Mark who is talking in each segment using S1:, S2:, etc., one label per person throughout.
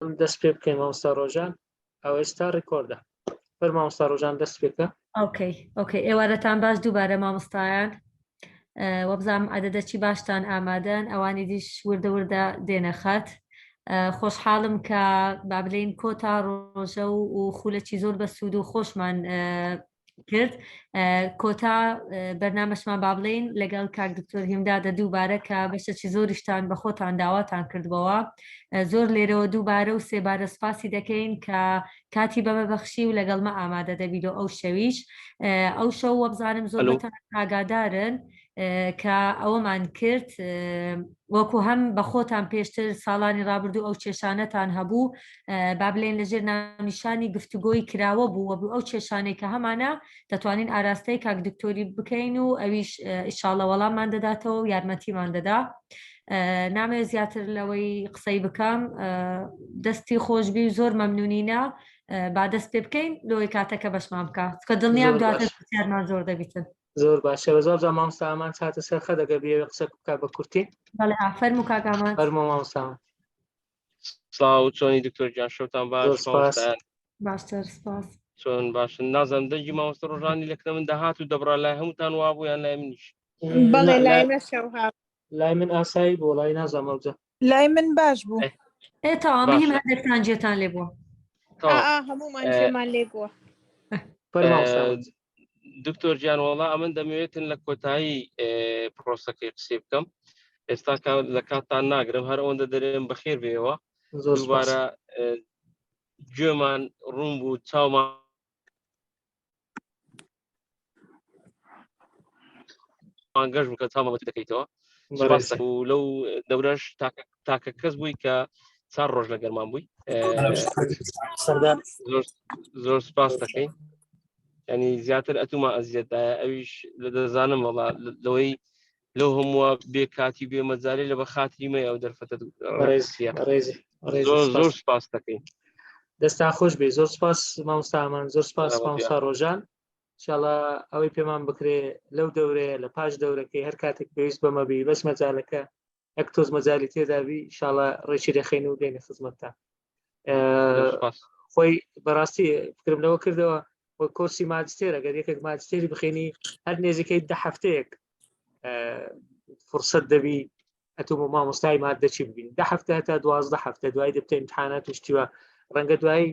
S1: دەست پێ بکەین مامۆستا ڕۆژان ئەو ئێستا record ە فەر مامۆستا ڕۆژان دەست پێکە.
S2: okay okay ئێوارەتان باش دووبارە مامۆستایان وەبزانم عەدەدەچی باشتان ئامادەن ئەوانی دیش وردە وردە دێنە خەت خۆشحاڵم کە با بلین کۆتا ڕۆژە و خولەکی زۆر بە سوود و خۆشمان کرد کۆتا بەرنامەشمان با بڵێین لەگەڵ کاک دکتۆر هیمدادە دووبارە کە بەشەکی زۆریشتان بە خۆتان داواتان کردبەوە زۆر لێرەوە دووبارە و سێبارە سپاسی دەکەین کە کاتی بەمە بەخشی و لەگەڵمە ئامادە دەبیلۆ ئەو شەویش ئەو شەو وەبزانم زۆر ئاگادارن کە ئەوەمان کرد وەکو هەم بە خۆتان پێشتر ساڵانی ڕابردوو ئەو کێشانەتان هەبوو با بلێن لەژێر ناونیشانی گفتوگۆی کراوە بوو وەبوو ئەو کێشانەی کە هەمانە دەتوانین ئاراستەی کاک دکتۆری بکەین و ئەویش ئیشاڵە وەڵاممان دەداتەوە و یارمەتیمان دەدا نامەوێت زیاتر لەوەی قسەی بکەم دەستی خۆشببی و زۆر مەمنونینە با دەست پێ بکەین لۆی کاتەکە بەشمان بکە کە دڵنیام دواتر پرسیارمان زۆر دەبیتن
S1: زۆر باشە بە زۆر جا مامۆستا ئامان چاتە سەر خەت ئەگەر بیەوێ قسە بکا بە کورتی.
S2: بەڵێ فەرموو کاک ئامان.
S1: فەرموو مامۆستا ئامان.
S3: سڵاو چۆنی دکتۆر گیان شەوتان باش
S1: زۆر سپاس.
S3: مامۆستایان
S2: باشتر سپاس.
S3: چۆن باشن نازانم دەنگی مامۆستا ڕۆژانی لەکنە من دەهات و دەبڕا لای هەمووتان وابوو یان لای منیش
S4: بەڵێ
S1: نا،
S4: لای
S1: لای
S4: مەشەو ها
S1: لای من ئاسایی بوو وەڵی نازانم ئەوجا.
S4: لای من باش بوو
S3: ئێ،
S2: ئێ تەواو مهم
S3: باشە
S2: هەندێکتان جێتان لێ بووە.
S3: تەواو
S4: ئا هەموومان
S3: ئێ،
S4: جێمان لێ بووە.
S1: فەرموو مامۆستا
S3: ئێ،
S1: ئامان.
S3: دکتۆر گیان وەڵا ئەمن دەمەوێتن لە کۆتایی پرۆسەکەی قسەی بکەم ئێستا لە کاتتان ناگرم هەر ئەوەندە دەرێم بەخێر بێەوە دووبارە گوێمان ڕوون بوو چاومان گەشت بکە چاومان دەکەیتەوە و لەو دەورەش تاکە کەس بووی کە چار ڕۆژ لە گەرمان بووی زۆر سپاس دەکەین ینی زیاتر ئەتوما ئەزیەتدایە ئەویش لە دەزانم وڵا لەوەی لەو هەمووە بێ کاتی بێ مەجارێ لە بە خاتری مە ئەو دەرفەتە زۆر سپاس دەکەین
S1: دەستان خۆش بێ زۆر سپاس مامۆستامان زۆر سپاس مامۆستا ڕۆژان شاڵە ئەوەی پێمان بکرێ لەو دەورەیە لە پاش دەورەکەی هەر کاتێک پێویست بەمەبی بەس مەجالەکە یەک تۆز مەجای تێدابی شاڵە ڕێکی دەخەین و دێنە خزمەتتان خۆی بەڕاستی فکرم لەوە کردەوە وە کۆرسی ماجستێر ئەگەر یەکێک ماجستێری بخێنی هەر نێزیکەی دە هەفتەیەک فرسەت دەبی ئەتۆ مامۆستای مادە چی ببین دە هەفتە تا دوازدە هەفتە دوای دەبتە امتحانات و شتیوە ڕەنگە دوای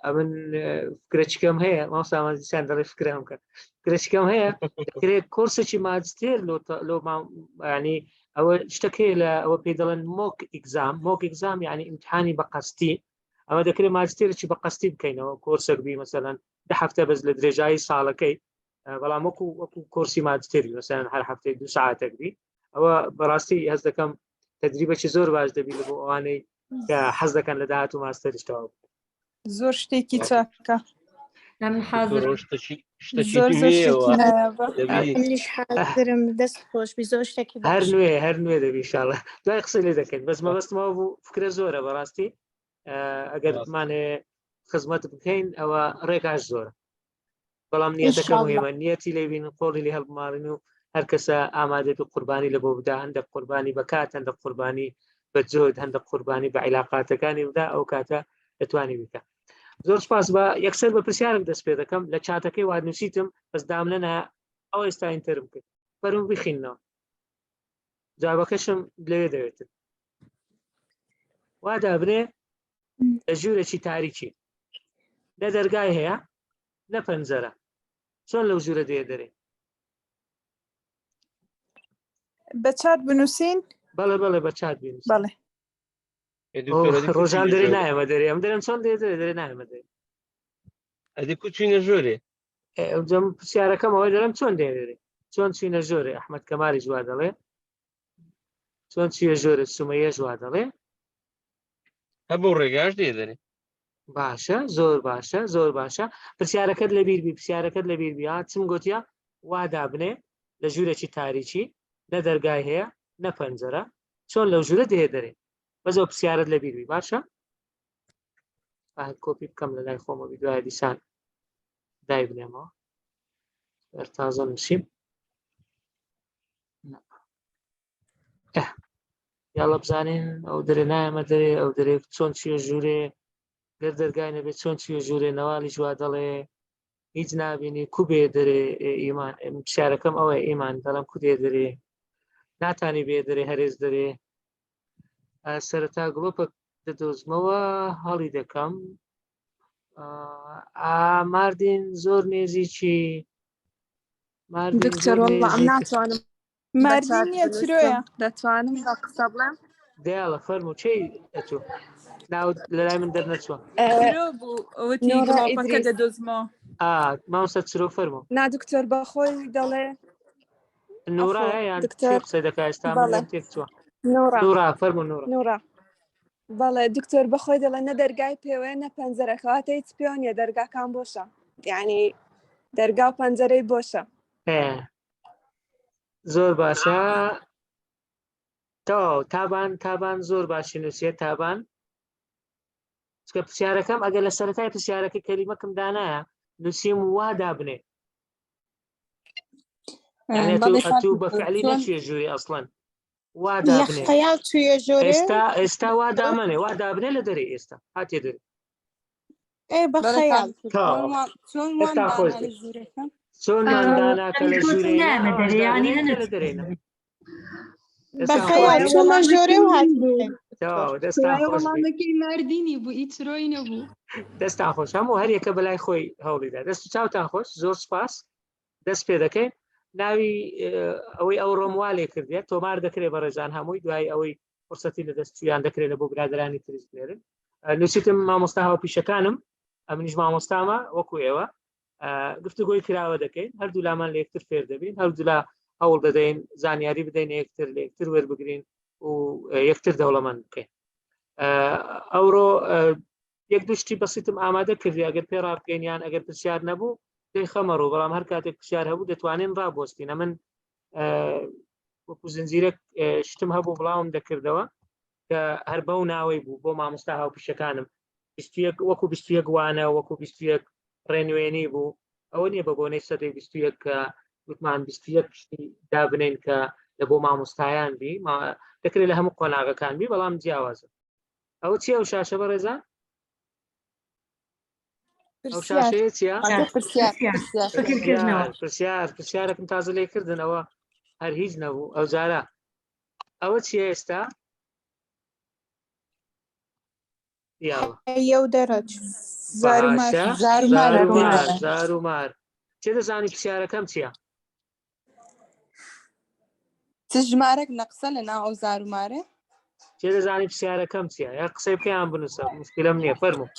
S1: ئەمن فکرەچکەم هەیە مامۆستا دەڵێ فکرم کە فکرەچکەم هەیە دەکرێت کۆرسێکی ماجستێر لۆ لۆ ینی ئەوە شتەکەی لە ئەوە پێی دەڵێن mock exam mock exam یعنی ئیمتحانی بە قەستی ئەمە دەکرێت ماجستێرێکی بە قەستی بکەینەوە کۆرسێک بی مەسەلەن دە هەفتە بەس لە درێژایی ساڵەکەی بەڵام وەکو وەکو کۆرسی ماجستێری مەسەلەن هەر هەفتەی دو ساعتێک بی ئەوە بەڕاستی هەست دەکەم تەجریبەکی زۆر باش دەبی لە بۆ ئەوانەی کە حەز دەکەن لە داهات و ماستەریش تەواو بکەن.
S4: زۆر شتێکی چاکە
S2: من حاضر
S4: زۆر زۆر شتێکی نایابە
S5: منیش حاضرم دەست خۆش بی زۆر شتێکی
S1: هەر نوێ هەر نوێ دەبی ئینشاڵڵا دوای قسەی لێ دەکەین بەس مەبەستمەوە بوو فکرە زۆرە بەڕاستی ئەگەر بمانێ خزمەت بکەین ئەوە ڕێگاش زۆرە بەڵام نیەتەکە مهمە نیەتی لێبین قۆڵی لێ هەڵبماڵین و هەر کەسە ئامادەبی قوربانی لە بۆ بدا هەندێک قوربانی بەکات هەندێک قوربانی بە جۆد هەندێک قوربانی بە عیلاقاتەکانی بدا ئەو کاتە دەتوانانی بکە زۆر سپاس بە یەکسەر بە پرسیارێک دەست پێ دەکەم لە چاتەکەی واد نووسیتم بەس دامنەنا ئەو ئێستا enter م کرد فەرموو بخینەوە جوابەکەشم لەوێ دەوێتن وا دابنێ لە ژوورێکی تاریکی نە دەرگای هەیە نە پەنجەرە چۆن لەو ژوورە دێ دەرێ
S4: بە چات بنووسین
S1: بەڵێ بەڵێ بە چات بنووسین
S4: بەڵێ
S1: ڕۆژان دەرێ نایەمە دەرێ ئەم دەرم چۆن دێ دەرێ دەرێ نایەمە دەرێ
S3: ئەدی کو چوینە ژۆرێ
S1: ئەوجەم پرسیارەکەم ئەوەی دەرم چۆن دێ دەرێ چۆن چوینە ژۆرێ ئەحمەد کەمالی جوا دەڵێ چۆن چیە ژۆرێ سومەیە جوا دەڵێ
S3: هە بۆ ڕێگاش دێ دەرێ
S1: باشە زۆر باشە زۆر باشە پرسیارەکەت لەبیر بی پرسیارەکەت لەبیر بی ها چم گوتیە وا دابنێ لە ژوورێکی تاریکی نە دەرگای هەیە نە پەنجەرە چۆن لەو ژوورە دێ دەرێ بەس ئەو پرسیارت لەبیر بی باشە کۆپی بکەم لە لای خۆمە بی دوای دیسان دای بنێمەوە بەر تازە نووسیم. یاڵە بزانین ئەو دەرێ نایەمە دەرێ ئەو دەرێ چۆن چیە ژوورێ گەر دەرگای نەبێت چۆن چیە ژوورێ نەوالی جوا دەڵێ هیچ نابینی کو بێ دەرێ ئیمان پرسیارەکەم ئەوەیە ئیمان دەڵم کو دێ دەرێ ناتانی بێ دەرێ هەرێز دەرێ سەرەتا گڵۆپە دەدۆزمەوە هەڵی دەکەم ماردین زۆر نێزیکی
S4: دکتۆر والله ئەم ناتوانم ماردین نییە چرۆیە
S6: دەتوانم بە قسە بڵێم
S1: دیاڵە فەرموو چی ئەتوو ناو لەلای من دەرنەچووە
S4: چرۆ بوو وتی گڵۆپەکە دەدۆزمەوە
S1: مامۆستا چرۆ فەرموو
S6: نا دکتۆر بەخۆی دەڵێ
S1: نورا یان دکتۆر قسە دەکا ئێستا من تێک چووە نورا فەرموو نورا
S6: نورا بەڵێ دکتۆر بەخۆی دەڵێ نە دەرگای پێوەیە نە پەنجەرە کەواتە هیچ پێوە نییە دەرگاکان بۆشە یعنی دەرگا و پەنجەرەی بۆشە
S1: زۆر باشە تەواو تابان تابان زۆر باشی نووسێ تابان چکە پرسیارەکەم ئەگەر لە سەرەتای پرسیارەکە کەلیمەکەم دانایە نووسیم وا دابنێ ئەتوو بە فعلی نەچێ ژووری ئەسڵەن وا دابنێ
S5: خەیاڵ چوویە ژۆرێ
S1: ئێستا ئێستا وا دامەنێ وا دابنێ لە دەرێ ئێستا هاتێ دەرێ
S5: ئێ بە خەیاڵ
S6: چۆن
S1: دەستان خۆش بێ. چۆنمان دانا کە لە ژوورێ لە دەرێنە
S5: بە خەیاڵ چۆمە ژۆرێ و هات
S1: تەواو دەستان خۆش بێ.
S7: وەڵامەکەی ماردینی بوو ئی چرۆی نەبوو
S1: دەستان خۆش هەموو هەریەکە بەلای خۆی هەوڵیدا دەست و چاوتان خۆش زۆر سپاس دەست پێ دەکەین ناوی ئەوەی ئەو ڕۆم وا لێ کردێت تۆمار دەکرێت بە ڕێزان هەمووی دوای ئەوەی فرسەتی لە دەست چویان دەکرێت لە بۆ برادرانی تریش بنێرن نووسیتم مامۆستا هاوپیشەکانم ئەمنیش مامۆستامە وەکو ئێوە گفتوگۆی کراوە دەکەین هەردوو لامان لە یەکتر فێر دەبین هەردوولا هەوڵ دەدەین زانیاری بدەین یەکتر لە یەکتر وەربگرین و یەکتر دەوڵەمەند بکەین ئەوڕۆ یەک دوو شتی بەسیتم ئامادە کردی ئەگەر پێ ڕابگەین یان ئەگەر پرسیار نەبوو دەیخەمە ڕوو بەڵام هەر کاتێک پرسیار هەبوو دەتوانین ڕابوەستین ئەمن وەکو زنجیرە شتم هەبوو بڵاوم دەکردەوە کە هەر بەو ناوەی بوو بۆ مامۆستا هاوپیشەکانم 21 وەکو 21 وانە وەکو 21 ڕێنوێنی بوو ئەوە نییە بە بۆنەی سەدەی 21 کە گوتمان 21 شتی دابنین کە لە بۆ مامۆستایان بی دەکرێت لە هەموو قۆناغەکان بی بەڵام جیاوازە ئەوە چیە ئەو شاشە بەڕێزان؟ ئەو شاشەیە چیە؟ پرسیار پرسیارێکم تازە لێ کردن ئەوە هەر هیچ نەبوو ئەو جارە ئەوە چیە ئێستا؟
S5: یاڵە دەرەج
S1: زارومار چێ دەزانی پرسیارەکەم چییە؟
S6: چ ژمارەک نەقسە لە ناو ئەو زارومارە؟
S1: کێ دەزانی پرسیارەکەم چییە یا قسەی بکەیان بنووسە مشکلم نییە فەرموو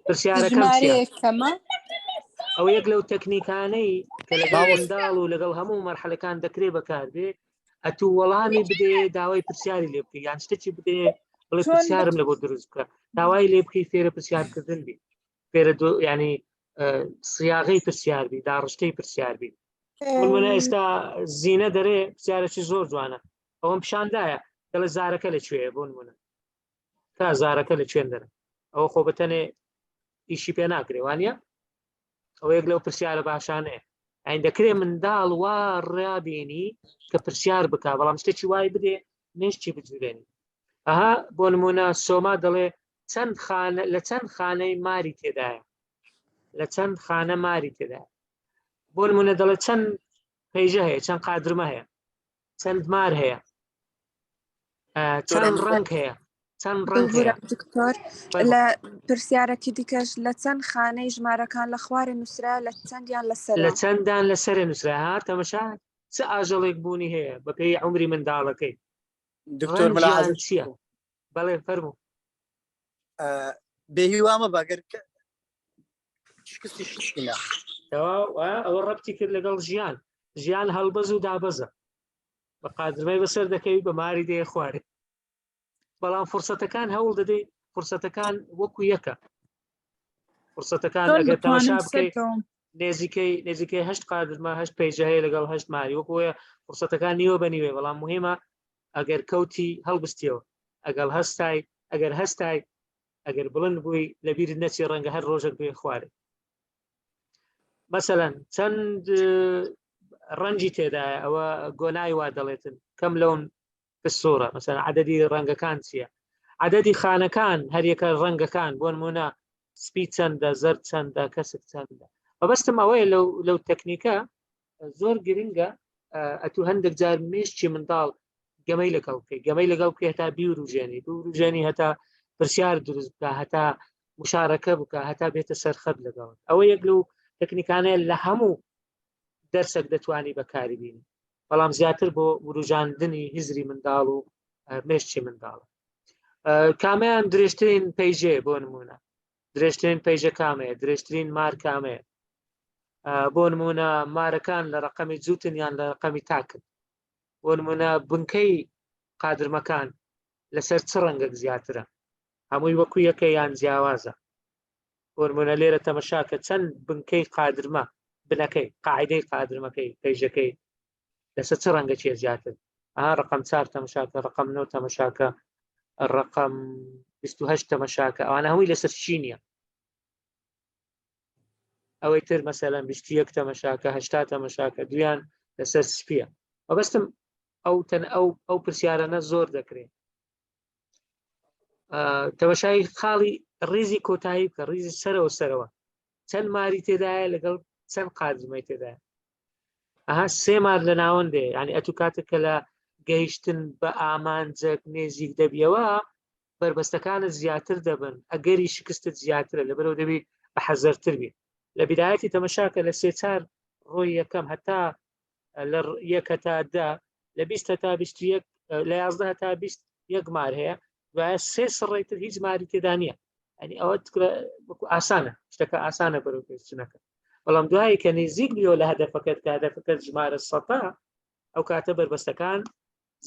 S1: پرسیارەکەم چییە
S6: کەمە
S1: ئەو یەک لەو تەکنیکانەی کە لەگەڵ منداڵ و لەگەڵ هەموو مەرحەلەکان دەکرێ بەکاربێ ئەتوو وەڵامی بدێ داوای پرسیاری لێ بکەی یان شتێکی بدێ بڵێ پرسیارم لە بۆ دروست بکە داوای لێ بکەی فێرە پرسیارکردن بی فێرە ینی سیاغەی پرسیار بی داڕشتەی پرسیار بی منە ئێستا زیینە دەرێ پرسیارێکی زۆر جوانە ئەوەم پیشاندایە دەڵێ زارەکە لە کوێیە بۆ نمونە تا زارەکە لە کوێن دەرە ئەوە خۆ بەتەنێ ئیشی پێ ناکرێ وانە ئەوە یەک لەو پرسیارە باشانەیە ئەین دەکرێ منداڵ وا ڕابێنی کە پرسیار بک بەڵام شتێکی وای بدێ مێشکی بجورێنی ئەها بۆ نمونە سۆما دەڵێ چەند خانە لە چەند خانەی ماری تێدایە لە چەند خانە ماری تێدایە بۆ نمونە دەڵێ چەند پەیژە هەیە چەند قادرمە هەیە چەند مار هەیە چەند ڕەنگ هەیە چەند ڕەنگ هەیە
S6: دکتۆر لە پرسیارەکی دیکەش لە چەند خانەی ژمارەکان لە خوارێ نووسرا لە چەندیان لەسەر
S1: لە چەندان لەسەر نووسرا ها تەمەشا چ ئاژەڵێک بوونی هەیە بەپێی عمری منداڵەکەی
S8: دکتۆر
S1: ملاحەزە چییە بەڵێ فەرموو
S8: بێهیوامە بەگەر شکستی شکینە
S1: ئەوە ڕەبتی کرد لەگەڵ ژیان ژیان هەڵبەز و دابەزە بە قادرمای بەسەر دەکەوی بە ماری دێ خوارێ بەڵام فرسەتەکان هەوڵ دەدەی فرسەتەکان وەکو یەکە فرسەتەکان ئەگەر تەماشا بکەیت نێزیکەی نێزیکەی هەشت قادرمە هەشت پەیجە هەیە لەگەڵ هەشت ماری وەکوەیە فرسەتەکان نیوە بە نیوێ بەڵام مهمە ئەگەر کەوتی هەڵبستیەوە ئەگەڵ هەستای ئەگەر هەستای ئەگەر بڵند بووی لەبیرت نەچی ڕەنگە هەر ڕۆژێک بێ خوارێ مەسەەن چەند ڕەنجی تێدایە ئەوە گۆنای وا دەڵێتن کەم لەون في الصورة مثلا عددی ڕەنگەکان چییە عددی خانەکان هەریەکە ڕەنگەکان بۆ نمونە سپی چەندە زەرد چەندە کەسک چەندە مەبەستم ئەوەیە لەو لەو تەکنیکە زۆر گرنگە ئەتو هەندێک جار مێشکی منداڵ گەمەی لەگەڵ بکەی گەمەی لەگەڵ بکەی هەتا بیوروژێنی بوروژێنی هەتا پرسیار دروست بکە هەتا مشارەکە بکە هەتا بێتە سەرخەت لەگەڵ ئەوە یەک لەو تەکنیکانەیە لە هەموو دەرسێک دەتوانی بەکاری بینی بەڵام زیاتر بۆ وروژاندنی هزری منداڵ و مێشکی منداڵ کامیان درێژترین پەیژێ بۆ نمونە درێژترین پەیژە کامەیە درێژترین مار کامەیە بۆ نمونە مارەکان لە ڕقەمی جووتن یان لە ڕقەمی تاکن بۆ نمونە بنکەی قادرمەکان لەسەر چ ڕەنگێک زیاترە هەمووی وەکو یەکە یان جیاوازە بۆ نمونە لێرە تەمەشاکە چەند بنکەی قادرمە بنەکەی قاعدەی قادرمەکەی پەیژەکەی لەسەر چ ڕەنگە چیە زیاتر ئەها ڕقم چار تەمەشاکە ڕقم نۆ تەمەشاکە ڕقم 28 تەمەشاکە ئەوانە هەمووی لەسەر چی نییە ئەوەی تر مەسەلەن 21 تەمەشاکە هەشتا تەمەشاکە دویان لەسەر سپیە مەبەستم ئەو تەن ئەو ئەو پرسیارانە زۆر دەکرێت تەمەشای خاڵی ڕیزی کۆتایی بکە ڕیزی سەرەوە سەرەوە چەند ماری تێدایە لەگەڵ چەند قادرمەی تێدایە ئەها سێ مار لە ناوەندێ ینی ئەتو کاتێک کە لە گەیشتن بە ئامانجێک نێزیک دەبیەوە بەربەستەکانت زیاتر دەبن ئەگەری شکستت زیاترە لەبەرەوە دەبی بە حەزەرتر بی لە بدایەتی تەمەشاکە لە سێ چار ڕۆی یەکەم هەتا لە یەک هەتا دە لە 20 هەتا 21 لە 11 هەتا 20 یەک مار هەیە دوایە سێ سڕی تر هیچ ماری تێدا نییە ئەنی ئەوە وەکو ئاسانە شتەکە ئاسانە بەرەو پێشچنەکە بەڵام دوایی کە نزیک بیەوە لە هەدەفەکەت کە هەدەفەکەت ژمارە سەتا ئەو کاتە بەربەستەکان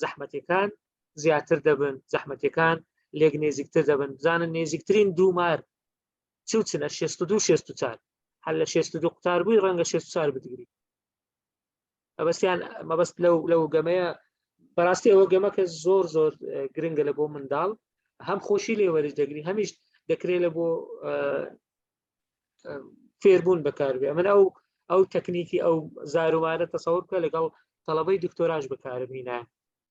S1: زەحمەتەکان زیاتر دەبن زەحمەتەکان لێک نێزیکتر دەبن بزانن نێزیکترین دوو مار چ و چنە 62 64 هەر لە 62 قوتار بووی ڕەنگە 64 بتگری مەبەستیان مەبەست لەو لەو گەمەیە بەڕاستی ئەوە گەمەکە زۆر زۆر گرنگە لە بۆ منداڵ هەم خۆشی لێ وەرج دەگری هەمیش دەکرێت لە بۆ فێربوون بەکاربێ من ئەو ئەو تەکنیکی ئەو زارومارە تەسەور بکە لەگەڵ تەڵەبەی دکتۆراش بەکاربینە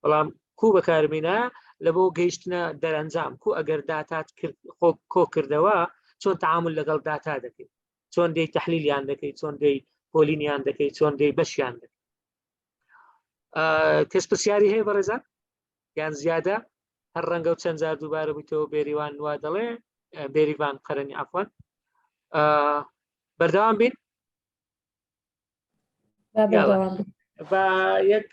S1: بەڵام کو بەکاربینە لە بۆ گەیشتنە دەرەنجام کو ئەگەر داتات کرد خۆ کۆ کردەوە چۆن تعامل لەگەڵ داتا دەکەیت چۆن دەی تحلیلیان دەکەیت چۆن دەی پۆلینیان دەکەیت چۆن دەی بەشیان دەکەیت کەس پرسیاری هەیە بەڕێزان یان زیادە هەر ڕەنگە و چەند جار دووبارە بوویتەوە بێریوان وا دەڵێ بێریڤان قەرەنی عفوان بەردەوام بین بە یەک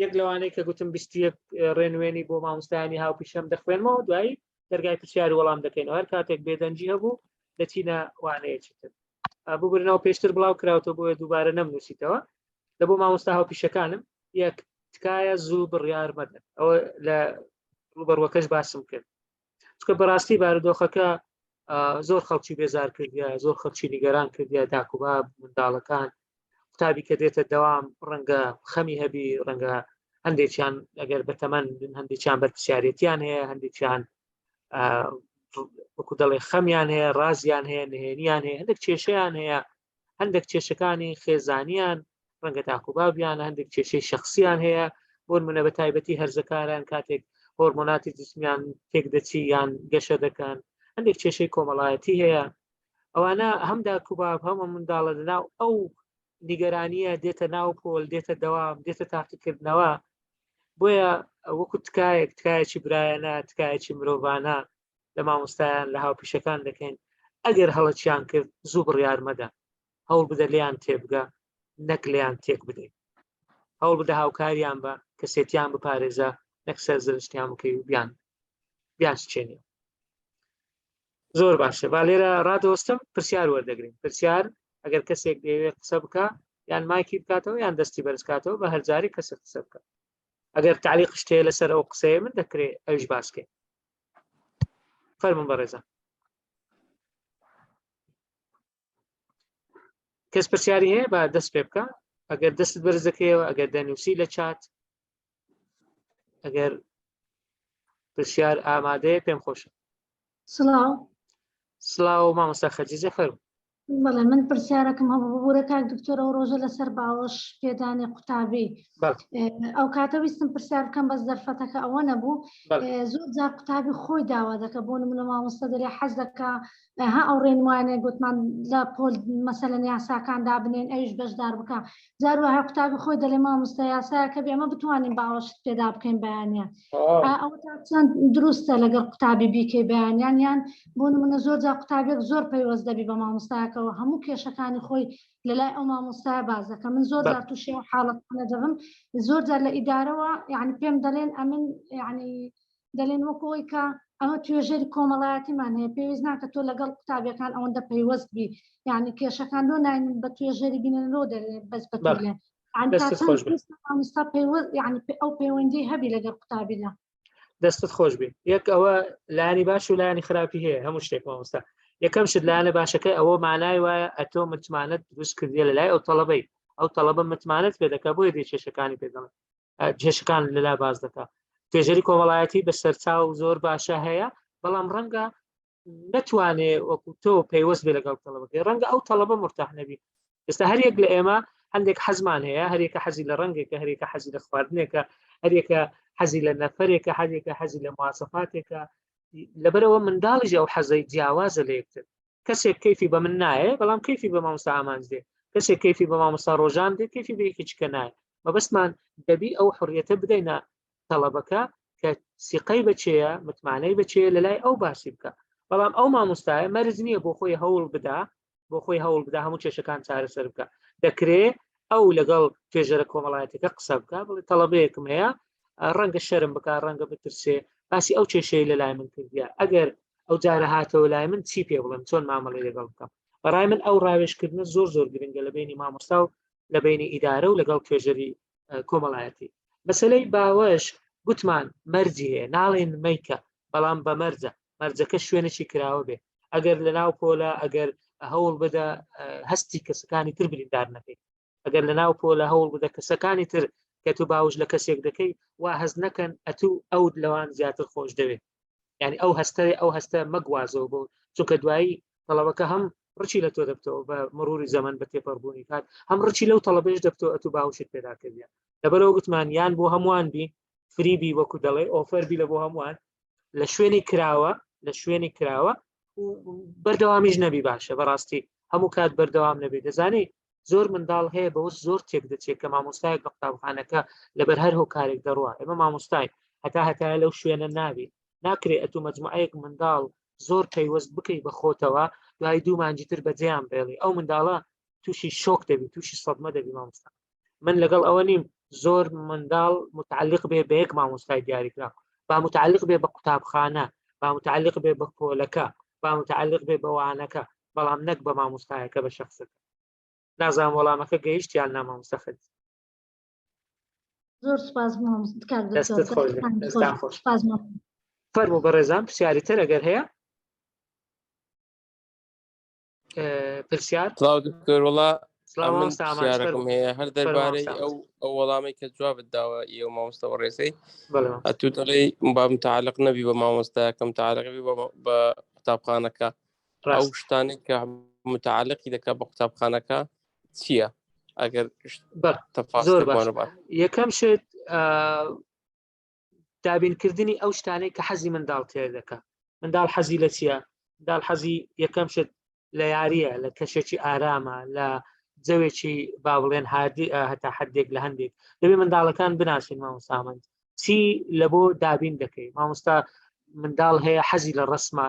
S1: یەک لەوانەیە کە گوتم 21 ڕێنوێنی بۆ مامۆستایانی هاوپیشەم دەخوێنمەوە دوایی دەرگای پرسیار وەڵام دەکەینەوە هەر کاتێک بێدەنگی هەبوو دەچینە وانەیەکی تر ببرنەوە پێشتر بڵاو کراوتەوە بۆیە دووبارە نەمنووسیتەوە لە بۆ مامۆستا هاوپیشەکانم یەک تکایە زوو بڕیار مەدەن ئەوە لە ڕوبەڕوەکەش باسم کرد چکە بەڕاستی بارودۆخەکە زۆر خەڵکی بێزار کردیا زۆر خەڵکی نیگەران کردیا داکوباب منداڵەکان قوتابی کە دێتە دەوام ڕەنگە خەمی هەبی ڕەنگە هەندێکیان ئەگەر بەتەمەن هەندێکیان بەرپسیارەتیان هەیە هەندێکیان وەکو دەڵێ خەمیان هەیە ڕازیان هەیە نهێنیان هەیە هەندێک کێشەیان هەیە هەندێک کێشەکانی خێزانیان ڕەنگە تاکوبابیان هەندێک کێشەی شخصیان هەیە بۆ منە بە تایبەتی هەرزەکاران کاتێک هۆرمۆناتی جسمیان تێک دەچی یان گەشە دەکەن هەندێک کێشەی کۆمەڵایەتی هەیە ئەوانە هەم داکوباب هەمە منداڵە لەناو ئەو نیگەرانیە دێتە ناو پۆل دێتە دەوام دێتە تاقیکردنەوە بۆیە وەکو تکایەک تکایەکی برایەنە تکایەکی مرۆڤانە لە مامۆستایان لە هاوپیشەکان دەکەین ئەگەر هەڵەچیان کرد زوو بڕیار مەدە هەوڵ بدە لێیان تێبگە نەک لێیان تێک بدەیت هەوڵ بدە هاوکاریان بە کەسێتیان بپارێزە نەک سەرزەنشتیان بکەی و بیان بیان شچێنی زۆر باشە با لێرە ڕادەوەستم پرسیار وەردەگرین پرسیار ئەگەر کەسێک دەیەوێت قسە بکە یان مایکی بکاتەوە یان دەستی بەرزکاتەوە بە هەرجاری کەسێک قسە بکە ئەگەر تعلیق شتێ لەسەر ئەو قسەیە من دەکرێت ئەوش باسکەین فەرمونون بەڕێزە کەس پرسیاری هەیە با دەست پێ بکە ئەگەر دەست بەرز دەکەیەوە ئەگەر دەنووسی لە چات ئەگەر پرسیار ئامادەیە پێم خۆشە
S9: سڵاو
S1: سڵاو مامۆستا خەجیجە فەرموو.
S9: بەڵێ من پرسیارەکەم هەبوو ببوورە کاک دکتۆر ئەو ڕۆژە لەسەر باوەش پێدانی قوتابی ئەو کاتە ویستم پرسیار بکەم بەس دەرفەتەکە ئەوە نەبوو زۆر جار قوتابی خۆی داوا دەکە بۆ نمونە مامۆستا دەرێ حەز دەکا ها ئەو ڕێنمانێ گوتمان لە پۆل مەسەلەن یاساکان دابنێن ئەویش بەشدار بکە جار وایە قوتابی خۆی دەڵێ مامۆستا یاسایەکە بێ ئەمە بتوانین باوەشت پێدا بکەین بەیانیان ئەوە تا چەند دروستە لەگەڵ قوتابی بیکەی بەیانیان یان بۆ نمونە زۆر جار قوتابیەک زۆر پەیوەست دەبی بە مامۆستاکەوە هەموو کێشەکانی خۆی لە لای ئەو مامۆستایە باس دەکە من زۆر جار تووشی ئەو حاڵەتانە دەبم زۆر جار لە ئیدارەوە یعنی پێم دەڵێن ئەمن یعنی دەلێن وەکو ئەوەی کە ئەمە توێژەری کۆمەڵایەتیمان هەیە پێویست ناکە تۆ لەگەڵ قوتابیەکان ئەوەندە پەیوەست بی یعنی کێشەکان لۆ ناین بە توێژەری بینن لۆ دەرێ بەس بە لێن مامۆستا پەیوەست یعنی ئەو پەیوەندی هەبی لەگەڵ قوتابیدا.
S1: دەستت خۆش بێ یەک ئەوە لانی باش و لانی خراپی هەیە هەموو شتێک مامۆستا یەکەم شت لایەنە باشەکە ئەوە مانای وایە ئەتۆ متمانەت دروست کردیە لە لای ئەو تەڵەبەی ئەو تەڵەبە متمانەت پێ دەکا بۆیە دێ کێشەکانی پێ دەڵێ کێشەکان لەلا باز دەکا توێژەری کۆمەڵایەتی بە سەرچاو زۆر باشە هەیە بەڵام ڕەنگە نەتوانێ وەکو تۆ پەیوەست بێ لەگەڵ تەڵەبەکەی ڕەنگە ئەو تەڵەبە مرتاح نەبی ئێستا هەر یەک لە ئێمە هەندێک حەزمان هەیە هەرێکە حەزی لە ڕەنگێکە هەرێکە حەزی لە خواردنێکە هەرێکە حەزی لە نەفرێکە هەرێکە حەزی لە مواسەفاتێکە لەبەرەوە منداڵیش ئەو حەزەی جیاوازە لە یەکتر کەسێک کەیفی بە من نایە بەڵام کەیفی بە مامۆستا ئامانج دێ کەسێک کەیفی بە مامۆستا ڕۆژان دێ کەیفی بە یەکێکیکە نایە مەبەستمان دەبی ئەو حڕیەتە بدەینە تەڵەبەکە کە سیقەی بەچەیە متمانەی بەچەیە لە لای ئەو باسی بکە بەڵام ئەو مامۆستایە مەرج نییە بۆ خۆی هەوڵ بدا بۆ خۆی هەوڵ بدا هەموو کێشەکان چارەسەر بکە دەکرێ ئەو لەگەڵ توێژەرە کۆمەڵایەتەکە قسە بکە بڵێ تەڵەبەیەکم هەیە ڕەنگە شەرم بکە ڕەنگە بترسێ باسی ئەو کێشەی لە لای من کردیە ئەگەر ئەو جارە هاتەوە لای من چی پێ بڵێم چۆن مامەڵی لەگەڵ بکەم بەڕای من ئەو ڕاوێژکردنە زۆر زۆر گرنگە لە بینی مامۆستا و لە بینی ئیدارە و لەگەڵ توێژەری کۆمەڵایەتی مەسلەی باوەش گوتمان مەرجی هەیە ناڵێن مەیکە بەڵام بە مەرجە مەرجەکە شوێنێکی کراوە بێ ئەگەر لە ناو پۆلە ئەگەر هەوڵ بدە هەستی کەسەکانی تر بریندار نەکەیت ئەگەر لە ناو پۆلە هەوڵ بدە کەسەکانی تر کە تو باوش لە کەسێک دەکەی وا هەست نەکەن ئەتوو ئەوت لەوان زیاتر خۆش دەوێت یعنی ئەو هەستە ئەو هەستە مەگوازەوە بۆ چونکە دوایی تەڵەبەکە هەم ڕچی لە تۆ دەبتەوە بە مروری زەمن بە تێپەڕبوونی کات هەم ڕچی لەو تەڵەبێش دەبتەوە ئەتو باوشت پێدا کردیان لەبەرەوە گوتمان یان بۆ هەمووان بی free بی وەکو دەڵێ offer بی لە بۆ هەمووان لە شوێنی کراوە لە شوێنی کراوە بەردەوامیش نەبی باشە بەڕاستی هەموو کات بەردەوام نەبێت دەزانی زۆر منداڵ هەیە بەوە زۆر تێک دەچێت کە مامۆستایەک لە قوتابخانەکە لەبەر هەر هۆکارێک دەڕوا ئێمە مامۆستای هەتا هەتایە لەو شوێنە نابی ناکرێ ئەتو مەجموعەیەک منداڵ زۆر پەیوەست بکەی بە خۆتەوە دوای دوو مانجی تر بەجێیان بێڵی ئەو منداڵە تووشی شۆک دەبی تووشی سەدمە دەبی مامۆستا من لەگەڵ ئەوە نیم زۆر منداڵ متعلق بێ بە یەک مامۆستای دیاریکرا با متعلق بێ بە قوتابخانە با متعلق بێ بە پۆلەکە با متعلق بێ بە وانەکە بەڵام نەک بە مامۆستایەکە بە شخصەکە نازانم وەڵامەکە گەیشت یان نا مامۆستا خەلیل.
S9: زۆر سپاس مامۆستا کاک دکتۆر
S1: دەستت خۆش بێ.
S9: دەستتان
S1: دەستان
S9: خۆش
S1: خۆش.
S9: سپاس مامۆستا.
S1: فەرموو بەڕێزان پرسیاری تر ئەگەر هەیە پرسیار
S3: سڵاو دکتۆر وڵا
S1: سڵاو
S3: من
S1: مامۆستا ئامانج
S3: پرسیارەکەم
S1: فەرموو
S3: هەیە هەر
S1: فەرموو
S3: دەربارەی
S1: مامۆستا
S3: ئەو ئەو وەڵامەی کە جوابت داوە ئیەو مامۆستا بەڕێزەی
S1: بەڵێ مامۆستا.
S3: ئەتوو دەڵێی با متعلق نەبی بە مامۆستایەکە متعلق بی بە بە قوتابخانەکە ئەو
S1: ڕاست
S3: شتانەی کە متعلقی دەکا بە قوتابخانەکە چییە ئەگەر
S1: بەڵێ زۆر باش
S3: تەفاسیلێکمان بات
S1: یەکەم شت ئا، دابینکردنی ئەو شتانەی کە حەزی منداڵ تێر دەکا منداڵ حەزی لە چییە منداڵ حەزی یەکەم شت لە یاریە لە کەشێکی ئارامە لە جەوێکی با بڵێن هادی هەتا حدێک لە هەندێک دەبێ منداڵەکان بناسین مامۆستامەند چی لە بۆ دابین دەکەی مامۆستا منداڵ هەیە حەزی لە ڕسمە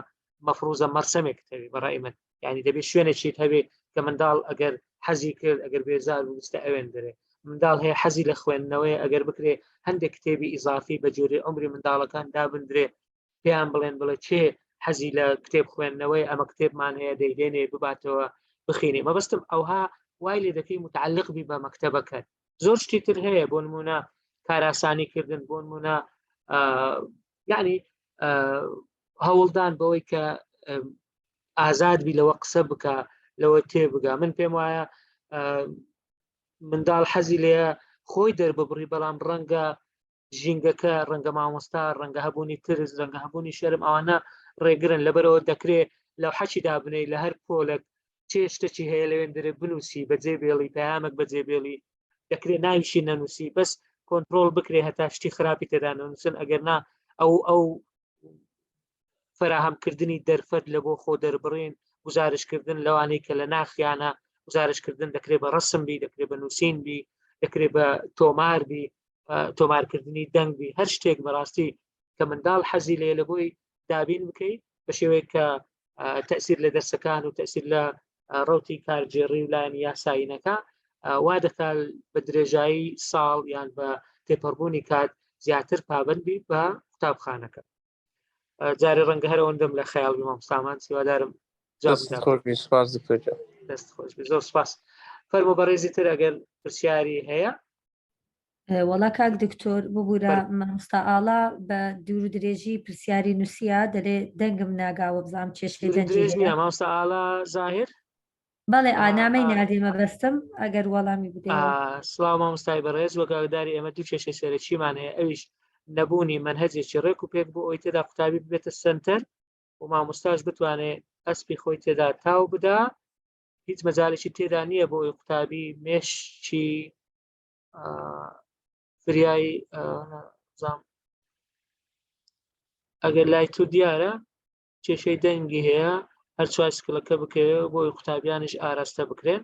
S1: مەفروزە مەرسەمێک تەوی بەڕای من یعنی دەبێت شوێنێکیت هەبێ کە منداڵ ئەگەر حەزی کرد ئەگەر بێزار بوو بچتە ئەوێن دەرێ منداڵ هەیە حەزی لە خوێندنەوەی ئەگەر بکرێ هەندێک کتێبی ئیزافی بە جۆری عمری منداڵەکان دابندرێ پێیان بڵێن بڵێ چێ حەزی لە کتێب خوێندنەوەی ئەمە کتێبمان هەیە دەیدێنێ بباتەوە بخینێ مەبەستم ئەوها وای لێ دەکەی متعلق بی بە مەکتەبەکەت زۆر شتی تر هەیە بۆ نمونە کاراسانی کردن بۆ نمونە یعنی هەوڵدان بەوەی کە ئازاد بی لەوە قسە بکە لەوە تێبگا من پێم وایە منداڵ حەزی لێ خۆی دەرببڕی بەڵام ڕەنگە ژینگەکە ڕەنگە مامۆستا ڕەنگە هەبوونی ترس ڕەنگە هەبوونی شەرم ئەوانە ڕێگرن لەبەرەوە دەکرێت لەو حەچی دابنەی لە هەر پۆلێک. چێ شتەکی هەیە لەوێن دەرێ بنووسی بەجێ بێڵی پەیامێک بەجێ بێڵی دەکرێت ناویشی نەنووسی بەس کۆنتترۆل بکرێ هەتا شتی خراپی تێدا نەنووسن ئەگەر نا ئەو ئەو فراهەمکردنی دەرفەت لە بۆ خۆ دەربڕین گزارشکردن لەوانەی کە لە ناخیانە گزارشکردن دەکرێت بە ڕسم بی دەکرێت بە نووسین بی دەکرێت بە تۆمار بی تۆمارکردنی دەنگ بی هەر شتێک بەڕاستی کە منداڵ حەزی لێ لە بۆی دابین بکەیت بە شێوەیەک کە تەسیر لە دەرسەکان و تەسیر لە ڕوتی کارگێڕی و لایەنی یاسایینەکە وا دەکات بە درێژایی ساڵ یان بە تێپەڕبوونی کات زیاتر پابند بی بە قوتابخانەکە جارێ ڕەنگە هەرەوەندەم لە خەیاڵ بی مامۆستامان هیوادارم
S3: سپاس
S1: دەست خۆش زۆر سپاس فەرمو بەڕێزی تر ئەگەر پرسیاری هەیە
S2: وەڵا کاک دکتۆر ببورە مامۆستا ئاڵا بە دوور و درێژی پرسیاری نووسیە دەلێ دەنگم ناگاوە بزانام کێشەی دەنگی
S1: درێژ نییە مامۆستا ئاڵا زاهر
S2: بەڵێ ئانامەی ناردی مەبەستم ئەگەر وەڵامی بدەیەوە.
S1: سڵاو مامۆستای بەڕێز وەک ئاگداری ئێمە دوو کێشەی سەرەکیمان هەیە ئەویش نەبوونی مەنهەجێکی ڕێک و پێک بۆ ئەوی تێدا قوتابی ببێتە سەنتەر و مامۆستاش بتوانێت ئەسپی خۆی تێدا تاو بدا هیچ مەجالێکی تێدا نییە بۆ ئەوی قوتابی مێشکی فریای زام ئەگەر لای تو دیارە کێشەی دەنگی هەیە هەر چوار سکڵەکە بکەوێ بۆی قوتابیانیش ئاراستە بکرێن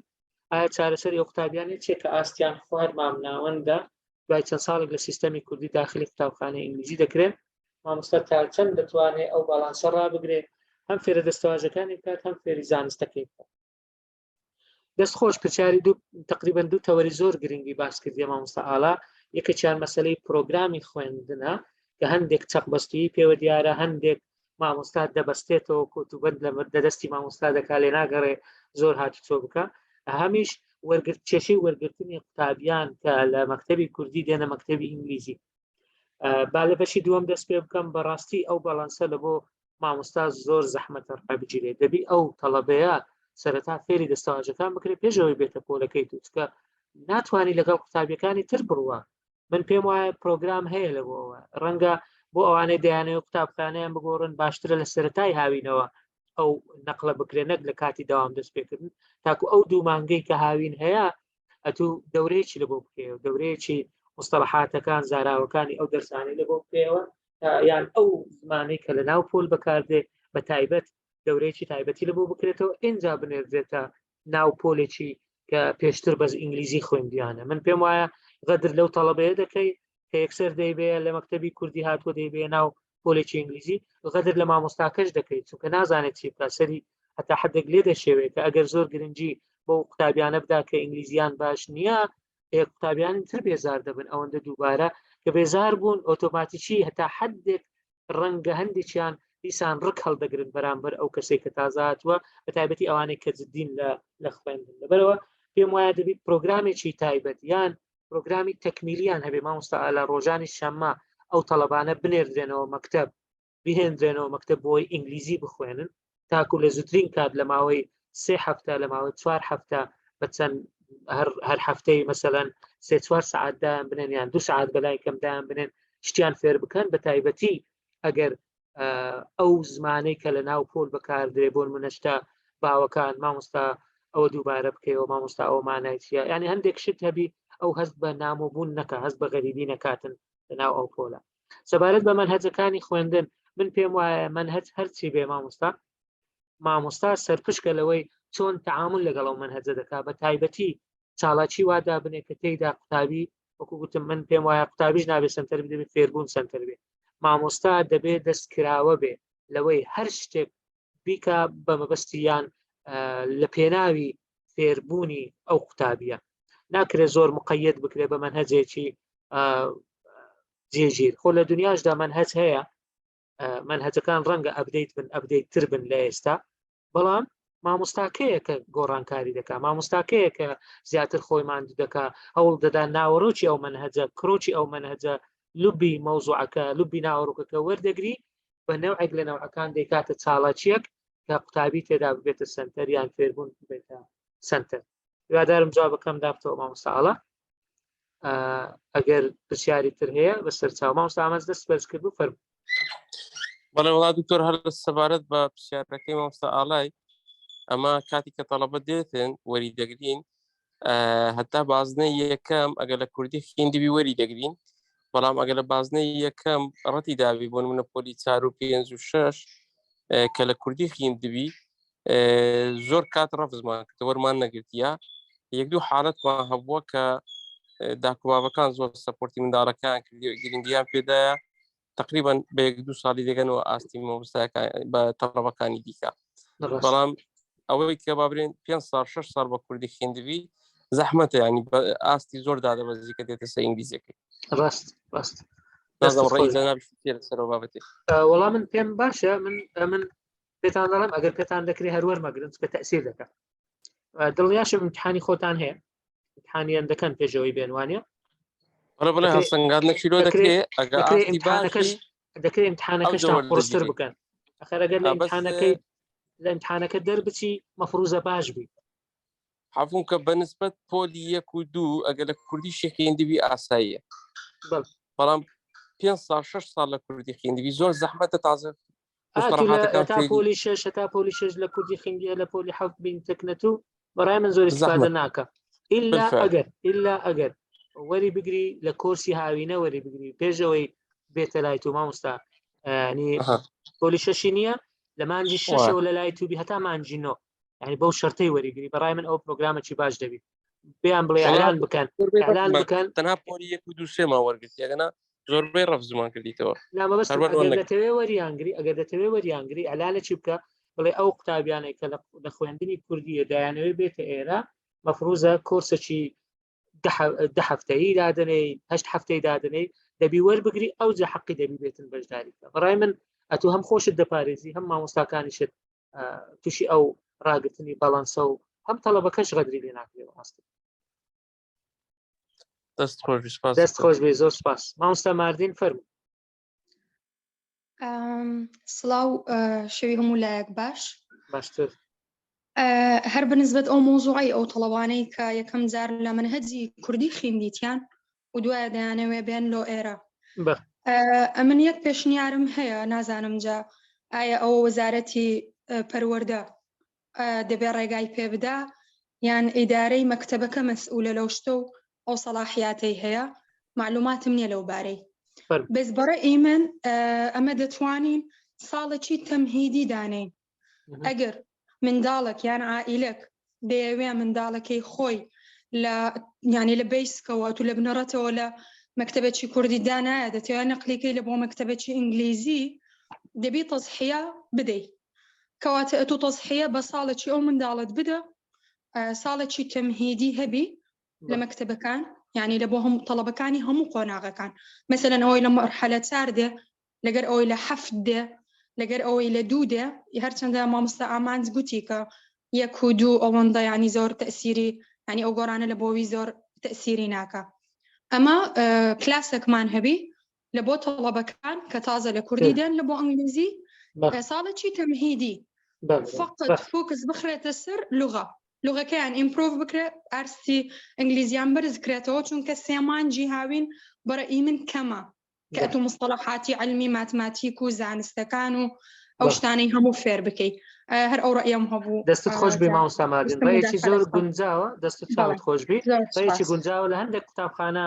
S1: ئایا چارەسەری ئەو قوتابیانە چیە کە ئاستیان خوار مامناوەندە دوای چەند ساڵێک لە سیستەمی کوردی داخلی قوتابخانەی ئینگلیزی دەکرێن مامۆستا تا چەند دەتوانێت ئەو باڵانسە ڕابگرێ هەم فێرە دەستەواژەکانی بکات هەم فێری زانستەکەی بکات دەست خۆش پرسیاری دوو تقریبا دوو تەوەری زۆر گرنگی باس کردی مامۆستا ئالا یەکێکیان مەسلەی پرۆگرامی خوێندنە کە هەندێک چەق بەستووی پێوە دیارە هەندێک مامۆستا دەبەستێتەوە کۆتوبەند لە دەستی مامۆستا دەکا لێ ناگەڕێ زۆر هاتوچۆ بکە هەمیش وەرگرت کێشەی وەرگرتنی قوتابیان کە لە مەکتەبی کوردی دێنە مەکتەبی ئینگلیزی با لە بەشی دووەم دەست پێ بکەم بەڕاستی ئەو باڵانسە لە بۆ مامۆستا زۆر زەحمەتە ڕابگیرێت دەبی ئەو تەڵەبەیە سەرەتا فێری دەستەواژەکان بکرێت پێشەوەی بێتە پۆلەکەی تو چکە ناتوانانی لەگەڵ قوتابیەکانی تر بڕوە من پێم وایە پرۆگرام هەیە لە بۆ ئەوە ڕەنگە بۆ ئەوانەی دەیانەوە قوتابخانەیان بگۆڕن باشترە لە سەرەتای هاوینەوە ئەو نەقلە بکرێ نەک لە کاتی داوام دەست پێکردن تاکو ئەو دوو مانگەی کە هاوین هەیە ئەتوو دەورەیەکی لە بۆ بکەیەوە دەورەیەکی مستەڵحاتەکان زاراوەکانی ئەو دەرسانەی لە بۆ بکەیەوە یان ئەو زمانەی کە لە ناو پۆل بەکاردێ بە تایبەت دەورەیەکی تایبەتی لە بۆ بکرێتەوە ئینجا بنێردرێتە ناو پۆلێکی کە پێشتر بەس ئینگلیزی خوێندیانە من پێم وایە غەدر لەو تەڵەبەیە دەکەی کە یەکسەر دەیبێ لە مەکتەبی کوردی هاتووە دەیبێ ناو پۆلێکی ئینگلیزی غەدر لە مامۆستاکەش دەکەیت چونکە نازانێت چی بکات سەری هەتا حدێک لێ دەشێوێت کە ئەگەر زۆر گرنگی بۆ قوتابیانە بدا کە ئینگلیزیان باش نییە قوتابیانی تر بێزار دەبن ئەوەندە دووبارە کە بێزار بوون ئۆتۆماتیکی هەتا حدێک ڕەنگە هەندێکیان دیسان ڕک هەڵدەگرن بەرامبەر ئەو کەسێک کە تازە هاتووە بە تایبەتی ئەوانەی کە جدین لە خوێندن لەبەرەوە پێم وایە دەبیت پرۆگرامێکی تایبەت یان پرۆگرامی تەکمیلیان هەبێ مامۆستا ئالا ڕۆژانی شەممە ئەو تەڵەبانە بنێردرێنەوە مەکتەب بهێندرێنەوە مەکتەب بۆی ئینگلیزی بخوێنن تاکو لە زووترین کات لە ماوەی سێ هەفتە لە ماوەی چوار هەفتە بە چەند هەر هەفتەی مەسەەن سێ چوار سعات دایان بنێن یان دو سعات بەلای کەم دایان بنێن شتیان فێر بکەن بە تایبەتی ئەگەر ئەو زمانەی کە لە ناو پۆل بەکاردرێ بۆن منەشتا باوەکان مامۆستا ئەوە دووبارە بکەیەوە مامۆستا ئەو مانای چیە یعنی هەندێک شت هەبی ئەو هەست بە نامۆبوون نەکە هەست بە غەریبی نەکاتن لە ناو ئەو پۆلە سەبارەت بە مەنهەجەکانی خوێندن من پێم وایە مەنهەج هەرچی بێ مامۆستا مامۆستا سەرپشکە لەوەی چۆن تعامل لەگەڵ ئەو مەنهەجە دەکا بە تایبەتی چالاکی وا دابنێ کە تێیدا قوتابی وەکو گوتم من پێم وایە قوتابیش نابێت سنتەر بدەبێت فێربوون سنتەر بێ مامۆستا دەبێت دەست کراوە بێ لەوەی هەر شتێک بیکە بە مەبەستیان لە پێناوی فێربوونی ئەو قوتابیە ناکرێت زۆر مقەیت بکرێت بە مەنهەجێکی جێگیر خۆ لە دنیاشدا مەنهەج هەیە مەنهەجەکان ڕەنگە update بن update تر بن لە ئێستا بەڵام مامۆستاکەیە کە گۆڕانکاری دەکا مامۆستاکەیە کە زیاتر خۆی ماندوو دەکا هەوڵ دەدا ناوەڕۆکی ئەو مەنهەجە کرۆکی ئەو مەنهەجە لوبی مەوزوعەکە لوبی ناوەڕۆکەکە وەردەگری بە نەوعێک لە نەوعەکان دەیکاتە چاڵاکیەک کە قوتابی تێدا ببێتە سەنتەر یان فێربوون ببێتە سەنتەر هیوادارم جوابەکەم دابتەوە مامۆستا ئاڵا ئەگەر پرسیاری تر هەیە بە سەرچاو مامۆستا ئامانج دەست بەرز کرد و فەرموو.
S3: بەڵێ وڵا دکتۆر هەر سەبارەت بە پرسیارەکەی مامۆستا ئاڵای. ئەمە کاتی کە تەڵەبە دێتن وەری دەگرین هەتا بازنەی یەکەم ئەگەر لە کوردی خوێندبی وەری دەگرین بەڵام ئەگەر لە بازنەی یەکەم ڕەتی دابی بۆ منە پۆلی چار و پێنج و شەش کە لە کوردی خوێندبی زۆر کات ڕەفزمان کرد وەرمان نەگرتیە یەک دوو حالەتمان هەبووە کە داکوبابەکان زۆر support ی منداڵەکان کردی گرنگیان پێدایە تقریبا بە یەک دوو ساڵی دەگەنەوە ئاستی مامۆستاکان بە تەڵەبەکانی دیکە بەڵام ئەوەی کە بابرێن پێ ساڵ 6 ساڵ بە کوردی خوێندبی زەحمەتە ینی بە ئاستی زۆر دادەبەزی کە دێتە سە ئینگلیزیەکەی
S1: ڕاست ڕاست
S3: سەرەوە بابەتی
S1: وەڵام من پێم باشە من من پێتان دەڵێم ئەگەر پێتان دەکرێت هەروەر مەگرن چکە تەسیر دەکات دڵنیاشم امتحانی خۆتان هەیە امتحانیان دەکەن پێشەوەی بێنوانە
S3: بەڵێ بڵێ هەڵسەنگاندنەکی لۆ دەکرێ ئەگەر ئاستی
S1: امتحانەکەش دەکرێت امتحانەکەشتان قورستر بکەن ئەخەر ئەگەر لە امتحانەکەی لە امتحانەکە دەربچی مەفروزە باش بی
S3: حەفوم کە بەنسبەت پۆلی یەک و دوو ئەگەر لە کوردی شێخیندبی ئاساییە بەڵام پێ ساڵ شش ساڵ لە کوردی خوێندبی زۆر زەحمەتە تازە
S1: تا پۆلی شش تا پۆلی شش لە کوردی خوێندیە لە پۆلی حەفت بین تکنەت و بەڕای من زۆر استفادە ناکە ئللا ئەگەر ئللا ئەگەر وەری بگری لە کۆرسی هاوینە وەری بگری پێشەوەی بێتە لای تو مامۆستا ینی پۆلی شەشی نییە لە مانجی شەشەوە لە لای توبی هەتا مانجی نۆ یعنی بەو شەرتەی وەریگری بەڕای من ئەو پرۆگرامەکی باش دەبی بیان بڵێ ئەلان بکەن ئەلان بکەن
S3: تەنها پۆلی یەک و دوو سێما وەرگرت یەگەنا زۆربەی ڕەفزمان کردیتەوە
S1: دەتەوێ وەریانگری ئەگەر دەتەوێ وەریانگری ئەلانە چی بکە بڵێ ئەو قوتابیانەی کە لە خوێندنی کوردیە دایانەوەی بێتە ئێرە مەفروزە کۆرسەکی دە هەفتەیی دادنێی هەشت هەفتەی دادنێی دەبی وەربگری ئەو جە حەقی دەبی بێتن بەشداری بکە بەڕای من ئەتو هەم خۆشت دەپارێزی هەم مامۆستاکانیشت تووشی ئەو ڕاگرتنی باڵانسە و هەم تەڵەبەکەش غەدری لێ ناکرێ ڕاستی
S3: دەست خۆش سپاس
S1: دەست خۆش بێ زۆر سپاس مامۆستا ماردین فەرموو
S7: سڵاو شەوی هەموو لایەک باش
S1: باشتر
S7: هەر بەنسبەت ئەو مۆزوعی ئەو تەڵەوانەی کە یەکەم جار لە منهجی کوردی خوێندیتیان و دوایە دەیانەوێ بێن لۆ ئێرە ئەمن یەک پێشنیارم هەیە نازانم جا ئایا ئەوە وەزارەتی پەروەردە دەبێ ڕێگای پێ بدا یان ئیدارەی مەکتەبەکە مەسئولە لەو شتە و ئەو سەڵاحیاتەی هەیە معلوماتم نییە لەو بارەی بەس بەڕەئی من ئەمە دەتوانین ساڵێکی تەمهیدی دانێین ئەگەر منداڵێک یان عائیلەک دەیەوێ منداڵەکەی خۆی لە یعنی لە بەیسکەوە تو لە بنەڕەتەوە لە مەکتەبێکی کوردی دانایە دەتەوێت نەقلیکەی لە بۆ مەکتەبێکی ئینگلیزی دەبی تەزحیە بدەیت کەواتە ئەتو تەزحیە بە ساڵێکی ئەو منداڵت بدە ساڵێکی تەمهیدی هەبی لە مەکتەبەکان یعنی لە بۆ هەموو تەڵەبەکانی هەموو قۆناغەکان مەسەلەن ئەوەی لە مەرحەلە چار دێ لەگەر ئەوەی لە حەفت دێ لەگەر ئەوەی لە دوو دێ هەرچەندە مامۆستا ئامانج گوتی کە یەک و دوو ئەوەندە ینی زۆر تەسیری ینی ئەو گۆرانە لە بۆوی زۆر تەسیری ناکە ئەمە کلاسێکمان هەبی لە بۆ تەڵەبەکان کە تازە لە کوردی دێن لە بۆ ئەنگلیزی ساڵێکی تەمهیدی فقط focus بخرێتە سەر لغە لغەکەیان improve بکرێت ئاستی ئینگلیزیان بەرز کرێتەوە چونکە سێمانجی هاوین بەڕەئی من کەمە کە ئەتو مستەڵەحاتی عەلمی ماتماتیک و زانستەکان و ئەو شتانەی هەموو فێر بکەی هەر ئەو ڕەئیم هەبوو
S1: دەستت خۆش بێ مامۆستا ماردین ڕێیەکی زۆر گونجاوە دەستت چاوت خۆش بی ڕێیەکی گونجاوە لە هەندێک قوتابخانە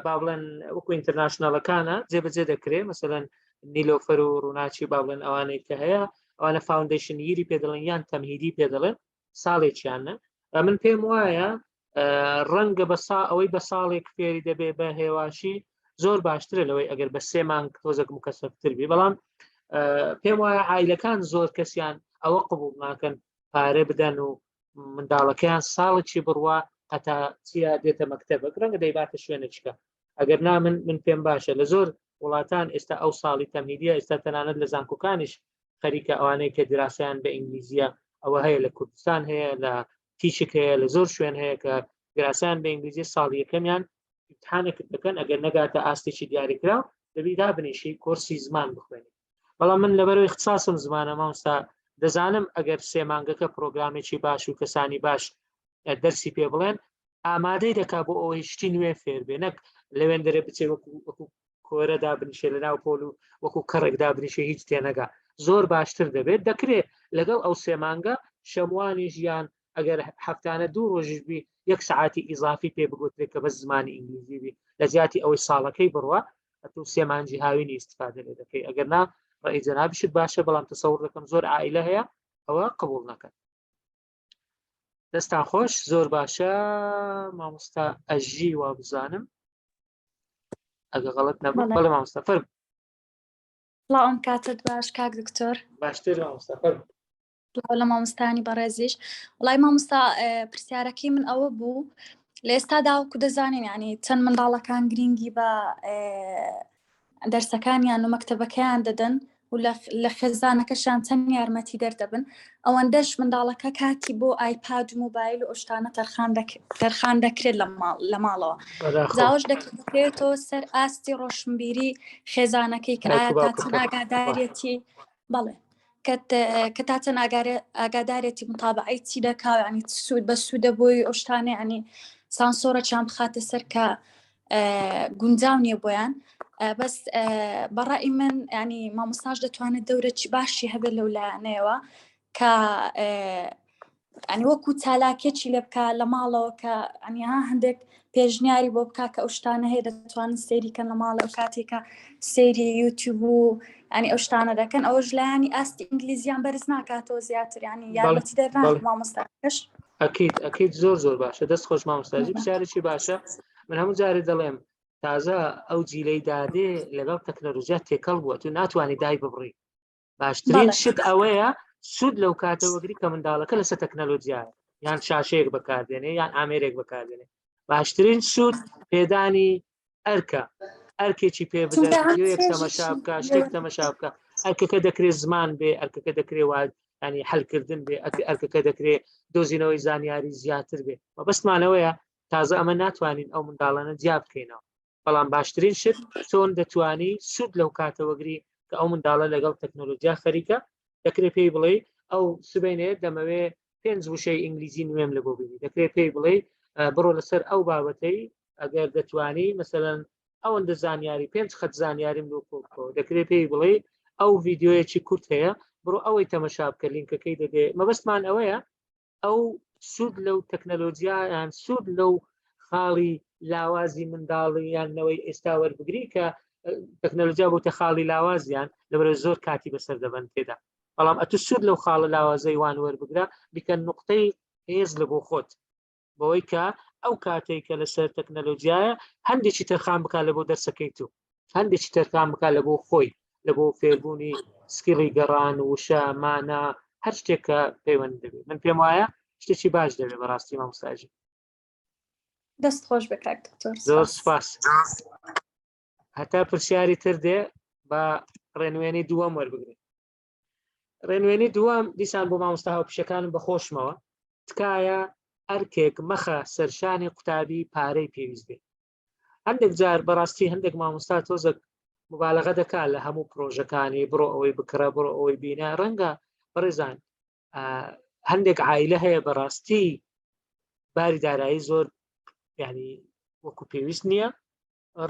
S1: با بڵێن وەکو international ەکانە جێبەجێ دەکرێ مەسەلەن نیلۆفەر و ڕووناچی با بڵێن ئەوانەی کە هەیە ئەوانە foundation year ی پێ دەڵێن یان تەمهیدی پێ دەڵێن ساڵێکیانە من پێم وایە ڕەنگە بە سا ئەوەی بە ساڵێک فێری دەبێ بە هێواشی زۆر باشترە لەوەی ئەگەر بە سێ مانگ تۆزێک مکەسەفتر بی بەڵام پێم وایە عیلەکان زۆر کەسیان ئەوە قبول ناکەن پارە بدەن و منداڵەکەیان ساڵێکی بڕوا هەتا چیا دێتە مەکتەبەک ڕەنگە دەیباتە شوێنێکە ئەگەر نا من من پێم باشە لە زۆر وڵاتان ئێستا ئەو ساڵی تەمهیدیە ئێستا تەنانەت لە زانکۆکانیش خەریکە ئەوانەی کە دراسیان بە ئینگلیزیە ئەوە هەیە لە کوردستان هەیە لە تیشک هەیە لە زۆر شوێن هەیە کە دراسیان بە ئینگلیزی ساڵی یەکەمیان امتحانێک دەکەن ئەگەر نەگاتە ئاستێکی دیاریکراو دەبی دابنیشی کۆرسی زمان بخوێنی بەڵام من لەبەرەوەی اختصاصم زمانە مامۆستا دەزانم ئەگەر سێ مانگەکە پرۆگرامێکی باش و کەسانی باش دەرسی پێ بڵێن ئامادەی دەکا بۆ ئەوەی شتی نوێ فێر بێ نەک لەوێن دەرێ بچێ وەکو وەکو کۆرە دابنیشێ لە ناو پۆل و وەکو کەڕێک دابنیشێ هیچ تێنەگا. زۆر باشتر دەبێت دەکرێت لەگەڵ ئەو سێمانگە شەموانیش یان ئەگەر هەفتانە دوو ڕۆژیش بی یەک سعاتی ئیزافی پێ بگوترێت کە بەس زمانی ئینگلیزی بی لە جیاتی ئەوەی ساڵەکەی بڕوە ئەتوو سێمانجی هاوینی ئیستفادە لێ دەکەی ئەگەر نا ڕێی جەنابیشت باشە بەڵام تەسەور دەکەم زۆر عائلە هەیە ئەوە قبول نەکەن دەستان خۆش زۆر باشە مامۆستا ئەژی وا بزانم ئەگە غەڵت نەبوو بەڵێ مامۆستا فەرم
S10: سڵاو ئەم کاتت باش کاک دکتۆر
S1: باشتر مامۆستا فەرم
S10: سڵاو لە مامۆستانی بەڕێزیش وڵای مامۆستا پرسیارەکەی من ئەوە بوو لە ئێستا داوەکو دەزانین ینی چەند منداڵەکان گرنگی بە دەرسەکانیان و مەکتەبەکەیان دەدەن و لە خێزانەکەشیان چەند یارمەتی دەردەبن ئەوەندەش منداڵەکە کاتی بۆ ئایپاد و مۆبایل و ئەو شتانە تەرخان دەکرێت لە ماڵەوە زاوەش دەکرێتەوە سەر ئاستی ڕۆشنبیری خێزانەکەی کە ئایا تا چەند ئاگادارەتی بەڵێ کە تا چەند ئاگادارێتی متابعەی چی دەکا ینی سوود بە سوودە بۆی ئەو شتانە ینی سانسۆرە چیان بخاتە سەر کە گونجاو نییە بۆیان بەس بەڕای من ینی مامۆستاش دەتوانێت دەورەی باشی هەبێت لەو لایەنەیەوە کە ئەنی وەکو چالاکێکی لێ بکە لە ماڵەوە کە ئەنیها هەندێک پێشنیاری بۆ بک کە ئەو شتانە هەیە دەتوانن سەیری کەن لە ماڵە ئەو کاتێکە سەیری یوتیوب و ئەنی ئەو شتانە دەکەن ئەوەش لایانی ئاستی ئینگلیزیان بەرز ناکاتەوە زیاتر ینی یارمەتی دەرنا مامۆستاکەش
S1: ئەکید ئەکید زۆر زۆر باشە دەست خۆش مامۆستاجی پرسیارێکی باشە من هەموو جارێ دەڵێم تازە ئەو جیلەی دادێ لەگەڵ تەکنەلۆژیا تێکەڵ بووە تو ناتوانانی دای ببڕی باشترین شت ئەوەیە سوود لەو کاتە وەگری کە منداڵەکە لەسەر تەکنەلۆژیا یان شاشەیەک بەکاردێنێ یان ئامێرێک بەکاردێنێ باشترین سوود پێدانی ئەرکە ئەرکێکی پێ بدە تەمەشا بکە شتێک تەمەشا بکە ئەرکەکە دەکرێت زمان بێ ئەرکەکە دەکرێت وا ینی حلکردن بێ ئەرکەکە دەکرێت دۆزینەوەی زانیاری زیاتر بێ مەبەستمانەوەیە تازە ئەمە ناتوانین ئەو منداڵانە جیا بکەینەوە بەڵام باشترین شت چۆن دەتوانی سوود لەو کاتەوەگری کە ئەو منداڵە لەگەڵ تەکنۆلۆژیا خەریکە دەکرێت پێی بڵێ ئەو سبینێ دەمەوێ پێنج وشەی ئینگلیزی نوێم لە بۆ بینی دەکرێت پێی بڵێ بڕۆ لەسەر ئەو بابەتەی ئەگەر دەتوانی مەسەەن ئەوەندە زانیاری پێنج خەت زانیاریم لۆ کۆ دەکرێت پێی بڵێ ئەو ڤیددیوەیەکی کورت هەیە بڕۆ ئەوەی تەمەشا بکە لینکەکەی دەدێ مەبەستمان ئەوەیە ئەو سوود لەو تەکنەلۆجیا یان سوود لەو خاڵی لاوازی منداڵی یان نەوەی ئێستا وەربگری کە تەکنەلۆجیا بۆتە خاڵی لاوازیان لەبەرە زۆر کاتی بەسەر دەبەن تێدا بەڵام ئەتو سوود لەو خاڵە لاوازەی وان وەربگرە بیکە نقطەی هێز لە بۆ خۆت بەوەی کە ئەو کاتێک کە لەسەر تەکنەلۆجیایە هەندێکی تەرخان بکات لە بۆ دەرسەکەی تو هەندێکی تەرخان بکات لە بۆ خۆی لە بۆ فێربوونی skill ی گەڕان وشە مانا هەر شتێک کە پەیوەند دەبێت من پێم وایە شتێکی باش دەبێت بەڕاستی مامۆستاژی
S10: دەست خۆش بێ کاک دکتۆر
S1: زۆر سپاس هەتا پرسیاری تر دێ بە ڕێنوێنی دووەم وەربگرین ڕێنوێنی دووەم دیسان بۆ مامۆستا هاوپیشەکانم بەخۆشمەوە تکایە ئەرکێک مەخە سەرشانی قوتابی پارەی پێویست بێت هەندێک جار بەڕاستی هەندێک مامۆستا تۆزێک مبالغە دەکات لە هەموو پرۆژەکانی بڕۆ ئەوەی بکڕە بڕۆ ئەوەی بینە ڕەنگە بەڕێزان هەندێک عیلە هەیە بەڕاستی باری دارایی زۆر ینی وەکو پێویست نییە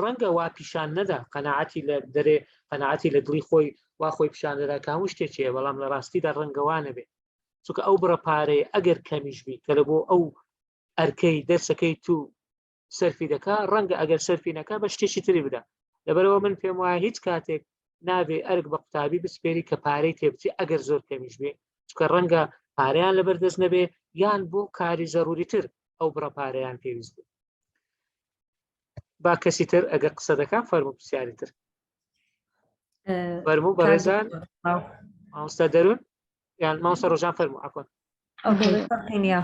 S1: ڕەنگە وا پیشان نەدا قەنەعەتی لە دەرێ قەنەعەتی لە دڵی خۆی وا خۆی پیشان دەدا کە هەموو شتێکی هەیە بەڵام لە ڕاستیدا ڕەنگەوانە بێ چونکە ئەو بڕە پارەیە ئەگەر کەمیش بی کە لە بۆ ئەو ئەرکەی دەرسەکەی تو سەرفی دەکا ڕەنگە ئەگەر سەرفی نەکا بە شتێکی تری بدا لەبەرەوە من پێم وایە هیچ کاتێک نابێ ئەرک بە قوتابی بسپێری کە پارەی تێبچی ئەگەر زۆر کەمیش بێ چکە ڕەنگە پارەیان لەبەر دەست نەبێ یان بۆ کاری زەروری تر ئەو بڕە پارەیان پێویست بێ با کەسی تر ئەگەر قسە دەکات فەرمو پرسیاری تر فەرموو بەڕێزان مامۆستا دەروون یان مامۆستا ڕۆژان فەرموو عەفوەن
S2: نیە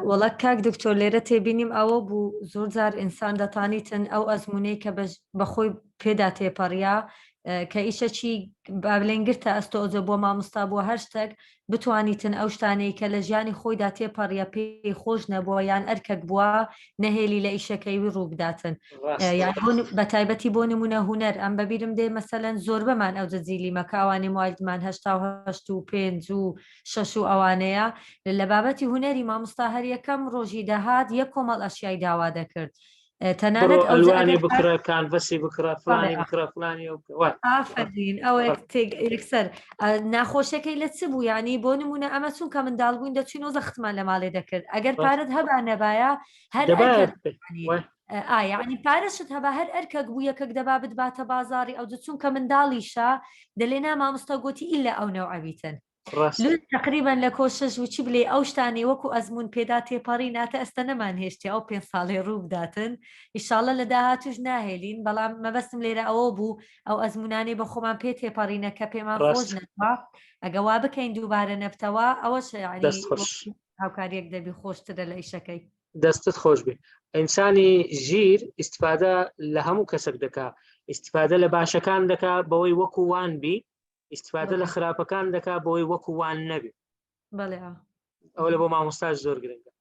S2: وەڵا کاک دکتۆر لێرە تێبینیم ئەوە بوو زۆر جار ئینسان دەتانیتن ئەو ئەزمونەی کە بەخۆی پێدا تێپەڕیا کە ئیشەکی بابلێن گرتە ئەستۆ ئەوجە بۆ مامۆستا بووە هەر شتێک بتوانیتن ئەو شتانەی کە لە ژیانی خۆیدا تێپەڕیە پێی خۆش نەبووە یان ئەرکەک بووە نەهێلی لە ئیشەکەی وی ڕووبداتن بە تایبەتی بۆ نمونە هوەر ئەم بەبیرم دێ مەسەەن زۆربەمان ئەو جەزیلی مەکەوانی موالدمان هشتا و پێنج و شەش و ئەوانەیە لە بابەتی هوەری مامۆستا هەر یەکەم ڕۆژی دەهات یەک کۆمەڵ ئەشیای داوا دەکرد. تەنانەت
S1: ئەلوانی بکڕە کانڤەسی بکڕە فلانی بکڕە فلانی
S2: ئافرین ئەوە یەکسەر ناخۆشیەکەی لە چ بوو ینی بۆ نمونە ئەمە چونکە منداڵ بووین دەچین و زەختمان لە ماڵێ دەکرد ئەگەر پارەت هەبا نەبایە هەر ئایا ینی پارەشت هەبا هەر ئەرکەک بوو یەکەک دەبا بتباتە بازاری ئەو چونکە منداڵیشە دەلێ نا مامۆستا گوتی ئیلا ئەو نەوعەبیتن تقریبا لە کۆشش وچی بلێ ئەو شتانی وەکو ئەزمون پێدا تێپەڕی ناتە ئەستە نەمان هێشتی ئەو پێ ساڵێ ڕوو بداتن ئیشاڵە لە داهاتوش ناهێلین بەڵام مەبەستم لێرە ئەوە بوو ئەو ئەزمونانەی بە خۆمان پێ تێپەڕینە کە پێمان خۆش نەبا ئەگە وا بکەین دووبارە نەبتەوە ئەوەش هاوکاریەک دەبی خۆشترە لە ئیشەکەی.
S1: دەستت خۆش بێ ئینسانی ژیر ئیسفادە لە هەموو کەسێک دەکا ئیسفادە لە باشەکان دەکا بەوەی وەکو وان بی ئیسفادە لە خراپەکان دەکا بۆی وەکو وان نەبێ ئەوە لە بۆ مامۆستاش زۆر گرنگە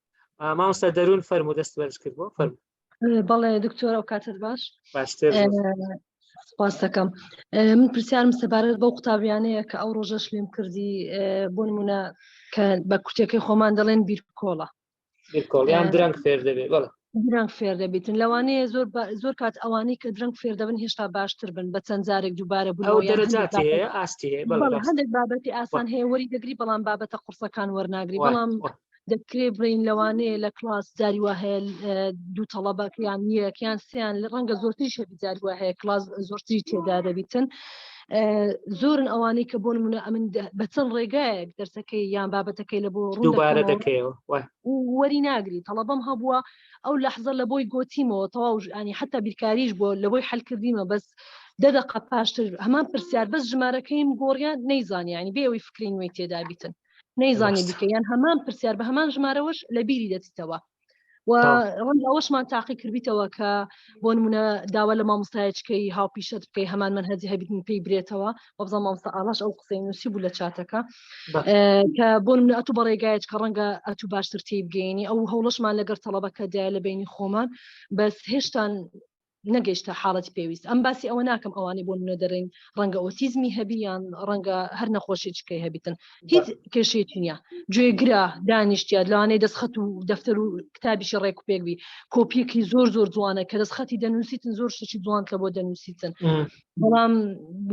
S1: مامۆستا دەروون فەرمو دەست بەرز کرد بۆ فەرمو
S11: بەڵێ دکتۆر ئەو کاتت باش
S1: باشتر
S11: سپاس دەکەم من پرسیارم سەبارەت بەو قوتابیانەیە کە ئەو ڕۆژەش لێم کردی بۆ نمونە کە بە کورتەکەی خۆمان دەڵێن بیرکۆڵە
S1: بیرکۆڵیان درەنگ فێر دەبێت بەڵێ
S11: درەنگ فێر دەبیتن لەوانەیە زۆر زۆر کات ئەوانەی کە درەنگ فێر دەبن هێشتا باشتر بن بە چەند جارێک دووبارە
S1: بوون دەرەجاتی ئاستی
S11: هەندێک بابەتی ئاسان هەیە وەری دەگری بەڵام بابەتە قورسەکان وەرناگری بەڵام دەکرێ بڵین لەوانەیە لە کلاس جاری وا هەیە دوو تەڵەبەک یان یەک یان سیان لە ڕەنگە زۆرتریش هەبی جاری وا هەیە کلاس زۆرتری تێدا دەبیتن زۆرن ئەوانەی کە بۆ نمونە ئەمن بە چەند ڕێگایەک دەرسەکەی یان بابەتەکەی لە بۆ
S1: ڕوون دووبارە دەکەیەوە
S11: وەری ناگری تەڵەبەم هەبووە ئەو لەحزە لە بۆی گۆتیمەوە تەواو ژانی حتا بیرکاریش بۆ لە بۆی حلکردیمە بەس دەدەقە پاشتر هەمان پرسیار بەس ژمارەکەیم گۆڕیان نەیزانانی ینی بێ ئەوەی فکری نوێی تێدا بیتن نەیزانانی بیکە یان هەمان پرسیار بە هەمان ژمارەوەش لە بیری دەچیتەوە و ڕەنگە ئەوەشمان تاقی کردیتەوە کە بۆ نمونە داوا لە مامۆستایەکەی هاوپیشەت بکەی هەمان منهجی هەبیتن پێی برێتەوە وەبزان مامۆستا ئاڵاش ئەو قسەی نووسی بوو لە چاتەکە کە بۆ نمونە ئەتوو بە ڕێگایەک کە ڕەنگە ئەتوو باشتر تێی بگەینی ئەو هەوڵشمان لەگەر تەڵەبەکەدایە لە بینی خۆمان بەس هێشتان نەگەیشتە حاڵەتی پێویست ئەم باسی ئەوە ناکەم ئەوانەی بۆ نمونە دەرێن ڕەنگە ئۆتیزمی هەبی یان ڕەنگە هەر نەخۆشیچکەی هەبیتن هیچ کێشەیەکی نییە گوێگرە دانیشتیات لەوانەیە دەستخەت و دەفتەر و کتابیشی ڕێک و پێک بی کۆپیەکی زۆر زۆر جوانە کە دەستخەتی دەنووسیتن زۆر شتێکی جوان کە بۆ دەنووسیتن بەڵام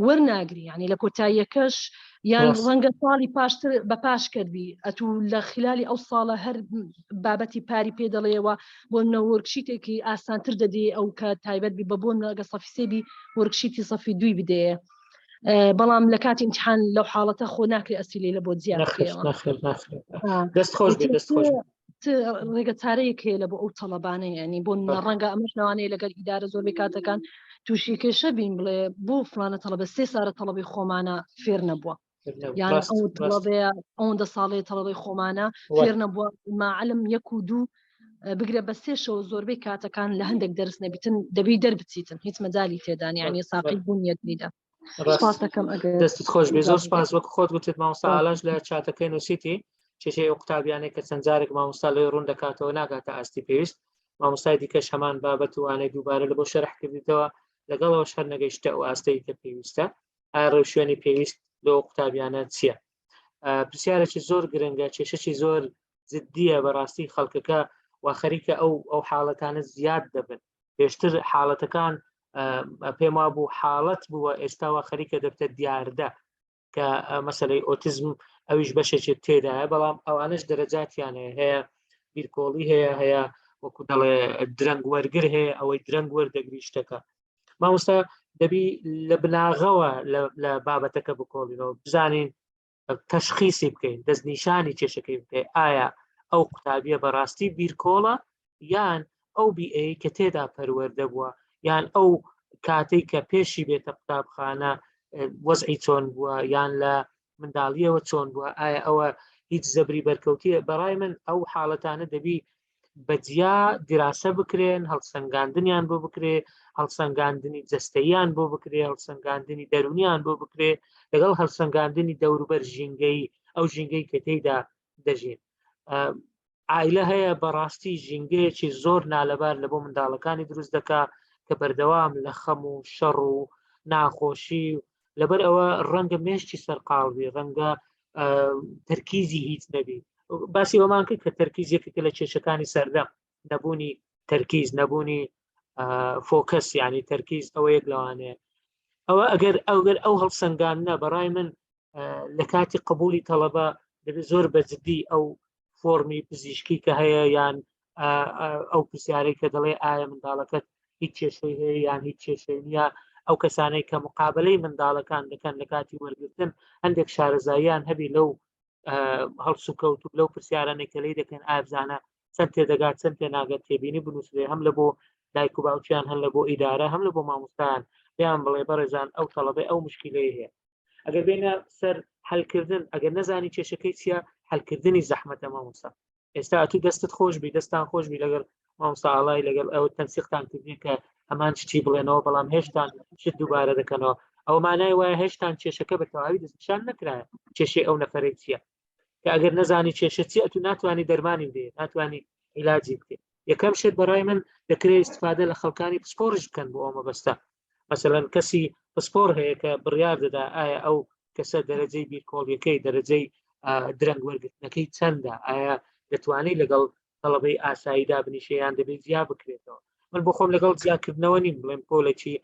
S11: وەرناگری ینی لە کۆتاییەکەش یان ڕەنگە ساڵی پاشتر بە پاش کردبی ئەتوو لە خلالی ئەو ساڵە هەر بابەتی پاری پێ دەڵێەوە بۆ نە worksheet ێکی ئاسانتر دەدی ئەو کە تایبەت بی بە بۆ نەگە سەفی سێبی worksheet ی سەفی دووی بدەیە بەڵام لە کاتی امتحان لەو حاڵەتە خۆ ناکرێ ئەسیلی لە بۆ زیاد
S1: دەست خۆش دەست خۆش
S11: ڕێگە چارەیەک هەیە لە بۆ ئەو تەڵەبانە ینی بۆ ڕەنگە ئەمەش لەوانەیە لەگەل ئیدارە زۆربەی کاتەکان تووشی کێشە بین بڵێ بۆ فلانە تەڵەبە سێ سارە تەڵەبی خۆمانە فێر نەبووە یان ئەو تەڵەبەیە ئەوەندە ساڵەیە تەڵەبەی خۆمانە فێر نەبووە ماعلم یەک و دوو بگرە بە سێ شەوە زۆربەی کاتەکان لە هەندێک دەرس نەبیتن دەبی دەربچیتن هیچ مەجالی تێدان یعنی ساقی بوون یەکلیدا سپاس دەکەم ئەگەر
S1: دەستت خۆش بێ زۆر سپاس وەک خۆت گوتت مامۆستا ئالاش لە چاتەکەی نووسیتی کێشەی ئەو قوتابیانەی کە چەند جارێک مامۆستا لێ ڕوون دەکاتەوە ناگاتە ئاستی پێویست مامۆستای دیکەش هەمان بابەت و وانەی دووبارە لە بۆ شەرح کردیتەوە لەگەڵەوە شەر نەگەیشتە ئەو ئاستەی کە پێویستە ئایا ڕێوشوێنی پێویست لۆ قوتابیانە چییە؟ پرسیارێکی زۆر گرنگە کێشەکی زۆر جددیە بەڕاستی خەڵکەکە و خەریکە ئەو ئەو حاڵەتانە زیاد دەبن پێشتر حاڵەتەکان پێم وابوو حاڵەت بووە ئێستاوە خەریکە دەبتە دیاردە کە مەسلەی ئۆتیزم ئەویش بەشێکی تێدایە بەڵام ئەوانش دەرەجاتیان هەیە بیرکۆڵی هەیە هەیە وەکو دەڵێ درەنگ وەرگر هەیە ئەوەی درەنگ وەردەگری شتەکە مامۆستا دەبی لە بناغەوە لە بابەتەکە بکۆڵینەوە بزانین تەشخیسی بکەین دەستنیشانی کێشەکەی بکەین ئایا ئەو قوتابیە بەڕاستی بیرکۆڵە یان ئەو بیئەی کە تێدا پەروەردە بووە یان ئەو کاتێک کە پێشی بێتە قوتابخانە وەزعی چۆن بووە یان لە منداڵیەوە چۆن بووە ئایا ئەوە هیچ زەبری بەرکەوتیە بەڕای من ئەو حاڵەتانە دەبی بە جیا دیراسە بکرێن هەڵسەنگاندنیان بۆ بکرێ هەڵسەنگاندنی جەستەیان بۆ بکرێ هەڵسەنگاندنی دەرونیان بۆ بکرێ لەگەڵ هەڵسەنگاندنی دەوروبەر ژینگەی ئەو ژینگەی کە تێیدا دەژین ئایلە هەیە بەڕاستی ژینگەیەکی زۆر نالەبار لە بۆ منداڵەکانی دروست دەکا کە بەردەوام لە خەم و شەڕ و ناخۆشی و لەبەر ئەوە ڕەنگە مێشتی سەرقاڵبی ڕەنگە تەرکیزی هیچ نەبی باسی ئەومان کرد کە تەرکیز یەکێکە لە کێشەکانی سەردەم نەبوونی تەرکیز نەبوونی focus ینی تەرکیز ئەوە یەک لەوانەیە ئەوە ئەگەر ئەوگەر ئەو هەڵسەنگاندنە بەڕای من لە کاتی قبولی تەڵەبە دەبێت زۆر بە جدی ئەو فۆرمی پزیشکی کە هەیە یان ئەو پرسیارەی کە دەڵێ ئایا منداڵەکەت هیچ کێشەی هەیە یان هیچ کێشەی نییە ئەو کەسانەی کە مقابلەی منداڵەکان دەکەن لە کاتی وەرگتن هەندێک شارەزاییان هەبی لەو هەڵسوکەوت و لەو پرسیارانەی کە لی دەکەن ئابزانە چەند تێدەگات چەند تێناگەت تێبینی بنووسرێ هەم لە بۆ دایک و باوکیان هەم لە بۆ ئیدارە هەم لە بۆ مامۆستایان پێیان بڵێ بەڕێزان ئەو تەڵەبەی ئەو مشکلەی هەیە ئەگەر بێنە سەر حلکردن ئەگەر نەزانی کێشەکەی چییە حلکردنی زەحمەتە مامۆستا ئێستا ئەتو دەستت خۆش بی دەستان خۆش بی لەگەڵ مامۆستا ئاڵای لەگەڵ ئەو تەنسیقتان کردنی کە هەمان شتی بڵێنەوە بەڵام هێشتان شت دووبارە دەکەنەوە ئەو مانای وایە هێشتان کێشەکە بە تەواوی دەستنیشان نەکرایە کێشەی ئەو نەفرەی چییە کە ئەگەر نەزانی کێشە چیە ئەتو ناتوانانی دەرمانی بدەیت ناتوانانی عیلاجی بکەیت یەکەم شت بەڕای من دەکرێت استفادە لە خەڵکانی پسپۆڕیش بکەن بۆ ئەو مەبەستە مەسەلەن کەسی پسپۆر هەیە کە بڕیار دەدا ئایا ئەو کەسە دەرەجەی بیرکۆڵیەکەی دەرەجەی درەنگ وەرگرتنەکەی چەندە ئایا دەتوانێت لەگەڵ تەڵەبەی ئاساییدا بنیشەیان دەبێت جیا بکرێتەوە من بۆ خۆم لەگەڵ جیاکردنەوە نیم بڵێم پۆلێکی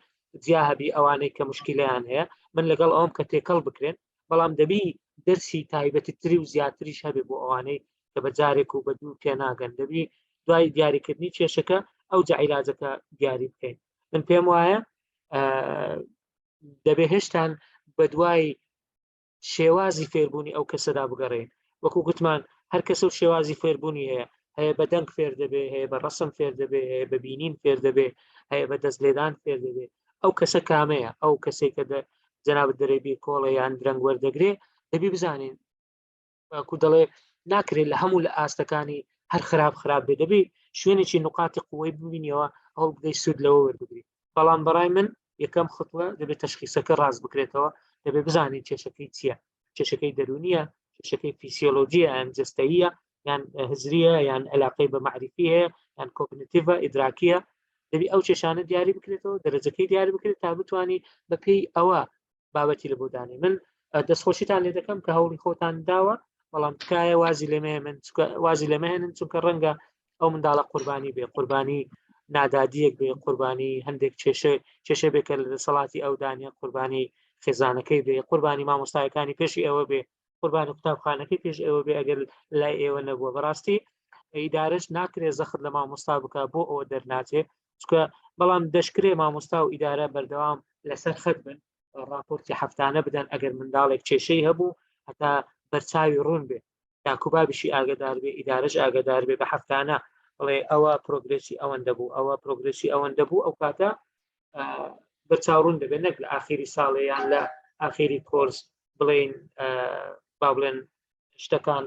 S1: جیا هەبی ئەوانەی کە مشکلیان هەیە من لەگەڵ ئەوم کە تێکەڵ بکرێن بەڵام دەبی دەرسی تایبەتی تری و زیاتریش هەبێ بۆ ئەوانەی کە بە جارێک و بە دوو تێناگەن دەبی دوای دیاریکردنی کێشەکە ئەو جعیلاجەکە دیاری بکەین من پێم وایە دەبێ هێشتان بە دوای شێوازی فێربوونی ئەو کەسەدا بگەڕێن وەکو گوتمان هەر کەسە و شێوازی فێربوونی هەیە هەیە بە دەنگ فێر دەبێ هەیە بە ڕسم فێر دەبێ هەیە بە بینین فێر دەبێ هەیە بە دەست لێدان فێر دەبێ ئەو کەسە کامەیە ئەو کەسێک کە جەنابت دەرێ بیر کۆڵە یان درەنگ وەردەگرێ دەبی بزانین کو دەڵێ ناکرێت لە هەموو لە ئاستەکانی هەر خراپ خراپ بێ دەبی شوێنێکی نقاتی قوەی ببینیەوە هەوڵ بدەی سوود لەوە وەربگری بەڵام بەڕای من یەکەم خطوە دەبێت تەشخیسەکە ڕاست بکرێتەوە دەبێت بزانین کێشەکەی چییە کێشەکەی دەرونیە کێشەکەی فیسیۆلۆژیە یان جستەیە یان هزریە یان علاقەی بە معریفی هەیە یان cognitive ە ئیدراکیە دەبی ئەو کێشانە دیاری بکرێتەوە دەرەجەکەی دیاری بکرێت تا بتانی بەپێی ئەوە بابەتی لە بۆ دانێ من دەستخۆشیتان لێ دەکەم کە هەوڵی خۆتان داوە بەڵام تکایە وازی لێمێ من وازی لێمەهێنن چونکە ڕەنگە ئەو منداڵە قوربانی بێ قوربانی نادادیەک بێ قوربانی هەندێک کێشە کێشە بێ کە لە دەسەڵاتی ئەودانە قوربانی خێزانەکەی بێ قوربانی مامۆستایەکانی پێشی ئەوە بێ قوربانی قوتابخانەکەی پێش ئێوە بێ ئەگەر لای ئێوە نەبووە بەڕاستی ئیدارەش ناکرێ زەخت لە مامۆستا بکە بۆ ئەوە دەرناچێ چکە بەڵام دەشکرێ مامۆستا و ئیدارە بەردەوام لەسەر خەت بن راپۆرتی هەفتانە بدەن ئەگەر منداڵێک کێشەی هەبوو هەتا بەرچاوی ڕوون بێ داکوبابیشی ئاگدار بێ ئیدارەش ئاگدار بێ بە هەفتانە بڵێ ئەوە progress ی ئەوەندە بوو ئەوە progress ی ئەوەندە بوو ئەو کاتە بەرچاوڕوون دەبێت نەک لە ئاخیری ساڵێ یان لە ئاخیری کۆرس بڵێن با بڵێن شتەکان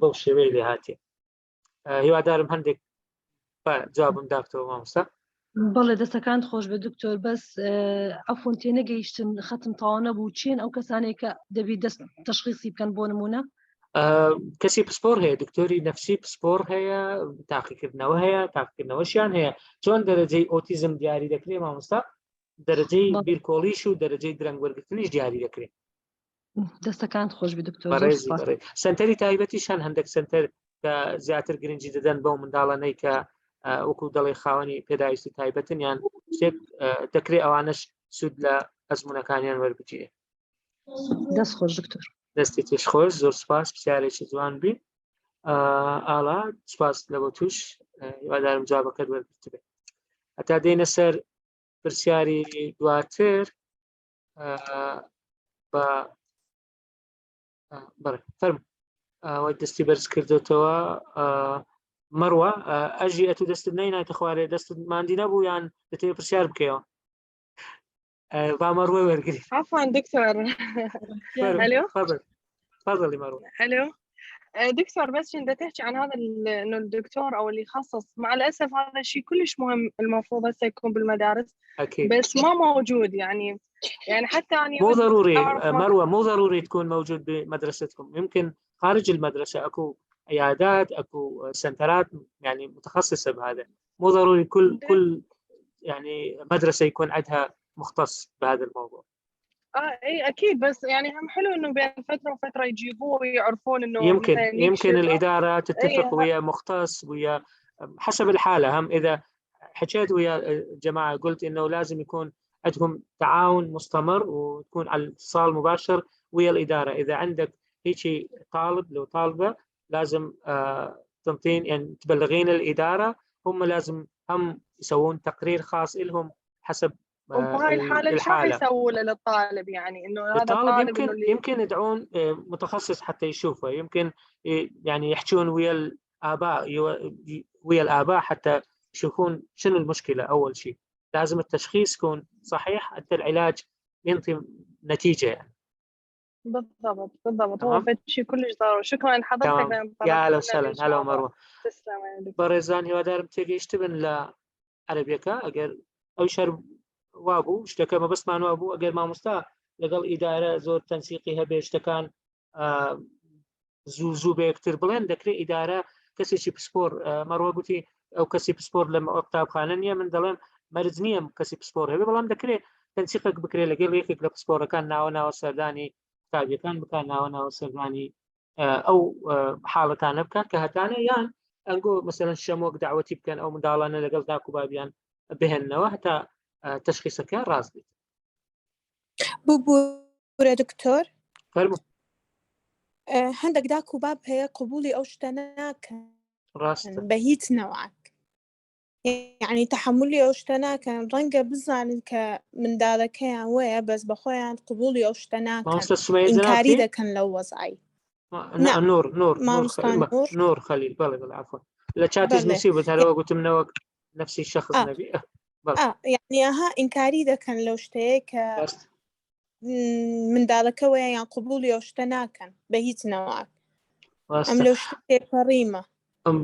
S1: بەو شێوەیە لێ هاتێ هیوادارم هەندێک جوابم داکتەوە مامۆستا
S11: بەڵێ دەستەکان خۆش بە دکتۆر بەس عفون تێ نەگەیشتن خەتم تەواو نەبوو چێن ئەو کەسانێک کە دەبی دەست تەشخیصی بکەن بۆ نمونە
S1: کەسی پسپۆر هەیە دکتۆری نفسی پسپۆر هەیە تاقیکردنەوە هەیە تاقیکردنەوەشیان هەیە چۆن دەرەجەی ئۆتیزم دیاری دەکرێت مامۆستا دەرەجەی بیرکۆڵیش و دەرەجەی درەنگ وەرگرتنیش دیاری دەکرێت
S11: دەستەکان خۆش بی دکتۆر
S1: سنتەری تایبەتیشان هەندێک سنتەر کە زیاتر گرنگی دەدەن بەو منداڵانەی کە وەکو دەڵێ خاوەنی پێداویستی تایبەتن یان شتێک دەکرێت ئەوانش سوود لە ئەزمونونەکانیان وەربگیرێت
S11: دەست خۆش دکتۆر
S1: دەستی تێش خۆش زۆر سپاس پرسیارێکی جوان بی ئاڵا سپاس لە بۆ توش هیوادارم جوابەکەت وەرگرتبێ هەتا دێنە سەر پرسیاری دواتر بە بەڵێ فەرم ئەوەی دەستی بەرز کردوتەوە مەڕوە ئەژی ئەتو دەستت نەینایتە خوارێ دەستت مادی نەبوو یان دەتەوێت پرسیار بکەیەوە با مەڕوە وەرگری
S4: عفوا دكتور الو
S1: تفضل تفضلي مروه
S4: الو دكتور بس كنت تحكي عن هذا انه الدكتور او اللي يخصص مع الاسف هذا الشيء كلش مهم المفروض هسه يكون بالمدارس
S1: اكيد
S4: بس ما موجود يعني يعني حتى يعني
S1: مو ضروري مروه مو ضروري تكون موجود بمدرستكم يمكن خارج المدرسه اكو عيادات اكو سنترات يعني متخصصه بهذا مو ضروري كل كل يعني مدرسه يكون عندها مختص بهذا الموضوع
S4: اه اي اكيد بس يعني هم حلو انه بين فتره وفتره يجيبوه ويعرفون انه
S1: يمكن يمكن الاداره تتفق إيه. ويا مختص ويا حسب الحاله هم اذا حكيت ويا الجماعة قلت انه لازم يكون عندهم تعاون مستمر وتكون على اتصال مباشر ويا الادارة اذا عندك هيك طالب لو طالبه لازم آه، تنطين يعني تبلغين الادارة هم لازم هم يسوون تقرير خاص لهم حسب
S4: آه، وبهاي الحالة ايش راح يسووا للطالب يعني انه هذا
S1: الطالب يمكن اللي... يمكن يدعون آه، متخصص حتى يشوفه يمكن يعني يحجون ويا الاباء ويا الاباء حتى يشوفون شنو المشكلة اول شيء لازم التشخيص يكون صحيح حتى العلاج ينطي نتيجة يعني
S4: بالضبط بالضبط هو شيء كلش ضروري شكرا لحضرتك
S1: يا اهلا وسهلا هلا ومروه
S4: تسلم يا دكتور
S1: بەڕێزان هیوادارم تێگەیشتبن لە عەرەبیەکە ئەگەر ئەو شەر وابوو شتەکە مەبەستمان وابوو ئەگەر مامۆستا لەگەڵ ئیدارە زۆر تەنسیقی هەبێ شتەکان زوو زوو بە یەکتر بڵێن دەکرێت ئیدارە کەسێکی پسپۆر مەڕوە گوتی ئەو کەسی پسپۆر لە قوتابخانە نییە من دەڵێم مەرج نییە کەسی پسپۆر هەبێ بەڵام دەکرێت تەنسیقێک بکرێت لەگەڵ یەکێک لە پسپۆرەکان ناوە ناوە سەردانی قوتابیەکان بکات ناوە ناوە سەردانی ئەو حاڵەتانە بکات کە هەتانە یان ئەنگۆ مەسەلەن شەمۆک داوەتی بکەن ئەو منداڵانە لەگەڵ داک و بابیان بهێننەوە هەتا تەشخیصەکە ڕاست بێت.
S5: ببورە دکتۆر
S1: فەرموو.
S5: هەندێک داک و باب هەیە قبولی ئەو شتە ناکەن
S1: ڕاستە
S5: بە هیچ نەوعک یعنی تحملی ئەو شتە ناکەن ڕەنگە بزانن کە منداڵەکەیان وەیە بەس بە خۆیان قبولی ئەو شتە ناکەن
S1: مامۆستا سمەیە
S5: ئینکاری
S1: جەنابتی
S5: دەکەن لەو وەزعی
S1: نا
S5: نا
S1: نور نور نور
S5: مامۆستا نور
S1: نور خەلیل بەڵێ بەڵێ عفوا لە چاتیش
S5: بەڵێ
S1: نووسی بوت هەرەوە گوتم نەوەک نفسی شخص
S5: ئا
S1: نەبی بەڵێ
S5: ئا یعنی ئەها ئینکاری دەکەن لەو شتەیە کە
S1: ڕاست
S5: منداڵەکە وەیە یان قبولی ئەو شتە ناکەن بە هیچ نەوعک ئەم
S1: ڕاستە
S5: لەو شتە تێپەڕیمە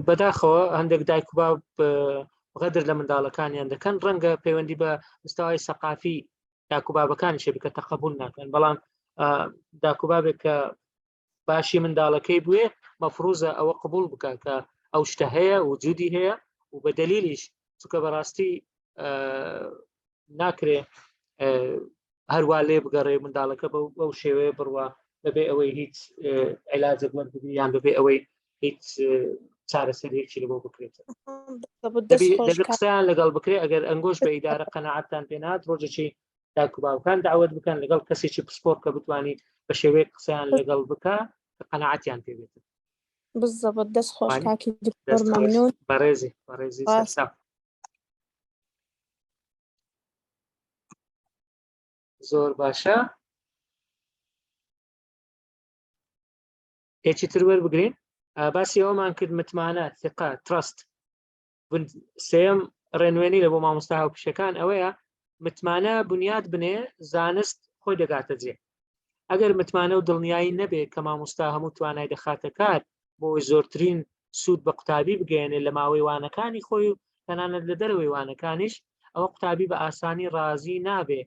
S1: بەداخەوە هەندێک دایک و باب غەدر لە منداڵەکانیان دەکەن ڕەنگە پەیوەندی بە مستەوای سەقافی داک و بابەکانیشە بکە تەقەبول ناکەن بەڵام داک و بابێک کە باشی منداڵەکەی بوێ مەفروزە ئەوە قبول بکە کە ئەو شتە هەیە وجودی هەیە و بە دەلیلیش چونکە بەڕاستی ناکرێ هەروە لێ بگەڕێ منداڵەکە بەو شێوەیە بڕوا بەبێ ئەوەی هیچ عیلاجێک وەربگری یان بەبێ ئەوەی هیچ چارەسەریەکی لە بۆ بکرێت دەبی قسەیان لەگەڵ بکرێ ئەگەر ئەنگۆش بە ئیدارە قەنەعەتان پێنات ڕۆژێکی داک و باوکان داوت بکەن لەگەڵ کەسێکی پسپۆر کە بتوانانی بە شێوەیەک قسەیان لەگەڵ بکە کە قەنەعەتیان پێ بێت
S5: بالضبط دەست خۆش کاکی دکتۆر مەمنون
S1: بەڕێزی بەڕێزی سەرسام زۆر باشە هیچی تر وەربگرین باسی ئەومان کرد متمانە ثقە ترست سێم ڕێنوێنی لە بۆ مامۆستا هاوپیشەکان ئەوەیە متمانە بنیاد بنێ زانست خۆی دەگاتە جێ ئەگەر متمانە و دڵنیایی نەبێ کە مامۆستا هەموو توانای دەخاتە کار بۆ زۆرترین سوود بە قوتابی بگەیەنێ لە ماوەی وانەکانی خۆی و تەنانەت لە دەرەوەی وانەکانیش ئەوە قوتابی بە ئاسانی ڕازی نابێ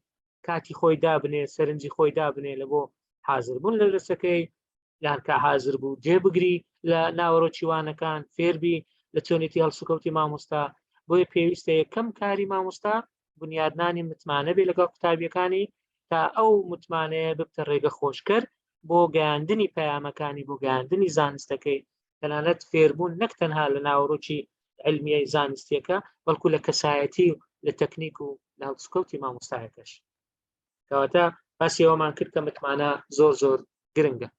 S1: کاتی خۆی دابنێ سەرنجی خۆی دابنێ لە بۆ حاضربوون لە دەرسەکەی یان کە حاضر بوو جێ بگری لە ناوەڕۆکی وانەکان فێربی لە چۆنێتی هەڵسوکەوتی مامۆستا بۆیە پێویستە یەکەم کاری مامۆستا بنیادنانی متمانە بێ لەگەڵ قوتابیەکانی تا ئەو متمانەیە ببتە ڕێگە خۆشکەر بۆ گەیاندنی پەیامەکانی بۆ گەیاندنی زانستەکەی تەنانەت فێربوون نەک تەنها لە ناوەڕۆکی علمیەی زانستیەکە بەڵکو لە کەسایەتی و لە تەکنیک و لە هەڵسوکەوتی مامۆستایەکەش کەواتە باسی ئەوەمان کرد کە متمانە زۆر زۆر گرنگە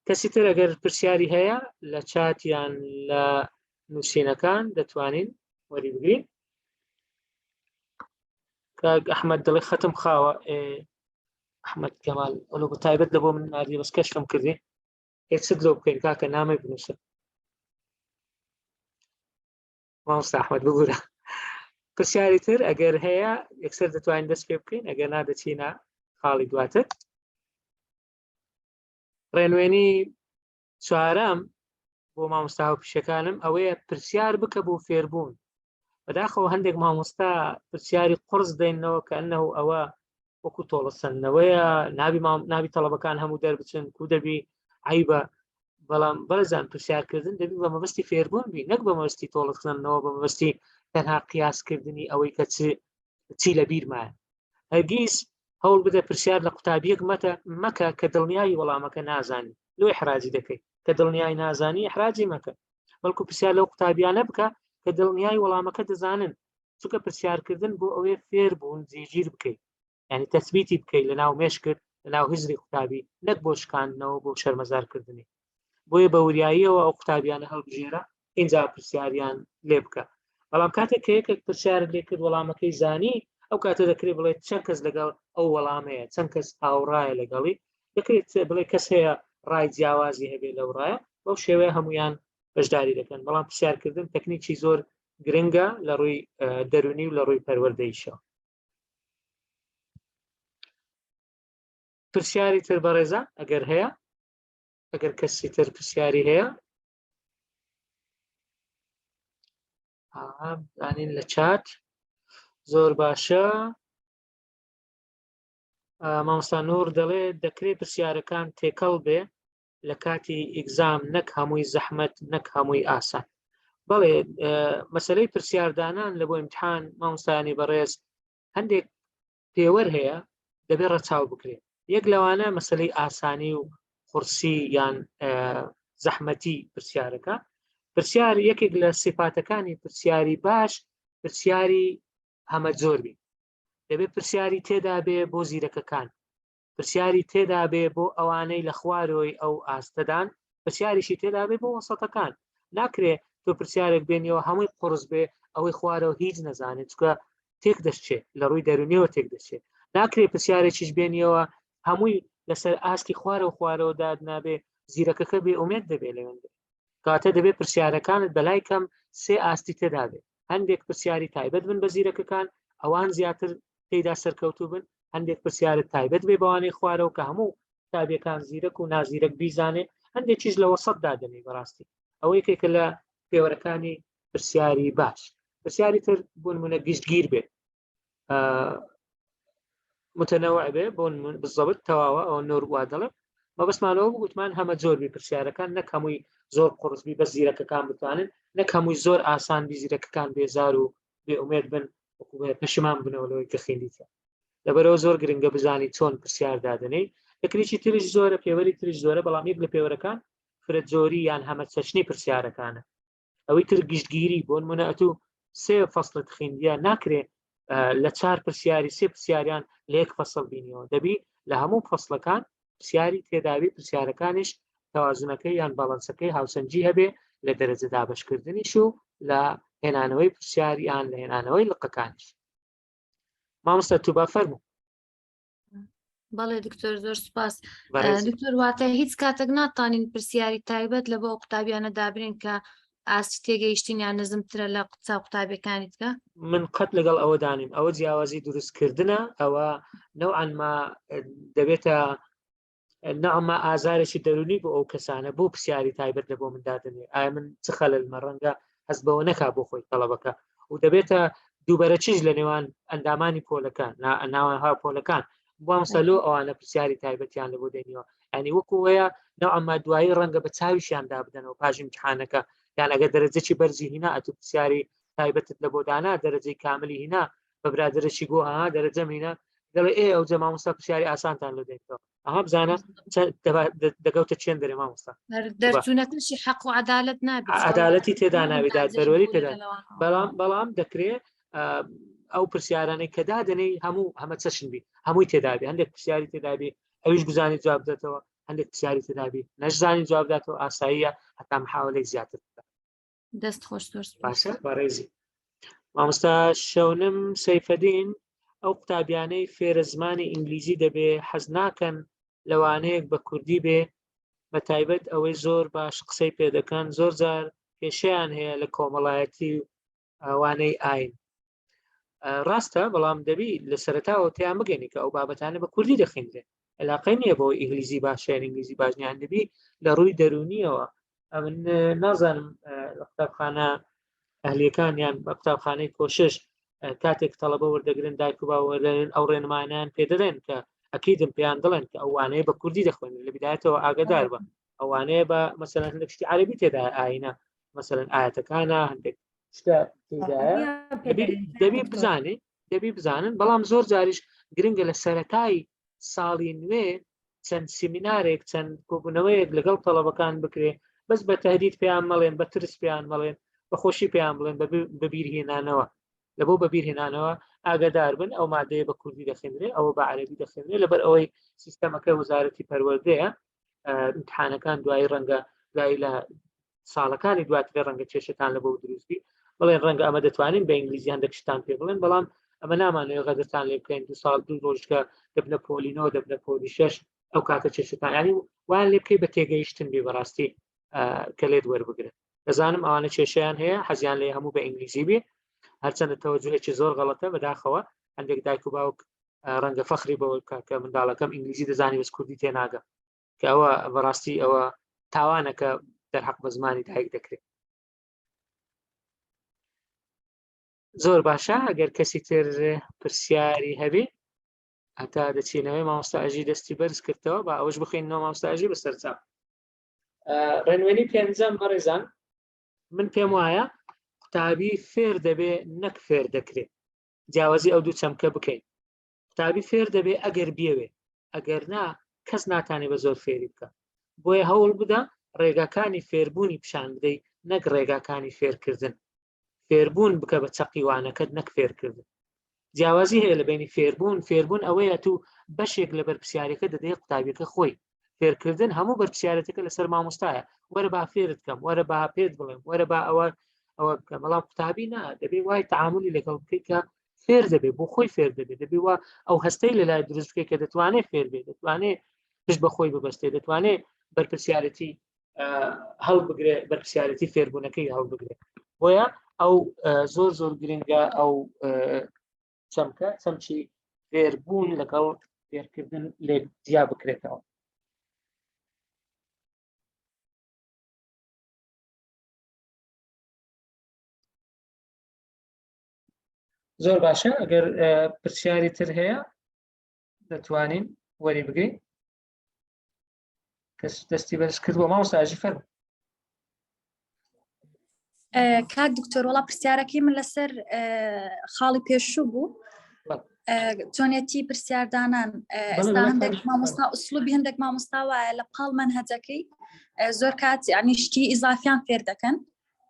S1: کەسی تر ئەگەر پرسیاری هەیە لە چات یان لە نووسینەکان دەتوانین وەری بگرین کاک ئەحمد دەڵێ خەتم خاوە ئەحمد کەمال ئەلو بە تایبەت لە بۆ من ناردی بەس کەشفم کردی ئێ چت لۆ بکەین کاکە نامەی بنووسە مامۆستا ئەحمد ببورە پرسیاری تر ئەگەر هەیە یەکسەر دەتوانین دەست پێ بکەین ئەگەر نا دەچینە خاڵی دواتر ڕێنوێنی چوارەم بۆ مامۆستا هاوپیشەکانم ئەوەیە پرسیار بکە بۆ فێربوون بەداخەوە هەندێک مامۆستا پرسیاری قرس دێنەوە کە ئەنه ئەوە وەکو تۆڵەسەندنەوەیە نابی نابی تەڵەبەکان هەموو دەربچن کو دەبی عیبە بەڵام بەرزان پرسیارکردن دەبی بە مەبەستی فێربوون بی نەک بە مەبەستی تۆڵەسەندنەوە بە مەبەستی تەنها قیاسکردنی ئەوەی کە چی لە بیرمایە هەرگیز هەوڵ بدە پرسیار لە قوتابیەک مەتە مەکە کە دڵنیایی وەڵامەکە نازانی لۆ ئیحراجی دەکەی کە دڵنیای نازانی ئیحراجی مەکە بەڵکو پرسیار لەو قوتابیانە بکە کە دڵنیای وەڵامەکە دەزانن. چونکە پرسیارکردن بۆ ئەوەیە فێر بوون جێگیر بکەیت یعنی تەسبیتی بکەیت لە ناو مێشکت لە ناو هزری قوتابی نەک بۆ شکاندنەوە بۆ شەرمەزارکردنی بۆیە بە وریاییەوە ئەو قوتابیانە هەڵبژێرە ئینجا پرسیاریان لێ بکە بەڵام کاتێک کە یەکێک پرسیارت لێ کرد وەڵامەکەی زانی ئەو کاتە دەکرێت بڵێت چەند کەس لەگەڵ ئەو وەڵامەیە چەند کەس هاوڕایە لەگەڵی دەکرێت بڵێ کەس هەیە ڕای جیاوازی هەبێ لەو ڕایە بەو شێوەیە هەمویان بەشداری دەکەن بەڵام پرسیارکردن تەکنیکی زۆر گرنگە لە ڕووی دەرونی و لە ڕووی پەروەردەیشەوە پرسیاری تر بەڕێزە ئەگەر هەیە ئەگەر کەسی تر پرسیاری هەیە دانین لە چات زۆر باشە مامۆستا نور دەڵێ دەکرێت پرسیارەکان تێکەڵ بێ لە کاتی exam نەک هەمووی زەحمت نەک هەمووی ئاسان بەڵێ مەسلەی پرسیاردانان لە بۆ امتحان مامۆستایانی بەڕێز هەندێک پێوەر هەیە دەبێت ڕەچاو بکرێت یەک لەوانە مەسلەی ئاسانی و قورسی یان زەحمەتی پرسیارەکە پرسیار یەکێک لە سیفاتەکانی پرسیاری باش پرسیاری هەمە جۆر بی دەبێت پرسیاری تێدا بێ بۆ زیرەکەکان پرسیاری تێدا بێ بۆ ئەوانەی لە خوارەوەی ئەو ئاستەدان، پرسیاریشی تێدا بێ بۆ وەسەتەکان. ناکرێ تۆ پرسیارێک بێنیەوە هەمووی قوڕس بێ، ئەوەی خوارەوە هیچ نەزانێ، چونکە تێک دەشچێ، لە ڕووی دەروونیەوە تێک دەچێ. ناکرێ پرسیارێکیش بێنیەوە هەمووی لەسەر ئاستی خوارەوە خوارەوە دادنابێ، زیرەکەکە بێ ئومێد دەبێ لەوێندە. کەواتە دەبێ پرسیارەکانت بەلای کەم سێ ئاستی تێدا بێ. هەندێک پرسیاری تایبەت بن بە زیرەکەکان، ئەوان زیاتر تێیدا سەرکەوتوو بن، هەندێک پرسیارت تایبەت بێ بەوانەی خوارەوە کە هەموو قوتابیەکان زیرەک و نازیرەک بیزانێ، هەندێکیش لە وەسەت دادەنێی. بەڕاستی ئەوە یەکێکە لە پێوەرەکانی پرسیاری باش. پرسیاری تر بۆ نمونە گشتگیر بێ، متەنەوع بێ، بۆ نمونە بالضبط تەواوە ئەوە نۆر وا دەڵێ. مەبەستمانەوە بوو گوتمان هەمە جۆر بی پرسیارەکان، نەک هەمووی زۆر قورس بی بەس زیرەکەکان بتوانن، نەک هەمووی زۆر ئاسان بی زیرەکەکان بێزار و بێ ئومێد بن پەشیمان بنەوە لەوەی کە خوێندیتە. لەبەرەوە زۆر گرنگە بزانی چۆن پرسیار دادەنێی. تەکنیکی تریش زۆرە، پێوەری تریش زۆرە، بەڵام یەک لە پێوەرەکان فرە جۆری یان هەمە چەشنی پرسیارەکانە. ئەوەی تر گشتگیری، بۆ نمونە ئەتوو سێ فەسڵت خوێندیە، ناکرێ لە چار پرسیاری سێ پرسیاریان لە یەک فەسڵ بینیەوە، دەبی لە هەموو فەسڵەکان پرسیاری تێداوی، پرسیارەکانیش تەوازنەکەی یان باڵانسەکەی هاوسەنگی هەبێ لە دەرەجە دابەشکردنیش و لە هێنانەوەی پرسیار یان لە هێنانەوەی لقەکانیش. مامۆستا توبا فەرموو.
S12: بەڵێ دکتۆر زۆر سوپاس. دکتۆر واتە هیچ کاتێک ناتوانین پرسیاری تایبەت لە بۆ قوتابیانە دابنین کە ئاستی تێگەیشتنیان نزمترە لە قوتاب قوتابیەکانی تکە؟
S1: من قەت لەگەڵ ئەوە دانیم، ئەوە جیاوازی دروستکردنە، ئەوە نەوعەنما دەبێتە نەعما ئازارێکی دەرونی بۆ ئەو کەسانە بۆ پرسیاری تایبەت لە بۆ من دادنێ، ئایا من چ خەلەلمە، ڕەنگە هەست بەوە نەکا بۆ خۆی تەڵەبەکە، و دەبێتە دووبەرەچیش لە نێوان ئەندامانی پۆلەکان، ناوەها پۆلەکان. مامۆستا لۆ ئەوانە پرسیاری تایبەتیان لە بۆ دێنیەوە، ینی وەکو وەیە نەوعەما دوایی ڕەنگە بە چاویشیان دابدەنەوە پاش امتحانەکە، یان ئەگەر دەرەجەکی بەرزی هینا ئەتوو پرسیاری تایبەتت لە بۆ دانا دەرەجەی کاملی هینا بە برادەرەکی گۆ ها دەرەجەم هینا، دەڵێ ئێ ئەو جە مامۆستا پرسیاری ئاسانتان لۆ دێنیتەوە. ئەها بزانە دەگەوتە چێن دەرێ مامۆستا.
S12: دەرچوونەکەشی حەق و عەدالەت نابێت،
S1: عەدالەتی تێدا نابێت، دادپەروەری تێدا. بەڵام دەکرێ ئەو پرسیارانەی کە دادەنێی هەموو هەمە چەشن بی، هەمووی تێدابی، هەندێک پرسیاری تێدابی ئەویش بزانێت جواب بداتەوە، هەندێک پرسیاری تێدابی نەشزانی جواب بداتەوە، ئاساییە هەتا محاولەی زیاتر بکات.
S12: دەست خۆش زۆر سوپاس.
S1: باشە بەڕێزی مامۆستا شەونم سەیفەدین، ئەو قوتابیانەی فێرە زمانی ئینگلیزی دەبێ حەز ناکەن لەوانەیەک بە کوردی بێ، بە تایبەت ئەوەی زۆر باش قسەی پێ دەکەن، زۆر جار کێشەیان هەیە لە کۆمەڵایەتی و وانەی ئاین. ڕاستە، بەڵام دەبی لە سەرەتاوە تیان بگەنی کە ئەو بابەتانە بە کوردی دەخیندرێن، علاقەی نییە بۆ ئینگلیزی باشە یان ئینگلیزی باش نییە، دەبی لە ڕووی دەرونیەوە. ئەمن نازانم لە قوتابخانە ئەهلیەکان یان بە قوتابخانەی کۆشش کاتێک تەڵەبە وەردەگرن دایک و باو وەردەگرن ئەو ڕێنمانیان پێ دەدەن کە ئەکیدم پێیان دەڵێن کە ئەوانەیە بە کوردی دەخوێنن لە بدایەتەوە ئاگادار بە ئەوانەیە بە مەسەلەن هەندێک شتی عەرەبی تێدا ئاینە مەسەلەن ئاەتەکانە هەندێک شتە تێدایە دەبی بزانێ دەبی بزانن. بەڵام زۆر جاریش گرنگە لە سەرەتای ساڵی نوێ چەند سیمینارێک چەند کۆبوونەوەیەک لەگەڵ تەڵەبەکان بکرێ، بەس بە تهدید پێیان مەڵێن، بە ترس پێیان مەڵێن، بە خۆشی پێیان بڵێن، بە بیرهێنانەوە. لە بۆ بەبیرهێنانەوە ئاگادار بن ئەو مادەیە بە کوردی دەخێنرێ ئەوە بە عەربی دەخێنرێ لەبەر ئەوەی سیستەمەکە وەزارەتی پەروەردەیە امتحانەکان دوایی ڕەنگە دوایی لە ساڵەکانی دواتر ڕەنگە کێشەتان لە بۆ دروستبی بڵێن ڕەنگە ئەمە دەتوانین بە ئینگلیزی هەندێک شتان پێ بڵێن بەڵام ئەمە نامانەوێت غەدرتان لێ بکەین دو ساڵ دوو ڕۆژگە دەبنە پۆلینەوە دەبنە پۆلی شەش ئەو کاتە کێشەتان ینی وان لێ بکەی بە تێگەیشتن بێ بەڕاستی کە لێت وەربگرن دەزانم ئەوانە کێشیان هەیە حەزیان لێ هەموو بە ئینگلیزی بێ هەرچەندە تەوەجهێکی زۆر غەڵەتە بەداخەوە هەندێک دایک و باوک ڕەنگە فەخری بەوە بکە کە منداڵەکەم ئینگلیزی دەزانی بەس کوردی تێناگە کە ئەوە بەڕاستی ئەوە تاوانەکە دەرحەق بە زمانی دایک دەکرێت زۆر باشە ئەگەر کەسی تر پرسیاری هەبێ هەتا دەچینەوەی مامۆستا ئەژی دەستی بەرز کردەوە با ئەوەش بخینەوە مامۆستا ئەژی بەسەرچاو ڕێنوێنی پێنجەم بەڕێزان من پێم وایە قوتابی فێر دەبێ نەک فێر دەکرێت جیاوازی ئەو دوو چەمکە بکەین قوتابی فێر دەبێ ئەگەر بیەوێ ئەگەر نا کەس ناتانێ بە زۆر فێری بکە بۆیە هەوڵ بدە ڕێگاکانی فێربوونی پیشان بدەیت نەک ڕێگاکانی فێرکردن فێربوون بکە بە چەقی وانەکەت نەک فێرکردن جیاوازی هەیە لە بینی فێربوون فێربوون ئەوەیە تو بەشێک لە بەرپسیارەکە دەدەی قوتابیەکە خۆی فێرکردن هەموو بەرپسیارەتەکە لەسەر مامۆستایە وەرە با فێرت کەم وەرە با پێت بڵێم وەرە با ئەوە ئەوە بکەم بەڵام قوتابی نا دەبێ وای تعاملی لەگەڵ بکەیت کە فێر دەبێت بۆ خۆی فێر دەبێت دەبێ وا ئەو هەستەی لە لای دروست بکەیت کە دەتوانێت فێر بێت دەتوانێت پشت بە خۆی ببەستێت دەتوانێت بەرپرسیارەتی هەڵبگرێ بەرپرسیارەتی فێربوونەکەی هەڵبگرێ بۆیە ئەو زۆر زۆر گرنگە ئەو چەمکە چەمکی فێربوون لەگەڵ فێرکردن لێک جیا بکرێتەوە. زۆر باشە ئەگەر پرسیاری تر هەیە دەتوانین وەری بگرین کەس دەستی بەرز کردووە مامۆستا ئاژی فەرموو.
S10: کاک دکتۆر وڵا پرسیارەکەی من لەسەر خاڵی پێشوو بوو چۆنیەتی پرسیاردانان ئێستا هەندێک مامۆستا ئوسلوبی هەندێک مامۆستا وایە لە پاڵ مەنهەجەکەی زۆر کات ینی شتی ئیزافیان فێر دەکەن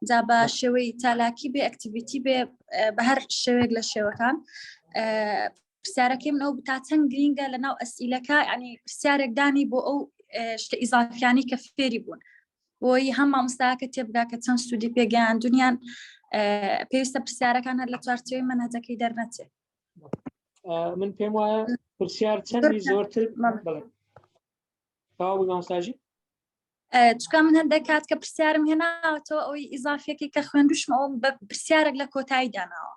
S10: جا بە شێوەی چالاکی بێ activity بێ بە هەر شێوەیەک لە شێوەکان پرسیارەکەی من ئەو تا چەند گرینگە لە ناو ئەسئیلەکە ینی پرسیارێک دانی بۆ ئەو شتە ئیزافیانی کە فێری بوون بۆی هەم مامۆستاکە تێبگا کە چەند سوودی پێگەیاندونیان پێویستە پرسیارەکان هەر لە چوارچێوەی مەنهەجەکەی دەرنەچێت
S1: من پێم وایە پرسیار چەندی زۆرتر بڵێ تەواو مامۆستاژی
S10: چکە من هەندێک کات کە پرسیارم هێناوەتەوە ئەوەی ئیزافیەکەی کە خوێندوشمەوە بە پرسیارێک لە کۆتایی داناوە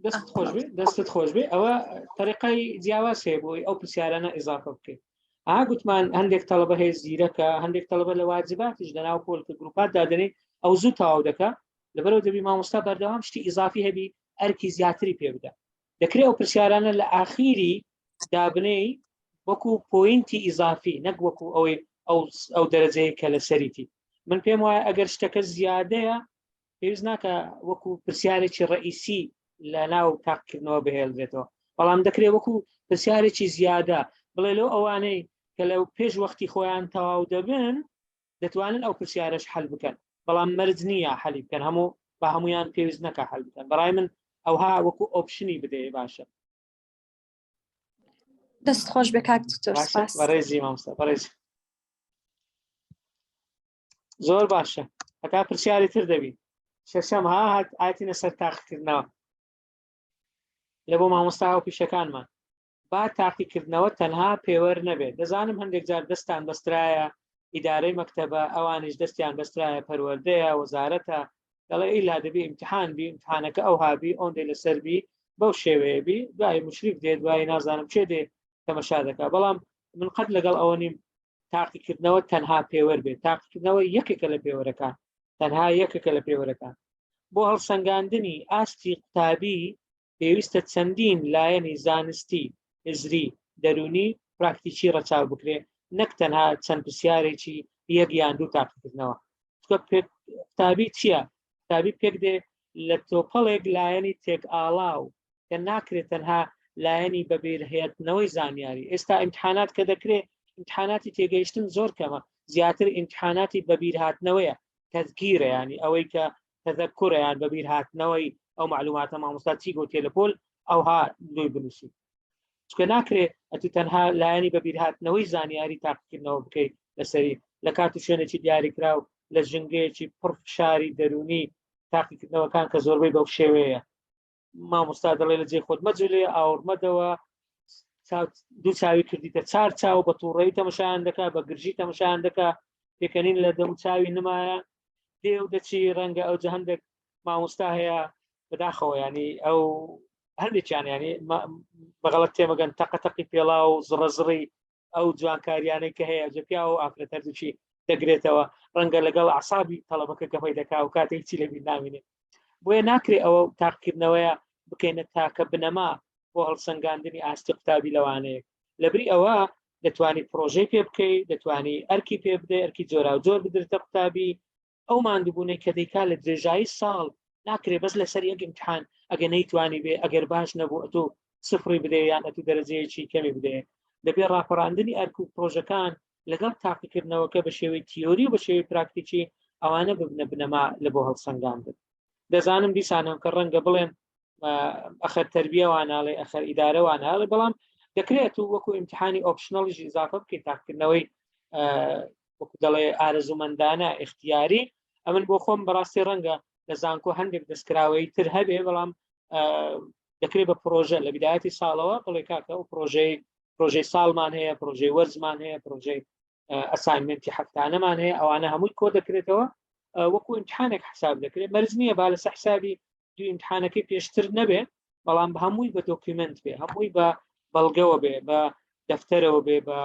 S1: دەست خۆش بێ دەستت خۆش بێ ئەوە تەریقای جیاواز هەیە بۆی ئەو پرسیارانە ئیزافە بکەیت ئا گوتمان هەندێک تەڵەبە هەیە زیرەکە هەندێک تەڵەبە لە واجباتیش لەناو پۆل کە گروپات دادەنێ ئەو زوو تەواو دەکا لەبەرەوە دەبی مامۆستا بەردەوام شتی ئیزافی هەبی ئەرکی زیاتری پێ بدە دەکرێت ئەو پرسیارانە لە ئاخیری دابنێی وەکو point ی ئیزافی نەک وەکو ئەوەی ئەو ئەو دەرەجەیە کە لەسەریتی من پێم وایە ئەگەر شتەکە زیادەیە پێویست ناکە وەکو پرسیارێکی ڕئیسی لە ناو تاقیکردنەوە بهێڵرێتەوە بەڵام دەکرێت وەکو پرسیارێکی زیادە بڵێ لەو ئەوانەی کە لە پێش وەختی خۆیان تەواو دەبن دەتوانن ئەو پرسیارش حل بکەن بەڵام مەرج نییە حەلی بکەن هەموو بە هەمویان پێویست نەکە حل بکەن بەڕای من ئەوها وەکو option ی بدەیە باشە
S10: دەست خۆش بێ کاک دکتۆر سپاس
S1: بەڕێزی مامۆستا بەڕێزی زۆر باشە هەتا پرسیاری تر دەبی شەشەم ها هات ئاتینە سەر تاقیکردنەوە لە بۆ مامۆستا و پیشەکانمان با تاقیکردنەوە تەنها پێوەر نەبێت دەزانم هەندێک جار دەستان بەسترایە ئیدارەی مەکتەبە ئەوانیش دەستیان بەسترایە پەروەردەیە وەزارەتە دەڵێ ئیلا دەبی ئیمتحان بی ئیمتحانەکە ئەوها بی ئەوەندەی لەسەر بی بەو شێوەیە بی دوای مشریف دێت دوای نازانم چێ دێ تەمەشا دەکا بەڵام من قەت لەگەڵ ئەوە نیم تاقیکردنەوە تەنها پێوەر بێت تاقیکردنەوە یەکێکە لە پێوەرەکان تەنها یەکێکە لە پێوەرەکان بۆ هەڵسەنگاندنی ئاستی قوتابی پێویستە چەندین لایەنی زانستی هزری دەروونی پراکتیکی ڕەچاو بکرێ نەک تەنها چەند پرسیارێکی یەک یان دوو تاقیکردنەوە چونکە قوتابی چییە؟ قوتابی پێک دێ لە تۆپەڵێک لایەنی تێکئاڵاو کە ناکرێت تەنها لایەنی بەبیرهێتنەوەی زانیاری ئێستا ئیمتحانات کە دەکرێت ئیمتحاناتی تێگەیشتن زۆر کەمە زیاتر ئیمتحاناتی بەبیرهاتنەوەیە تەذکیرە ینی ئەوەی کە تەذەکورە یان بەبیرهاتنەوەی ئەو معلوماتە مامۆستا چی گوتێ لە پۆل ئەوها لۆی بنووسی چکە ناکرێ ئەتو تەنها لایەنی بەبیرهاتنەوەی زانیاری تاقیکردنەوە بکەیت لەسەری لە کات و شوێنێکی دیاریکراو لە ژنگەیەکی پڕ فشاری دەرونی تاقیکردنەوەکان کە زۆربەی بەو شێوەیە مامۆستا دەڵێ لە جێ خۆت مەجولێ ئاوڕمەدەوە دوو چاوی کردیتە چار چاو بە تووڕەی تەمەشایان دەکا بە گرژی تەمەشایان دەکا پێکەنین لە دەم چاوی نمایە دێ و دەچی ڕەنگە ئەو جە هەندێک مامۆستا هەیە بەداخەوە ینی ئەو هەندێکیان ینی بەغەڵت تێمەگەن تەقە تەقی پێڵا و زڕەزڕی ئەو جوانکاریانەی کە هەیە جە پیاوە و ئافرەت هەردووکی دەگرێتەوە ڕەنگە لەگەڵ عسابی تەڵەبەکە گەمەی دەکا و کاتێک چی لەبیر نامینێ بۆیە ناکرێ ئەوە تاقیکردنەوەیە بکەینە تاکە بنەما بۆ هەڵسەنگاندنی ئاستی قوتابی لەوانەیە لەبری ئەوە دەتوانی پرۆژەی پێ بکەی دەتوانی ئەرکی پێ بدەی ئەرکی جۆراوجۆر بدرێتە قوتابی ئەو ماندووبوونەی کە دەیکا لە درێژایی ساڵ ناکرێ بەس لەسەر یەک ئیمتحان ئەگەر نەیتوانی بێ ئەگەر باش نەبوو ئەتۆ سفری بدێ یان ئەتو دەرەجەیەکی کەمی بدێ دەبێ ڕاپەڕاندنی ئەرک و پرۆژەکان لەگەڵ تاقیکردنەوەکە بە شێوەی تیۆری و بە شێوەی پراکتیکی ئەوانە ببنە بنەما لە بۆ هەڵسەنگاندن دەزانم دیسانەوە کە ڕەنگە بڵێن ئەخەر تەربیە واناڵێ ئەخەر ئیدارە واناڵێ بەڵام دەکرێت و وەکو ئیمتحانی optional یش ئیزافە بکەیت تاقیکردنەوەی وەکو دەڵێ ئارەزومەندانە ئیختیاری ئەمن بۆ خۆم بەڕاستی ڕەنگە لە زانکۆ هەندێک دەستکراوەی تر هەبێ بەڵام دەکرێت بە پرۆژە لە بدایەتی ساڵەوە بڵێ کاکە ئەو پرۆژەی پرۆژەی ساڵمان هەیە پرۆژەی وەرزمان هەیە پرۆژەی assignment ی هەفتانەمان هەیە ئەوانە هەمووی کۆ دەکرێتەوە وەکو امتحانێک حساب دەکرێت مەرج نییە با لەسەر حسابی دوو امتحانەکەی پێشتر نەبێ بەڵام هەمووی بە document بێ هەمووی بە بەڵگەوە بێ بە دەفتەرەوە بێ بە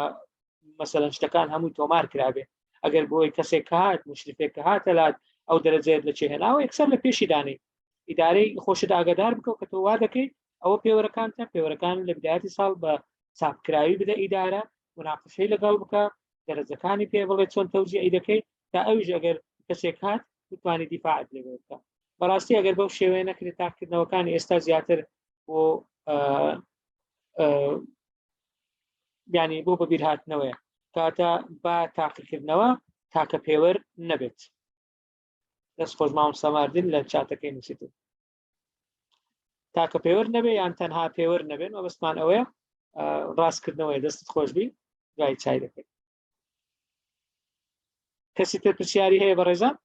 S1: مەسەلەن شتەکان هەمووی تۆمار کرابێ ئەگەر بۆی کەسێک کە هات مشرفێک کە هاتە لات ئەو دەرەجەیەت لە چێ هێناوە یەکسەر لە پێشی دانێ ئیدارەی خۆشت ئاگادار بکە کە تۆ وا دەکەیت ئەوە پێوەرەکانتە پێوەرەکان لە بدایەتی ساڵ بە چاپکراوی بدە ئیدارە مناقشەی لەگەڵ بکە دەرەجەکانی پێ بڵێ چۆن تەوزیعی دەکەیت تا ئەویش ئەگەر کەسێک هات بتوانێت دیفاعت لێ بکە بەڕاستی ئەگەر بەو شێوەیە نەکرێت تاقیکردنەوەکانی ئێستا زیاتر بۆ ینی بۆ بەبیرهاتنەوەیە کاتە با تاقیکردنەوە تاکە پێوەر نەبێت دەست خۆش مامۆستا ماردین لە چاتەکەی نووسیت تاکە پێوەر نەبێ یان تەنها پێوەر نەبێن مەبەستمان ئەوەیە ڕاستکردنەوەی دەستت خۆشبی دوای چای دەکەیت کەسی تر پرسیاری هەیە بەڕێزان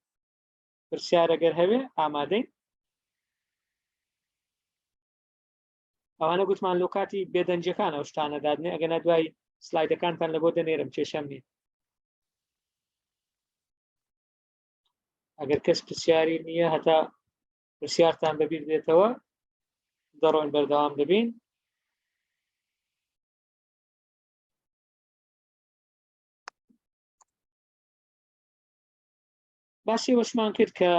S1: پرسیار ئەگەر هەبێ ئامادەین ئەوانە گوتمان لۆ کاتی بێدەنجەکان ئەو شتانە دادنێ ئەگەنا دوای سلایدەکانتان لە بۆ دەنێرم کێشەم نییە ئەگەر کەس پرسیاری نییە هەتا پرسیارتان بەبیر دێتەوە دەڕۆین بەردەوام دەبین باسی ئەوەشمان کرد کە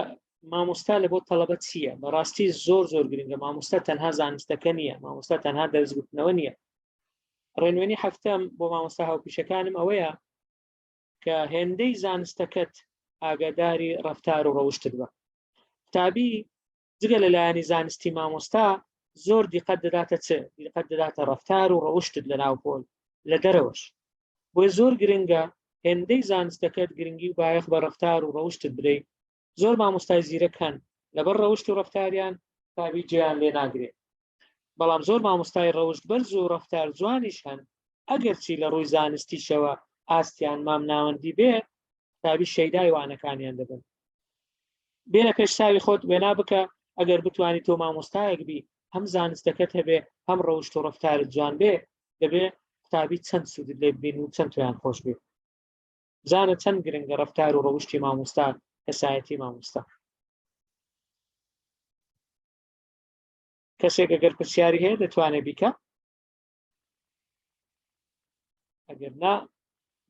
S1: مامۆستا لە بۆ تەڵەبە چییە بەڕاستی زۆر زۆر گرنگە مامۆستا تەنها زانستەکە نییە مامۆستا تەنها دەرزگوتنەوە نییە ڕێنوێنی هەفتەم بۆ مامۆستا هاوپیشەکانم ئەوەیە کە هێندەی زانستەکەت ئاگاداری ڕفتار و ڕەوشتت بە قوتابی جگە لە لایەنی زانستی مامۆستا زۆر دیقەت دەداتە چ دیقەت دەداتە ڕفتار و ڕەوشتت لە ناو پۆل لە دەرەوەش بۆیە زۆر گرنگە هێندەی زانستەکەت گرنگی و بایەخ بە ڕفتار و ڕەوشتت بدەیت زۆر مامۆستای زیرەک هەن لەبەر ڕەوشت و ڕفتاریان قوتابی جێیان لێ ناگرێت بەڵام زۆر مامۆستای ڕەوشت بەرز و ڕفتار جوانیش هەن ئەگەرچی لە ڕووی زانستیشەوە ئاستیان مامناوەندی بێ قوتابی شەیدای وانەکانیان دەبن بێنە پێش چاوی خۆت وێنا بکە ئەگەر بتوانی تۆ مامۆستایەک بی هەم زانستەکەت هەبێ هەم ڕەوشت و ڕفتارت جوان بێ دەبێ قوتابی چەند سوودت لێ ببین و چەند تۆیان خۆش بێ بزانە چەند گرنگە ڕفتار و ڕەوشتی مامۆستا کەسایەتی مامۆستا کەسێک ئەگەر پرسیاری هەیە دەتوانێت بیکە ئەگەر نا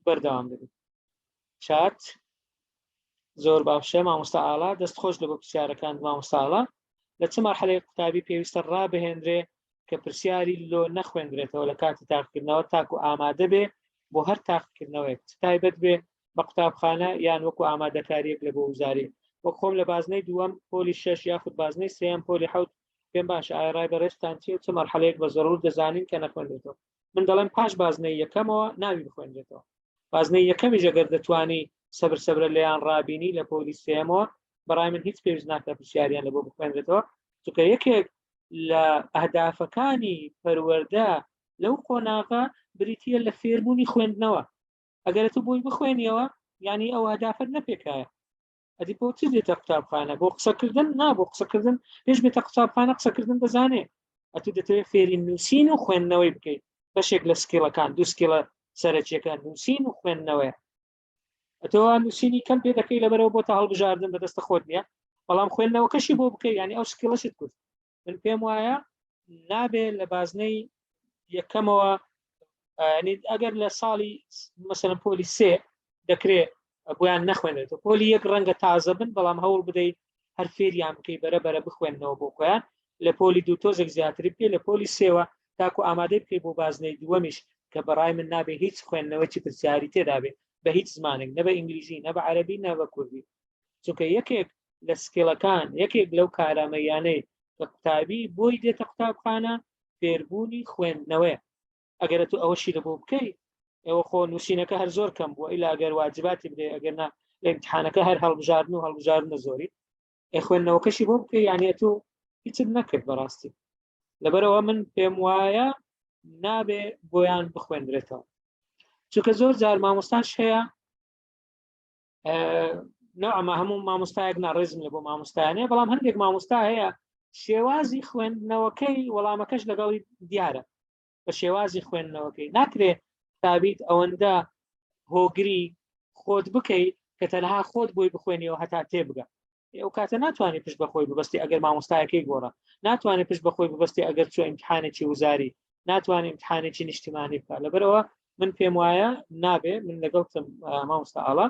S1: بەردەوام دەبێت چات زۆر باشە مامۆستا ئاڵا دەست خۆش لە بۆ پرسیارەکان مامۆستا ئاڵا لە چ مەرحەلەی قوتابی پێویستە ڕابهێنرێ کە پرسیاری لۆ نەخوێندرێتەوە لە کاتی تاقیکردنەوە تاکو ئامادە بێ بۆ هەر تاقیکردنەوەیەک چ تایبەت بێ بە قوتابخانە یان وەکو ئامادەکاریەک لە بۆ وزاری وەک خۆم لە بازنەی دووەم پۆلی شەش یاخود بازنەی سێیەم پۆلی حەوت پێم باشە ئایا ڕای بەڕێزتان چیە و چ مەرحەلەیەک بە زەرور دەزانین کە نەخوێندرێتەوە من دەڵێم پاش بازنەی یەکەمەوە ناوی بخوێندرێتەوە بازنەی یەکەمیش ئەگەر دەتوانی سەبر سەبرە لێیان ڕابینی لە پۆلی سێیەمەوە بەڕای من هیچ پێویست ناکە پرسیاریان لە بۆ بخوێندرێتەوە. چونکە یەکێک لە ئەهدافەکانی پەروەردە لەو قۆناغە بریتە لە فێربوونی خوێندنەوە ئەگەر تۆ بۆی بخوێنیەوە یعنی ئەو ئەهدافت نەپێکایە ئەدی بۆ چ دێتە قوتابخانە بۆ قسەکردن نا بۆ قسەکردن پێش بێتە قوتابخانە قسەکردن دەزانێ ئەتو دەتەوێت فێری نووسین و خوێندنەوەی بکەیت بەشێک لە skill ەکان دوو skill ە سەرەکیەکان نووسین و خوێندنەوەیە ئەتۆ نووسینی کەم پێ دەکەی لەبەرەوە بۆتە هەڵبژاردن بەدەستە خۆت نییە بەڵام خوێندنەوەکەشی بۆ بکەی یعنی ئەو skill ەشت کرد من پێم وایە نابێ لە بازنەی یەکەمەوە ئەگەر لە ساڵی مەسەلەن پۆلی سێ دەکرێ بۆیان نەخوێنێتەوە پۆلی یەک ڕەنگە تازە بن بەڵام هەوڵ بدەیت هەر فێریان بکەی بەرە بەرە بخوێندنەوە بۆ خۆیان لە پۆلی دوو تۆزێک زیاتری بکەی لە پۆلی سێوە تاکو ئامادەی بکەی بۆ بازنەی دووەمیش کە بەڕای من نابێ هیچ خوێندنەوەی پرسیاری تێدا بێ بە هیچ زمانێک نە بە ئینگلیزی نە بە عەربی نە بە کوردی چونکە یەکێک لە skill ەکان یەکێک لەو کارامەیانەی کە قوتابی بۆی دێتە قوتابخانە فێربوونی خوێندنەوەیە ئەگەر تو ئەوەشی لە بۆ بکەی ئێوە خۆ نووسینەکە هەر زۆر کەم بووە ئیلا ئەگەر واجباتی بدەی ئەگەر نا لە ئیمتحانەکە هەر هەڵبژاردن و هەڵبژاردنە زۆری ئێ خوێندنەوەکەشی بۆ بکەی یعنی تو هیچت نەکرد بەڕاستی لەبەرەوە من پێم وایە نابێ بۆیان بخوێندرێتەوە چونکە زۆر جار مامۆستاش هەیە ئەمە هەموو مامۆستایەک ناڕێزم لە بۆ مامۆستایانەیە بەڵام هەندێک مامۆستا هەیە شێوازی خوێندنەوەکەی وەڵامەکەش لەگەڵی دیارە بە شێوازی خوێندنەوەکەی ناکرێ تابیت ئەوەندە هۆگری خۆت بکەی کە تەنها خۆت بۆی بخوێنیەوە هەتا تێبگە ئەو کاتە ناتوانێت پشت بەخۆی ببەستی ئەگەر مامۆستایەکەی گۆڕا ناتوانێت پشت بەخۆی ببەستی ئەگەر چوە ئیمتحانێکی وزاری ناتوانێت ئیمتحانێکی نیشتیمانی بکە لەبەرەوە من پێم وایە نابێ من لەگەڵ مامۆستا ئاڵا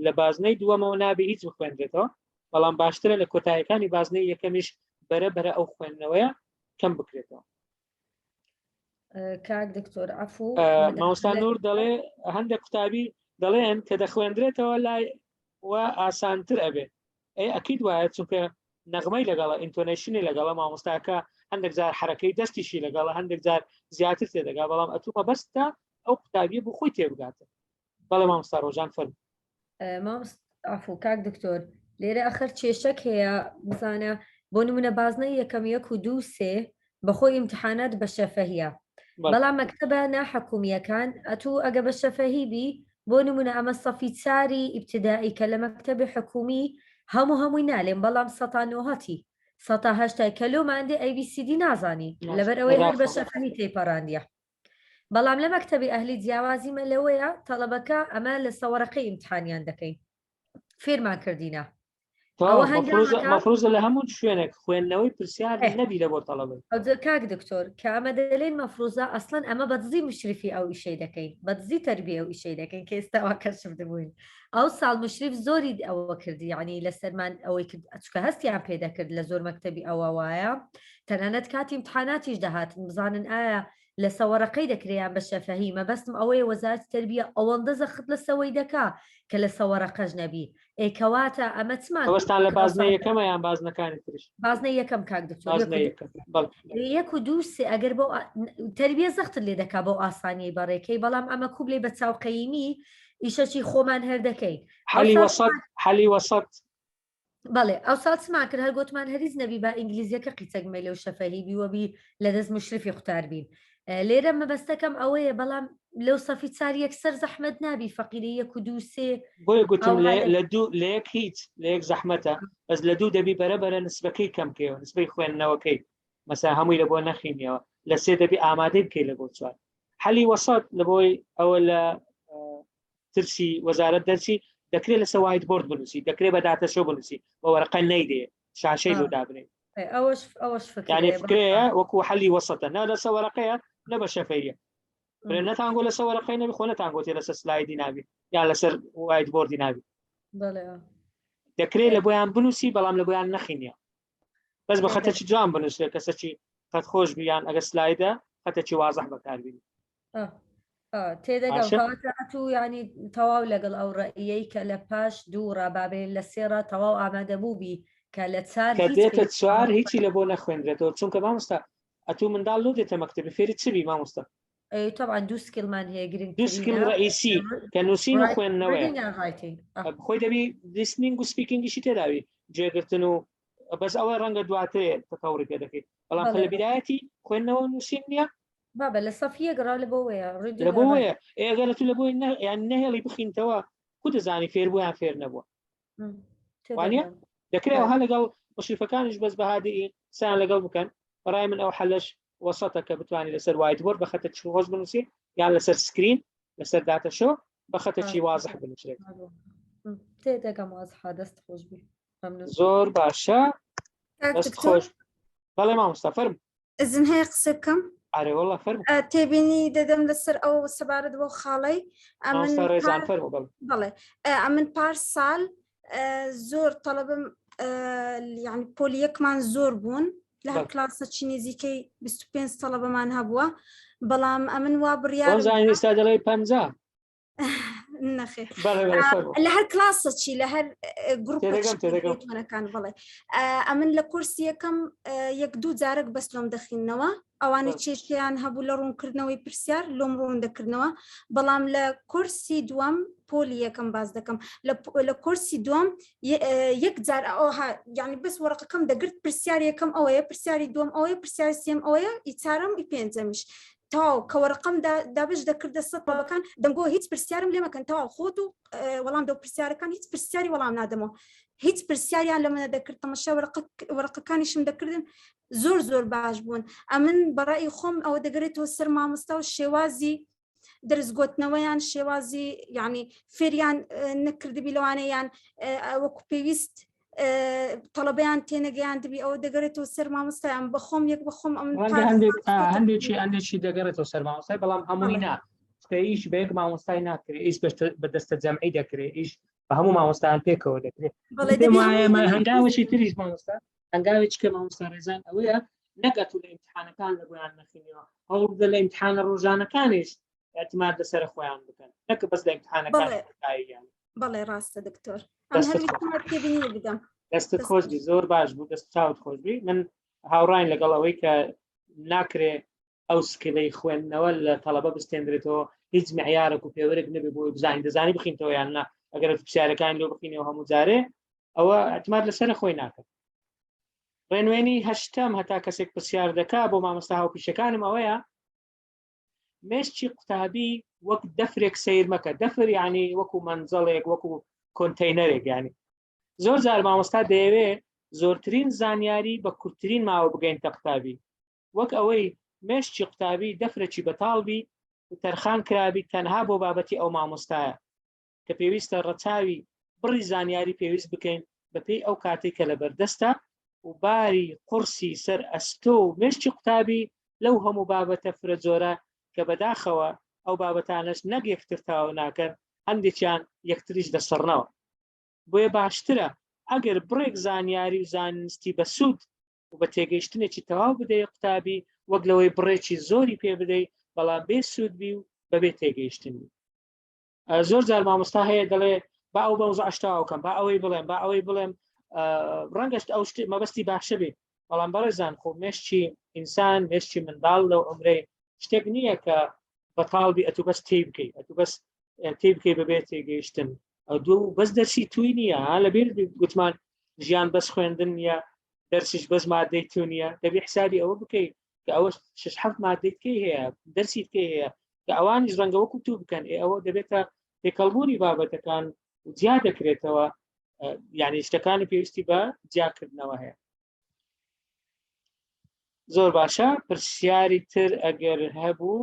S1: لە بازنەی دووەمەوە نابێ هیچ بخوێندرێتەوە بەڵام باشترە لە کۆتایەکانی بازنەی یەکەمیش بەرە بەرە ئەو خوێندنەوەیە کەم بکرێتەوە
S2: کاک دکتۆر عفو
S1: مامۆستا نور دەڵێ هەندێک قوتابی دەڵێن کە دەخوێندرێتەوە لای و ئاسانتر ئەبێ ئەی ئەکید وایە چونکە نەغمەی لەگەڵە intonation ی لەگەڵە مامۆستاکە هەندێک جار حرەکەی دەستیشی لەگەڵە هەندێک جار زیاتر تێدەگا بەڵام ئەتوو مەبەستە ئەو قوتابیە بۆ خۆی تێبگاتە بەڵێ مامۆستا ڕۆژان فەرموو.
S2: مامۆستا عەفو کاک دکتۆر لێرە ئەخر کێشەک هەیە بزانە بۆ نمونە بازنەی یەکەم یەک و دوو سێ بەخۆی ئیمتحانات بە شەفەهیە بەڵام مەکتەبە ناحکومیەکان ئەتوو ئەگە بە شەفەهی بی بۆ نمونە ئەمە سەفی چاری ئیبتدائی کە لە مەکتەبی حکومی هەموو هەمووی نالێم بەڵام سەتا نۆهەتی سەتا هەشتای کە لۆمان دێ ئەی بی سی دی نازانی لەبەر ئەوەی هەر بە شەفەهی تێیپەڕاندیە بەڵام لە مەکتەبی ئەهلی جیاوازیمە لەوەیە تەڵەبەکە ئەمە لە سەوەرەقەی ئیمتحانیان دەکەین فێرمان کردینە
S1: مەفروزە لە هەموو شوێنێک خوێندنەوەی پرسیار نەبی لە بۆ تەڵەبە
S2: کاک دکتۆر کە ئەمە دەلێن مەفروزە ئەسڵەن ئەمە بەدزی مشرفی ئەو ئیشەی دەکەین بەدزی تەربیە ئەو ئیشەی دەکەین کە ئێستاوا کەشف دەبووین ئەو ساڵ مشرف زۆری ئەوە کردی یعنی لەسەرمان ئەوەی کرد چکە هەستیان پێ دەکرد لە زۆر مەکتەبی ئەوە وایە تەنانەت کاتی امتحاناتیش دەهاتن بزانن ئایا لەسە وەرەقەی دەکرێ یان بە شەفەهی مەبەستم ئەوەیە وەزارەتی تەربیە ئەوەندە زەخت لەسەوەی دەکا کە لەسە وەرەقەش نەبی ئێ کەواتە ئەمە چمان
S1: ئەوەستان لە بازنە یەکەمە یان بازنەکانی تریش
S2: بازنە یەکەم کاک دکتۆر یەک و دوو سێ ئەگەر بۆ تەربیە زەختت لێ دەکا بۆ ئاسانیی بەڕێکەی بەڵام ئەمە کوبلێ بە چاوقەیمی ئیشەکی خۆمان هەر دەکەین
S1: حەلی وەسەت حەلی وەسەت
S2: بەڵێ ئەو ساڵ چمان کرد هەر گوتمان هەریز نەبی با ئینگلیزیەکە قیچەک مەلێ و شەفەهی بی وەبی لە دەست مشرفی قوتار بین لێرە مەبەستەکەم ئەوەیە بەڵام لەو سەفی چار یەکسەر زەحمەت نابی فەقیری یەک و دوو سێ
S1: بۆیە گوتم لە دوو لە یەک هیچ لە یەک زەحمەتە بەس لە دوو دەبی بەرە بەرە نسبەکەی کەم کەیەوە نسبەی خوێندنەوەکەی مەسا هەمووی لە بۆ نەخینیەوە لە سێ دەبی ئامادەی بکەی لە بۆ چوار حەلی وەسەت لە بۆی ئەوە لە ترسی وەزارەت دەرچی دەکرێت لەسەر whiteboard بنووسی دەکرێت بە data show بنووسی بە وەرەقە نەیدێ شاشەی لۆ دابنێ
S2: ئەوەش ئەوەش
S1: یعنی فکرەیە وەکو حەلی وەسەتە نە لەسە وەرەقەیە نە بە شەفەیە برێ نەتانگۆ لەسە وەرەقەی نەبی خۆ نەتانگۆتێ لەسەر slide ی نابی یان لەسەر whiteboard ی نابی دەکرێت لە بۆیان بنووسی بەڵام لە بۆیان نەخینە بەس بە خەتەکی جوان بنووسێ کەسەکی خەت خۆش بیان ئەگە slide ە خەتەکی وازح بەکاربینی
S2: تێدەگەم تو ینی تەواو لەگەڵ ئەو ڕەئیەی کە لە پاش دوو ڕابابێ لە سێڕا تەواو ئامادە بووبی کە لە چار
S1: کە دێتە چوار هیچی لە بۆ نەخوێندرێتەوە چونکە مامۆستا ئەتوو منداڵ لۆ دێتە مەکتەبی فێری چ بی مامۆستا
S2: طبعا دوو skill مان هەیە گرنگ
S1: دوو skill ڕئیسی کە نووسین و خوێندنەوەی خۆی دەبی listening و speaking یشی تێداوی گوێگرتن و. بەس ئەوە ڕەنگە دواترێ تەتەوری پێ دەکەیت بەڵام کە لە بیرایەتی خوێندنەوە نووسین نییە
S2: بابە لە سەفیە گەڕاو لە بۆوەیە
S1: لە بۆوەیە ئێگەر تو لە بۆی یان نەهێڵی بخینتەوە کو دەزانی فێر بوویان فێر نەبووە وانە دەکرێت ئەوها لەگەڵ مشریفەکانیش بەس بەهادی قسەیان لەگەڵ بکەن بەڕای من ئەو حەلەش وەسەتە کە بتوانانی لەسەر whiteboard بە خەتە چ خۆش بنووسی یان لەسەر screen لەسەر data show بە خەتەکی وازح بنووسرێت
S2: تێدەگەم وازحە دەست خۆش بی
S1: زۆر باشە دەست خۆش بەڵێ مامۆستا فەرم
S13: ئزن هەیە قسە بکەم
S1: ئەرێ والله فەرم
S13: تێبینی دەدەم لەسەر ئەو سەبارەت بۆ خاڵەی
S1: ئەمن ڕێزان فەرمو بەڵێ
S13: بەڵێ ئەمن پار ساڵ زۆر تەڵەبم یعنی پۆلی یەکمان زۆر بوون لە هەر کلاسە چی نزیکەی 25 تەڵەبەمان هەبووە بەڵام ئەمن وا بڕیار
S1: ئێستا دەڵێ 50
S13: نەخێ لە هەر کلاسە چی لە هەر گروپەکان بڵێ ئەمن لە کورسی یەکەم یەک دوو جارێک بەس لۆم دەخینەوە ئەوانەی چێشیان هەبوو لە ڕوونکردنەوەی پرسیار لۆم ڕوون دەکردنەوە بەڵام لە کورسی دووەم پۆلی یەکەم باز دەکەم لە کورسی دووەم یەک جار ئەوها یعنی بەس وەرەقەکەم دەگرت پرسیار یەکەم ئەوەیە پرسیاری دووەم ئەوەیە پرسیاری سێم ئەوەیە ئی چارەم ئی پێنجەمیش تەواو کە وەرەقەم دابش دەکردە سەر تەڵەکان دەنگۆ هیچ پرسیارم لێ مەکەن تەواو خۆت و وەڵام دەو پرسیارەکان هیچ پرسیاری وەڵام نادەمەوە هیچ پرسیاریان لە منە دەکرد تەمەشا وەرەقەکانیشم دەکردن زۆر زۆر باش بوون ئەمن بەڕای خۆم ئەوە دەگەرێتەوە سەر مامۆستا و شێوازی دەرزگۆتنەوەیان شێوازی یعنی فێریان نەکردبی لەوانەیان وەکو پێویست تەڵەبەیان تێنەگەیاندبی ئەوە دەگەرێتەوە سەر مامۆستایان بەخۆم یەک بەخۆم ئەم
S1: هەندێکی هەندێکی دەگەڕێتەوە سەر مامۆستای بەڵام هەمووی نا ئیش بە یەک مامۆستای ناکرێت ئیش بە دەستە جەمعی دەکرێت ئیش بە هەموو مامۆستایان پێکەوە دەکرێت هەنگاوێکی تریش مامۆستا هەنگاوێکی کە مامۆستا ڕێزان ئەوەیە نەگەت و لە ئیمتحانەکان لە بۆیان نەخینەوە هەوڵ بدە لە ئیمتحانە ڕۆژانەکانیش اعتماد لەسەر خۆیان بکەن نەکە بەس لە ئیمتحانەکان کۆتاییان
S13: بەڵێ ڕاستە دکتۆر
S1: بدەم دەستت خۆش بی زۆر باش بوو دەست چاوت خۆش بی من هاوڕین لەگەڵ ئەوەی کە ناکرێ ئەو skill ەی خوێندنەوە لە تەڵەبە بستێندرێتەوە هیچ معیارێک و پێوەرێک نەبێ بۆی بزانین دەزانی بخینتەوە یان نا ئەگەر پرسیارەکان لۆ بخینەوە هەموو جارێ ئەوە اعتماد لەسەر خۆی ناکە ڕێنوێنی هەشتەم هەتا کەسێک پرسیار دەکا بۆ مامۆستا هاوپیشەکانم ئەوەیە مێشکی قوتابی وەک دەفرێک سیر مەکە دەفر ینی وەکو مەنزەڵێک وەکو کۆنتینەرێک ینی زۆر جار مامۆستا دەیەوێ زۆرترین زانیاری بە کورتترین ماوە بگەین تە قوتابی وەک ئەوەی مێشکی قوتابی دەفرەکی بەتاڵ بی و تەرخان کرابی تەنها بۆ بابەتی ئەو مامۆستایە کە پێویستە ڕەچاوی بڕی زانیاری پێویست بکەین بەپێی ئەو کاتێک کە لەبەردەستە و باری قورسی سەر ئەستۆ و مێشکی قوتابی لەو هەموو بابەتە فرە جۆرە کە بەداخەوە ئەو بابەتانەش نەک یەکتر تەواو ناکەن هەندێکیان یەکتریش دەسڕنەوە بۆیە باشترە ئەگەر بڕێک زانیاری و زانستی بەسوود و بە تێگەیشتنێکی تەواو بدەی قوتابی وەک لەوەی بڕێکی زۆری پێ بدەی بەڵام بێ سوود بی و بەبێ تێگەیشتن بی زۆر جار مامۆستا هەیە دەڵێ با ئەو بەوزع شتاوکەم با ئەوەی بڵێم با ئەوەی بڵێم ڕەنگەشت ئەو شت مەبەستی باشە بێ بەڵام بەڕێزان خۆ مێشکی ئینسان مێشکی منداڵ لەو عمرەی شتێک نییە کە بەتاڵ بی ئەتو بەس تێ بکەی ئەتو بەس تێ بکەی بەبێت تێگەیشتن ئەو دوو بەس دەرسی توی نییە لەبیر گوتمان ژیان بەس خوێندن نییە دەرسیش بەس مادەی تو نییە دەبی حسابی ئەوە بکەیت کە ئەوە شش حەفت مادەی کەی هەیە دەرسی کەی هەیە کە ئەوانیش ڕەنگە وەکو تو بکەن ئێ ئەوە دەبێتە تێکەڵبوونی بابەتەکان و جیا دەکرێتەوە یعنی شتەکانی پێویستی بە جیاکردنەوە هەیە زۆر باشە پرسیاری تر ئەگەر هەبوو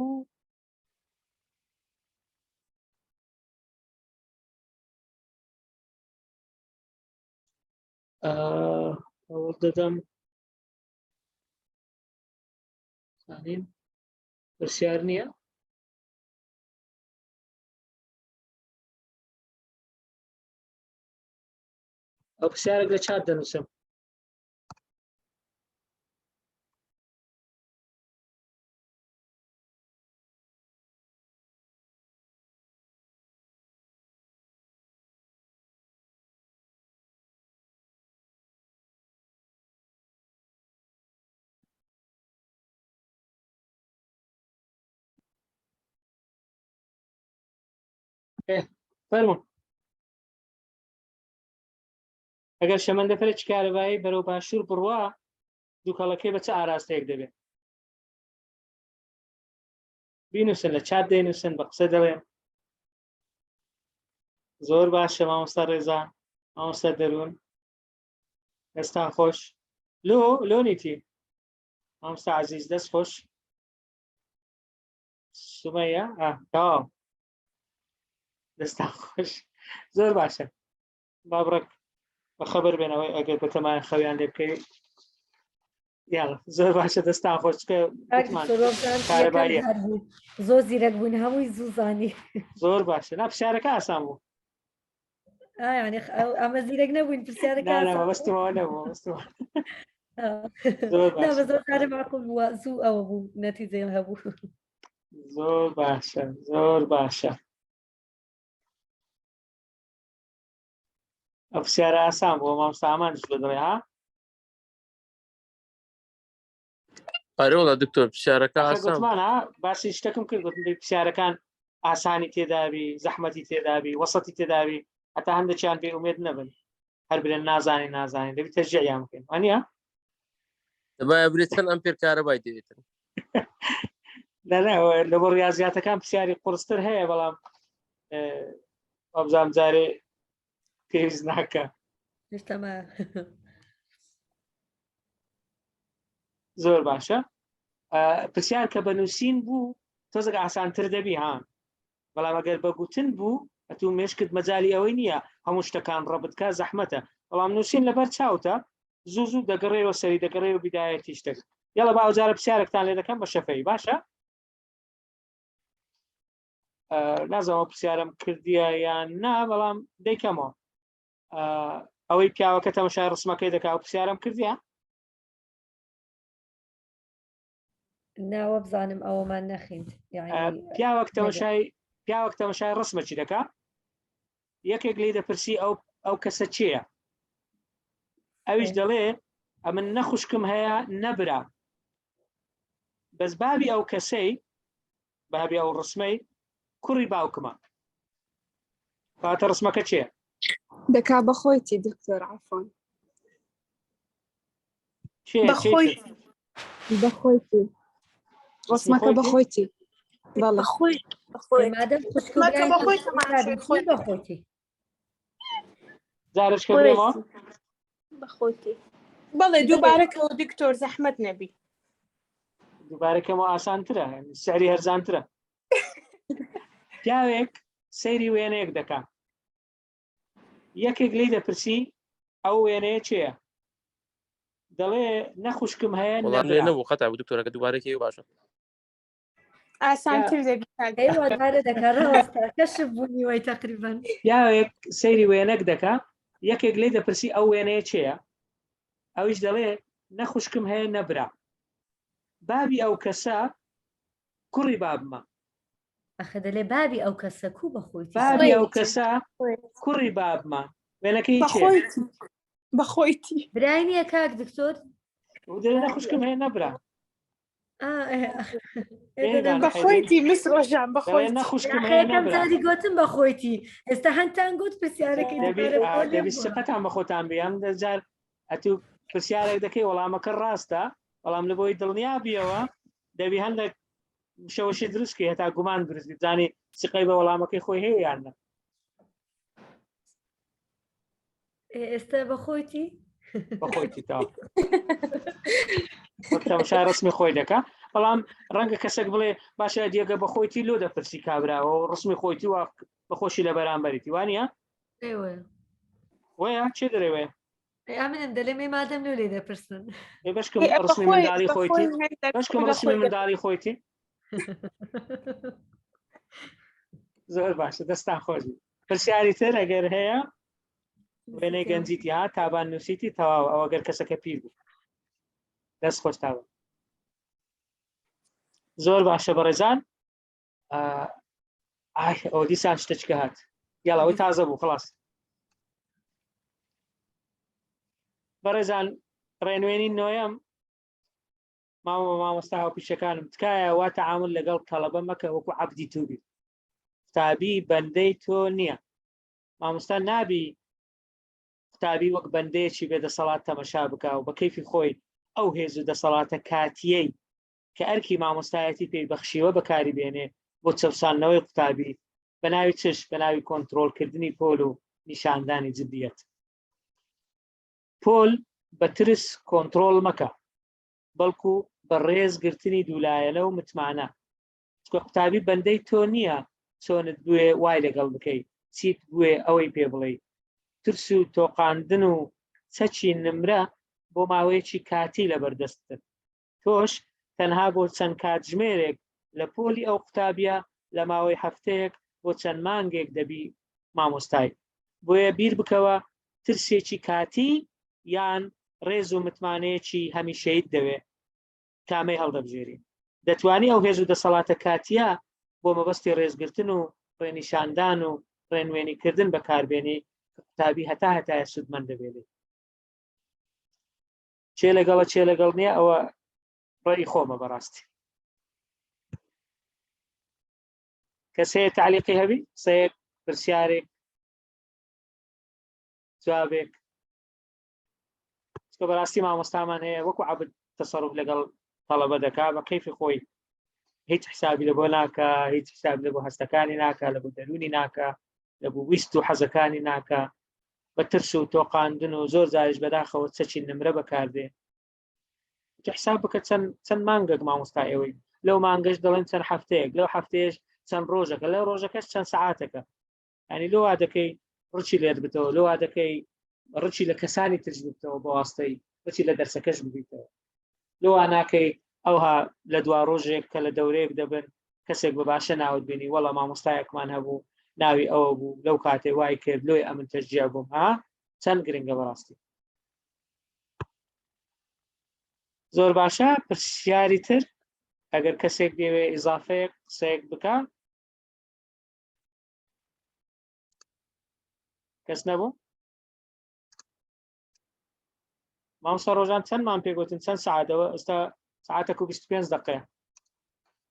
S1: هەوڵ دەدەم زانین پرسیار نییە ئەو پرسیارێک لە چات دەنووسم فەرموون. ئەگەر شەمەندەفەرێکی کارەبایی بەرەو باشوور بڕوا دووکەڵەکەی بە چ ئاراستەیەک دەبێت؟ بینوسن لە چات دەینوسن بە قسە دەڵێن. زۆر باشە مامۆستا ڕێزان، مامۆستا دەروون، دەستان خۆش. لۆ لۆنیتی مامۆستا عەزیز دەست خۆش. سومەیە تەواو دەستان خۆش. زۆر باشە با بڕێک بە خەبەر بێنەوەی ئەگەر بەتەمایە خەویان لێ بکەی. یاڵا زۆر باشە دەستان خۆش چکە کارەباییە.
S2: زۆر زیرەک بوون هەمووی زوو زانی.
S1: زۆر باشە نا پرسیارەکە ئاسان بوو.
S2: یعنی ئەمە زیرەک نەبووین پرسیارەکە
S1: نا مەبەستمەوە نەبوو مەبەستمەوە.
S2: زۆر باشە زۆر کارە معقول بووە زوو ئەوە بوو نەتیجەیان هەبوو.
S1: زۆر باشە زۆر باشە. ئەو پرسیارە ئاسان بووە مامۆستا ئامانجش بە دڵێ ها؟
S3: ئەرێ دکتۆر پرسیارەکە ئاسان
S1: گوتمان ها باسی شتەکەم کرد گوتم دەی پرسیارەکان ئاسانی تێدابی زەحمەتی تێدابی وەسەتی تێدابی هەتا هەندێکیان بێ ئومێد نەبن هەر بلێن نازانین نازانین دەبی تەشجیعیان بکەین وانە
S3: دەبایە برێ چەند ئەمپێر کارەبای دەوێتن
S1: لا لا لە بۆ ڕاضیاتەکان پرسیاری قورستر هەیە بەڵام وابزانم جارێ پێویست ناکە زۆر باشە پرسیار کە بە نووسین بوو تۆزێک ئاسانتر دەبی ها بەڵام ئەگەر بە گوتن بوو ئەتوو مێشکت مەجای ئەوەی نییە هەموو شتەکان ڕەبت کا زەحمەتە بەڵام نووسین لەبەر چاوتە زوو زوو دەگەڕێەوە سەری دەگەڕێەوە بیدایەتی شتێک یاڵە با ئەوجارە پرسیارێکتان لێ دەکەم بە شەفەی باشە نازانم پرسیارم کردیە یان نا بەڵام دەیکەمەوە ئەوەی پیاوەکە تەمەشای ڕسمەکەی دەکا و پرسیارم کردیە
S2: ناوە بزانم ئەوەمان نەخیند
S1: پیاوەک تەمەشای پیاوەک تەمەشای ڕسمەکی دەکا یەکێک لی دەپرسی ئەو ئەو کەسە چییە ئەویش دەڵێ ئەمن نەخشکم هەیە نەبرا بەس بابی ئەو کەسەی بابی ئەو ڕسمەی کوڕی باوکمە کاتە ڕسمەکە چیە؟
S6: دەکا بەخۆیتی دکتۆر عفوان بەخۆی بەخۆیتی ڕسمەکە بەخۆیتی بەڵێ
S13: خۆی
S2: مادەم
S13: خۆی
S2: بەخۆیتی
S1: جارشکە بڵێمەوە
S13: بەخۆتی
S5: بەڵێ دووبارەکەەوە دکتۆر زەحمەت نەبی
S1: دووبارەکەمەوە ئاسانترە سعری هەرزانترە پیاوێک سەیری وێنەیەک دەکا یەکێک لی دەپرسی ئەو وێنەیە چێە دەڵێ نەخوشکم هەیە
S3: نەبوو خەتا بوو دکتۆرەکە دووبارەکەی باشە
S5: ئاسانتر دەبی
S2: کەشف بوونی وای تقریبا
S1: پیاوێک سەیری وێنەک دەکا یەکێک لی دەپرسی ئەو وێنەیە چێە ئەویش دەڵێ نەخوشکم هەیە نەبرا بابی ئەو کەسە کوڕی بابمە
S2: ئەخە دەلێ بابی ئەو کەسە کو بەخۆی
S1: بابی ئەو کەسە کوڕی بابمە وێنەکەی
S5: بەخۆیتی بەخۆیتی
S2: برای نییە کاک دکتۆر
S1: دەڵێ نەخوشکم هەیە نەبرا
S5: بەخۆیتی مس ڕۆژان بەخۆی
S1: نەخوشکم
S2: یەکەم جاری گوتم بەخۆیتی ئێستا هەندتان گوت پرسیارەکەی
S1: دەبی سقەتان بەخۆتان بێ ئەم دەجار ئەتوو پرسیارێک دەکەی وەڵامەکە ڕاستە بەڵام لە بۆی دڵنیا بیەوە دەبی هەندێک شەوەشی دروستکەی هەتا گومان دروست بزانی سقەی بە وەڵامەکەی خۆی هەیە یان نە
S2: ئێستا بەخۆیتی
S1: بەخۆیتی تا تەماشای ڕسمی خۆی دەکا بەڵام ڕەنگە کەسێک بڵێ باشە دیەگە بەخۆیتی لۆ دەپرسی کابراوە و ڕسمی خۆیتی وا بەخۆشی لە بەرامبەریتی وانە وەیە چێ دەرەوێ
S2: ئەمنم دەلێ مادەم لۆ لێ دەپرسن
S1: بەشکم ڕسمی منداڵی خۆیتی بەشکم ڕسمی منداڵی خۆیتی زۆر باشە دەستان خۆش پرسیاری تر ئەگەر هەیە وێنەی گەنجیتی ها تابان نووسیتی تەواو ئەوە گەر کەسەکە پیر بوو دەست خۆش تاوە زۆر باشە بەڕێزان ئەو دیسان شتەچکە هات یاڵا ئەوەی تازە بوو خلاص بەڕێزان ڕێنوێنی نۆیەم مامۆ مامۆستا هاوپیشەکانم تکایە وا تەعامل لەگەڵ تەڵەبە مەکە وەکو عەبدی تو بی قوتابی بەندەی تۆ نییە مامۆستا نابی. قوتابی وەک بەندەیەکی بێدەسەڵات تەمەشا بکا و بە کەیفی خۆی ئەو هێز و دەسەڵاتە کاتییەی کە ئەرکی مامۆستایەتی پێی بەخشیوە بەکاری بێنێ بۆ چەوساندنەوەی قوتابی بە ناوی چش بە ناوی کۆنترۆڵکردنی پۆل و نیشاندانی جدیەت. پۆل بە ترس کۆنترۆڵ مەکە، بەڵکو بە ڕێز گرتنی دوولایەنە و متمانە، چونکە قوتابی بەندەی تۆ نییە چۆنت بوێ وای لەگەڵ بکەی، چیت بوێ ئەوەی پێ بڵێی. ترس و تۆقاندن و چەکی نمرە بۆ ماوەیەکی کاتی لەبەردەستتن. تۆش تەنها بۆ چەند کاتژمێرێک لە پۆلی ئەو قوتابیە لە ماوەی هەفتەیەک بۆ چەند مانگێک دەبی مامۆستای بۆیە بیر بکەوە ترسێکی کاتی یان ڕێز و متمانەیەکی هەمیشەیت دەوێ کامەی هەڵدەبژێری دەتوانی ئەو هێز و دەسەڵاتە کاتیە بۆ مەبەستی ڕێزگرتن و ڕێنیشاندان و ڕێنوێنیکردن بەکاربێنی کە قوتابی هەتا هەتایە سوودمەند دەبێت چێ لەگەڵە چێ لەگەڵ نییە ئەوە ڕێی خۆمە بەڕاستی کەس هەیە تعلیقی هەبی قسەیەک پرسیارێک جوابێک چکە بەڕاستی مامۆستامان هەیە وەکو عبد تەسەڕف لەگەڵ تەڵەبە دەکا بە کەیفی خۆی هیچ حسابی لە بۆ ناکە هیچ حساب لە بۆ هەستەکانی ناکە لە بۆ دەرونی ناکە لە بۆ ویست و حەزەکانی ناکە بە ترس و تۆقاندن و زۆر جاریش بەداخەوە چەکی نمرە بەکاردێ کە حساب بکە چەند چەند مانگێک مامۆستا ئێوەی لەو مانگەش دەڵێن چەند هەفتەیەک لەو هەفتەیەش چەند ڕۆژەکە لەو ڕۆژەکەش چەند سعاتەکە ینی لۆ وا دەکەی ڕچی لێت بتەوە لۆ وا دەکەی ڕچی لە کەسانی ترش ببتەوە بە واستەی ڕچی لە دەرسەکەش ببیتەوە لۆ وا ناکەی ئەوها لە دوا ڕۆژێک کە لە دەورەیەک دەبن کەسێک بە باشە ناوت بینی وەڵا مامۆستایەکمان هەبوو ناوی ئەوە بوو لەو کاتێ وای کرد لۆی ئەمن تەشجیع بووم ها چەند گرنگە بەڕاستی زۆر باشە پرسیاری تر ئەگەر کەسێک دەوێ ئیزافەیەک قسەیەک بکە کەس نەبوو مامۆستا ڕۆژان چەندمان پێگوتن چەند سعاتەوە ئێستا سعاتەک و 25 دقەیە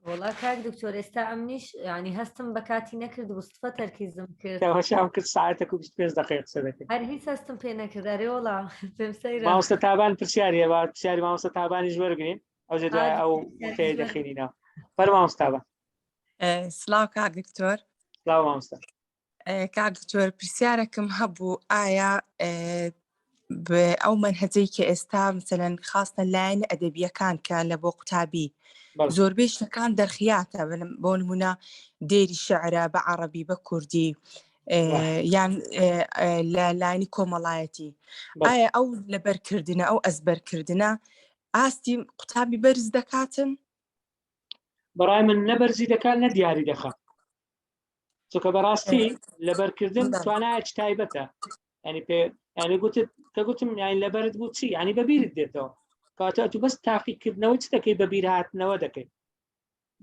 S2: وڵا کاک دکتۆر ئێستا ئەمنیش ینی هەستم بە کاتی نەکرد وستفە تەرکیزم کرد
S1: تەماشام کرد ساعتێک و 25 دقیقە قسە دەکەین
S2: هەر هیچ هەستم پێ نەکرد ئەرێ وڵا پێم سەیرە
S1: مامۆستا تابان پرسیاریە با پرسیاری مامۆستا تابانیش وەرگین ئەو جێ دوای ئەو وتەیە دەخینینەوە فەرموو مامۆستا تابان
S14: سلااو کاک دکتۆر
S1: سلااو مامۆستا
S14: کاک دکتۆر پرسیارێکم هەبوو ئایا ئەو مەنهەجەی کە ئێستا مثلەن خاستە لایەن ئەدەبیەکان کە لە بۆ قوتابی زۆربەی شتەکان دەرخیاتە بۆ نمونە دێری شعرە بە عەڕەبی بە کوردی یان لە لایەنی کۆمەڵایەتی ئایا ئەو لەبەرکردنە ئەو ئەزبەرکردنە ئاستی قوتابی بەرز دەکاتن
S1: بەڕای من نەبەرزی دەکات نە دیاری دەخات چونکە بەڕاستی لەبەرکردن توانایەکی تایبەتە ینی پێ ینی گوتت کە گوتم یان لەبەرت بوو چی ینی بەبیرت دێتەوە کاتە تو بەس تاقیکردنەوە چ دەکەی بەبیر هاتنەوە دەکەی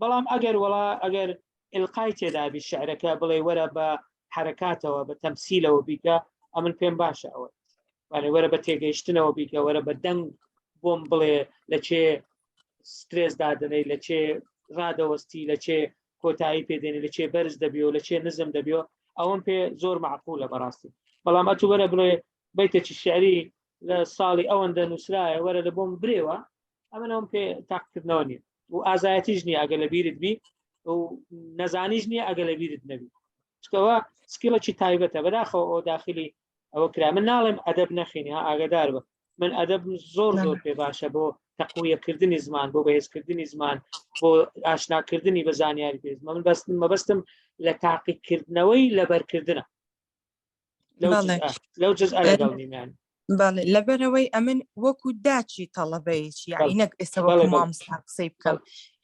S1: بەڵام ئەگەر وڵا ئەگەر ئلقای تێدابی شعرەکە بڵێ وەرە بە حرەکاتەوە بە تەمسیلەوە بیکە ئەمن پێم باشە ئەوە وانێ وەرە بە تێگەیشتنەوە بیکە وەرە بە دەنگ بۆم بڵێ لە چێ سترێس دادنەی لە چێ ڕادەوەستی لە چێ کۆتایی پێدێنی لە چێ بەرز دەبیەوە لە چێ نزم دەبیەوە ئەوەم پێ زۆر معقولە بەڕاستی بەڵام ئەتو وەرە بڵێ بیتێکی شعری لە ساڵی ئەوەندە نووسرایە وەرە لە بۆم برێوە ئەمەوەم پێ تاقکردنەوە نییە و ئازایەتیش نییە ئەگە لە بیرت بی و نەزانیش نییە ئەگە لە بیرت نەبی چکەوە سکیڵێکی تایبەتە بەداخەوە ئەو داخلی ئەوە کرا من ناڵێم ئەدەب نەخینی ها ئاگدار بە من ئەدەب زۆر زۆر پێ باشە بۆ تەقویەکردنی زمان بۆ بەهێزکردنی زمان بۆ ئاشناکردنی بە زانیاری پێ من بەستم مەبەستم لە تاقیکردنەوەی لەبەرکردنە لەو جز لەگەڵ نیمان
S14: بەڵێ لەبەرەوەی ئەمن وەکو داچی تەڵەبەیەکی یعنی نەک ئێستا وەکو مامۆستا قسەی بکەم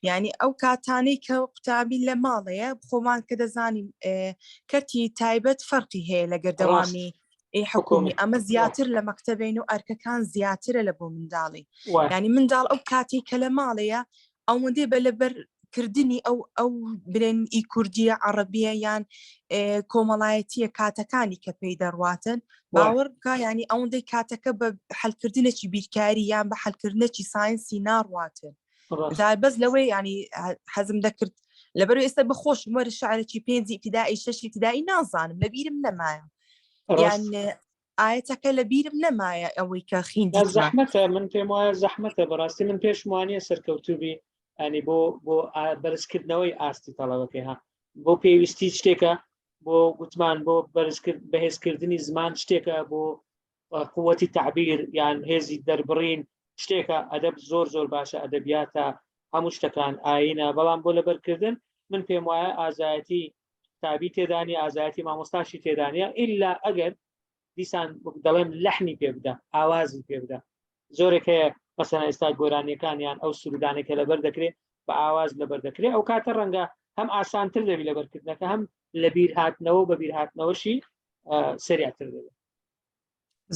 S14: یعنی ئەو کاتانەی کە قوتابی لە ماڵەیە خۆمان کە دەزانین کەرتی تایبەت فەرقی هەیە لەگەر دەوامی ئی حکومی ئەمە زیاتر لە مەکتەبین و ئەرکەکان زیاترە لە بۆ منداڵی ینی منداڵ ئەو کاتی کە لە ماڵەیە ئەوەندەی بە لەبەر کردنی ئەو ئەو برێن ئی کوردیە عەڕەبیە یان کۆمەڵایەتیە کاتەکانی کە پێی دەڕواتن باوەڕ بکە ینی ئەوەندەی کاتەکە بە حلکردنێکی بیرکاری یان بە حلکردنێکی ساینسی ناڕواتن بەس لەوەی ینی حەزم دەکرد لەبەر ئێستا بەخۆشم وەرە شعرێکی پێنجی ئیبتیدائی شەشی ئیبتیدائی نازانم لەبیرم نەمایە یان. ئاەتەکە لە بیرم نەمایە ئەوەی کە خیندی
S1: زەحمەتە من پێم وایە زەحمەتە بەڕاستی من پێشم وانە سەرکەوتوبی ئەنی بۆ بۆ بەرزکردنەوەی ئاستی تەڵەوەکەی ها بۆ پێویستی شتێکە بۆ گوتمان بۆ بەرزکرد بەهێزکردنی زمان شتێکە بۆ قوتی تعبیر یان هێزی دەربڕین شتێکە ئەدەب زۆر زۆر باشە ئەدەبیاتە هەموو شتەکان ئاینە بەڵام بۆ لەبەرکردن من پێم وایە ئازایەتی قوتابی تێدانی ئازایەتی مامۆستاشی تێدانە ئللا ئەگەر دیسان دەڵێم لەحنی پێ بدە ئاوازی پێ بدە زۆرێک هەیە مەسەن ئێستا گۆرانیەکانیان ئەو سرودانێک کە لەبەر دەکرێت بە ئاواز لەبەر دەکرێت ئەو کاتە ڕەنگە هەم ئاسانتر دەبی لەبەرکردنەکە هەم لە بیر هاتنەوە بە بیر هاتنەوەشی سریعتر دەبێت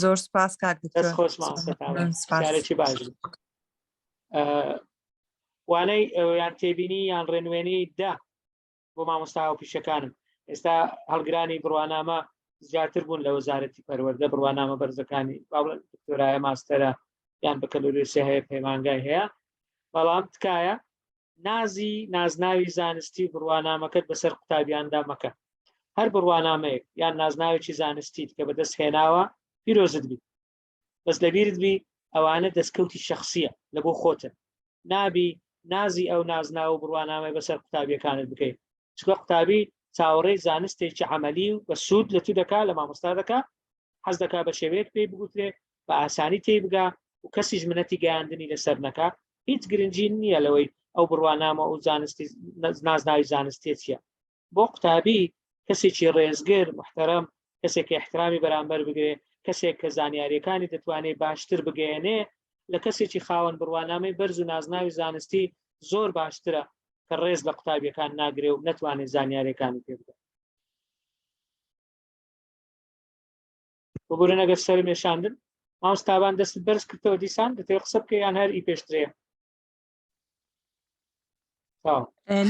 S14: زۆر سپاس کاک
S1: دەست خۆش مامۆستا باش وانەی یان تێبینی یان ڕێنوێنی دا بۆ مامۆستا و پیشەکانم ئێستا هەڵگرانی بڕوانامە زیاتر بوون لە وەزارەتی پەروەردە بڕوانامە بەرزەکانی باڵ دکتۆرایە ماستەرە یان بەکەلۆریوسێ هەیە پەیمانگای هەیە بەڵام تکایە نازی نازناوی زانستی و بڕوانامەکەت بەسەر قوتابیاندا مەکە هەر بڕوانامەیەک یان نازناوێکی زانستیت کە بەدەست هێناوە پیرۆزت بی بەس لەبیرت بی ئەوانە دەستکەوتی شخصیە لە بۆ خۆتن نابی نازی ئەو نازناو و بڕوانامەی بەسەر قوتابیەکانت بکەیت چکە قوتابی چاوەڕێی زانستێکی عملی و بە سوود لە تو دەکا لە مامۆستا دەکا حەز دەکا بە شێوەیەک پێی بگوترێ بە ئاسانی تێی بگا و کەسیش منەتی گەیاندنی لەسەر نەکا هیچ گرنگی نییە لەوەی ئەو بڕوانامە ئەو زانستی نازناوی زانستیە چییە بۆ قوتابی کەسێکی ڕێزگر محتەرەم کەسێک کە احترامی بەرامبەر بگرێ کەسێک کە زانیاریەکانی دەتوانێت باشتر بگەیەنێ لە کەسێکی خاوەن بڕوانامەی بەرز و نازناوی زانستی زۆر باشترە کە ڕێز لە قوتابیەکان ناگرێ و نەتوانێت زانیاریەکانی پێ بدات ببورن ئەگەر سەرم ێشاندن مامۆستابان دەستت بەرز کردەوە دیسان دەتەوێت قسە بکەی یان هەر ئی پێشترەیە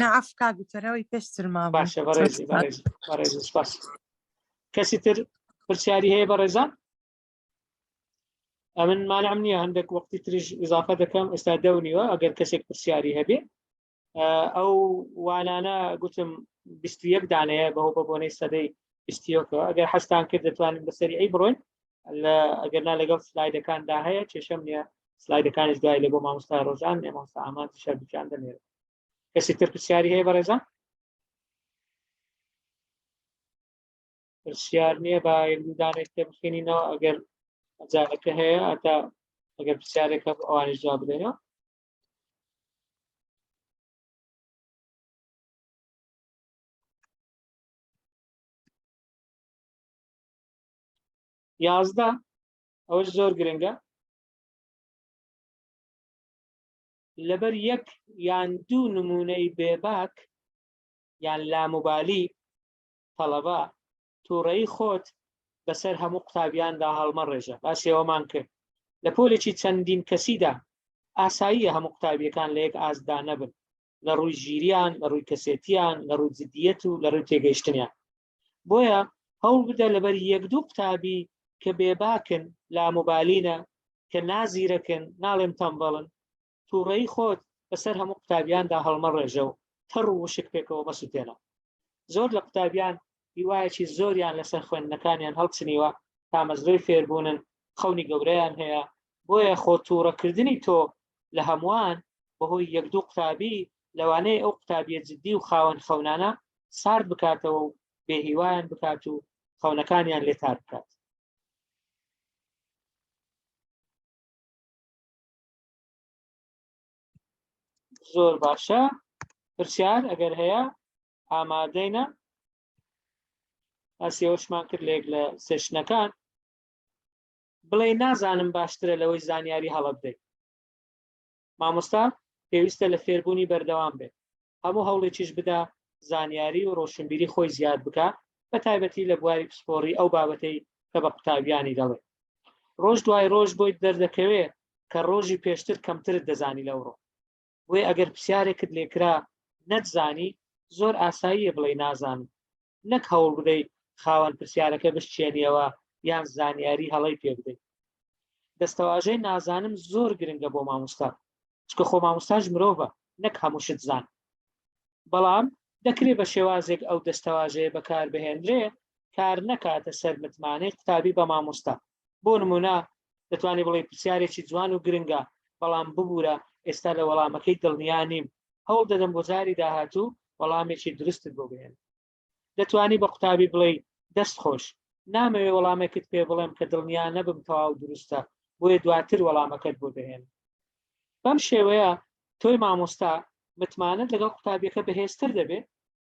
S14: نا عەفو کاک دکتۆر پێشتر
S1: مابوو باشە بەڕێزی بەڕێزی بەڕێزی سپاس کەسی تر پرسیاری هەیە بەڕێزان ئەمن مانعم نییە هەندێک وەختی تریش ئیزافە دەکەم ئێستا دەونیوە ئەگەر کەسێک پرسیاری هەبێ ئەو وانانە گوتم 21 دانەیە بەهۆ بە بۆنەی سەدەی بیستیەکەوە ئەگەر حەستان کرد دەتوانین بەسەری ئەی بڕۆین لە ئەگەر نا لەگەڵ سلایدەکاندا هەیە کێشەم نییە سلایدەکانیش دوای لە بۆ مامۆستا ڕۆژان مامۆستا ئامانج شەربیان دەنێرم کەسی تر پرسیاری هەیە بەڕێزان پرسیار نییە با یەک دوو دانێک تێ بخینینەوە ئەگەر مەجالەکە هەیە هەتا ئەگەر پرسیارێک هەبوو ئەوانیش جواب بدەینەوە 11 ئەوەش زۆر گرنگە لەبەر یەک یان دوو نمونەی بێباک یان لاموبالی تەڵەبە تووڕەیی خۆت بەسەر هەموو قوتابیاندا هەڵمەڕێژە باسی ئەوەمان کرد لە پۆلێکی چەندین کەسیدا ئاساییە هەموو قوتابیەکان لە یەک ئاستدا نەبن لە ڕووی ژیریان لە ڕووی کەسێتیان لە ڕووی جدیەت و لە ڕووی تێگەیشتنیان بۆیە هەوڵ بدە لەبەر یەک دوو قوتابی کە بێباکن لاموبالینە کە نازیرەکن ناڵێم تەمبەڵن تووڕەیی خۆت بەسەر هەموو قوتابیاندا هەڵمەڕێژە و تەڕ و وشک پێکەوە مەسووتێنە. زۆر لە قوتابیان هیوایەکی زۆریان لەسەر خوێندنەکانیان هەڵچنیوە، تامەزرۆی فێربوونن، خەونی گەورەیان هەیە، بۆیە خۆ تووڕەکردنی تۆ لە هەمووان بەهۆی یەک دوو قوتابی لەوانەیە ئەو قوتابیە جدی و خاوەن خەونانە سارد بکاتەوە و بێهیوایان بکات و خەونەکانیان لێ تار بکات. زۆر باشە پرسیار ئەگەر هەیە ئامادەینە ئاسیەوەشمان کرد لە یەک لە سێشنەکان بڵێ نازانم باشترە لەوەی زانیاری هەڵە بدەیت مامۆستا پێویستە لە فێربوونی بەردەوام بێت هەموو هەوڵێکیش بدا زانیاری و ڕۆشنبیری خۆی زیاد بکا بە تایبەتی لە بواری پسپۆڕی ئەو بابەتەی کە بە قوتابیانی دەڵێ. ڕۆژ دوای ڕۆژ بۆیت دەردەکەوێ کە ڕۆژی پێشتر کەمترت دەزانی لەوڕۆ. بۆیە ئەگەر پرسیارێکت لێکرا نەتزانی زۆر ئاساییە بڵێی نازانم نەک هەوڵ بدەی خاوەن پرسیارەکە بشچێنیەوە یان زانیاری هەڵەی پێ بدەیت. دەستەواژەی نازانم زۆر گرنگە بۆ مامۆستا چکە خۆ مامۆستاش مرۆڤە نەک هەموو شت زان بەڵام دەکرێ بە شێوازێک ئەو دەستەواژەیە بەکار بهێنرێ کار نەکاتە سەر متمانەی قوتابی بە مامۆستا. بۆ نمونە دەتوانی بڵێی پرسیارێکی جوان و گرنگە، بەڵام ببورە ئێستا لە وەڵامەکەی دڵنیا نیم، هەوڵ دەدەم بۆ جاری داهاتوو وەڵامێکی دروستت بۆ بهێنم. دەتوانی بە قوتابی بڵێی دەست خۆش، نامەوێ وەڵامێکت پێ بڵێم کە دڵنیا نەبم تەواو دروستە، بۆیە دواتر وەڵامەکەت بۆ دەهێنم. بەم شێوەیە تۆی مامۆستا متمانەت لەگەڵ قوتابیەکە بەهێزتر دەبێت،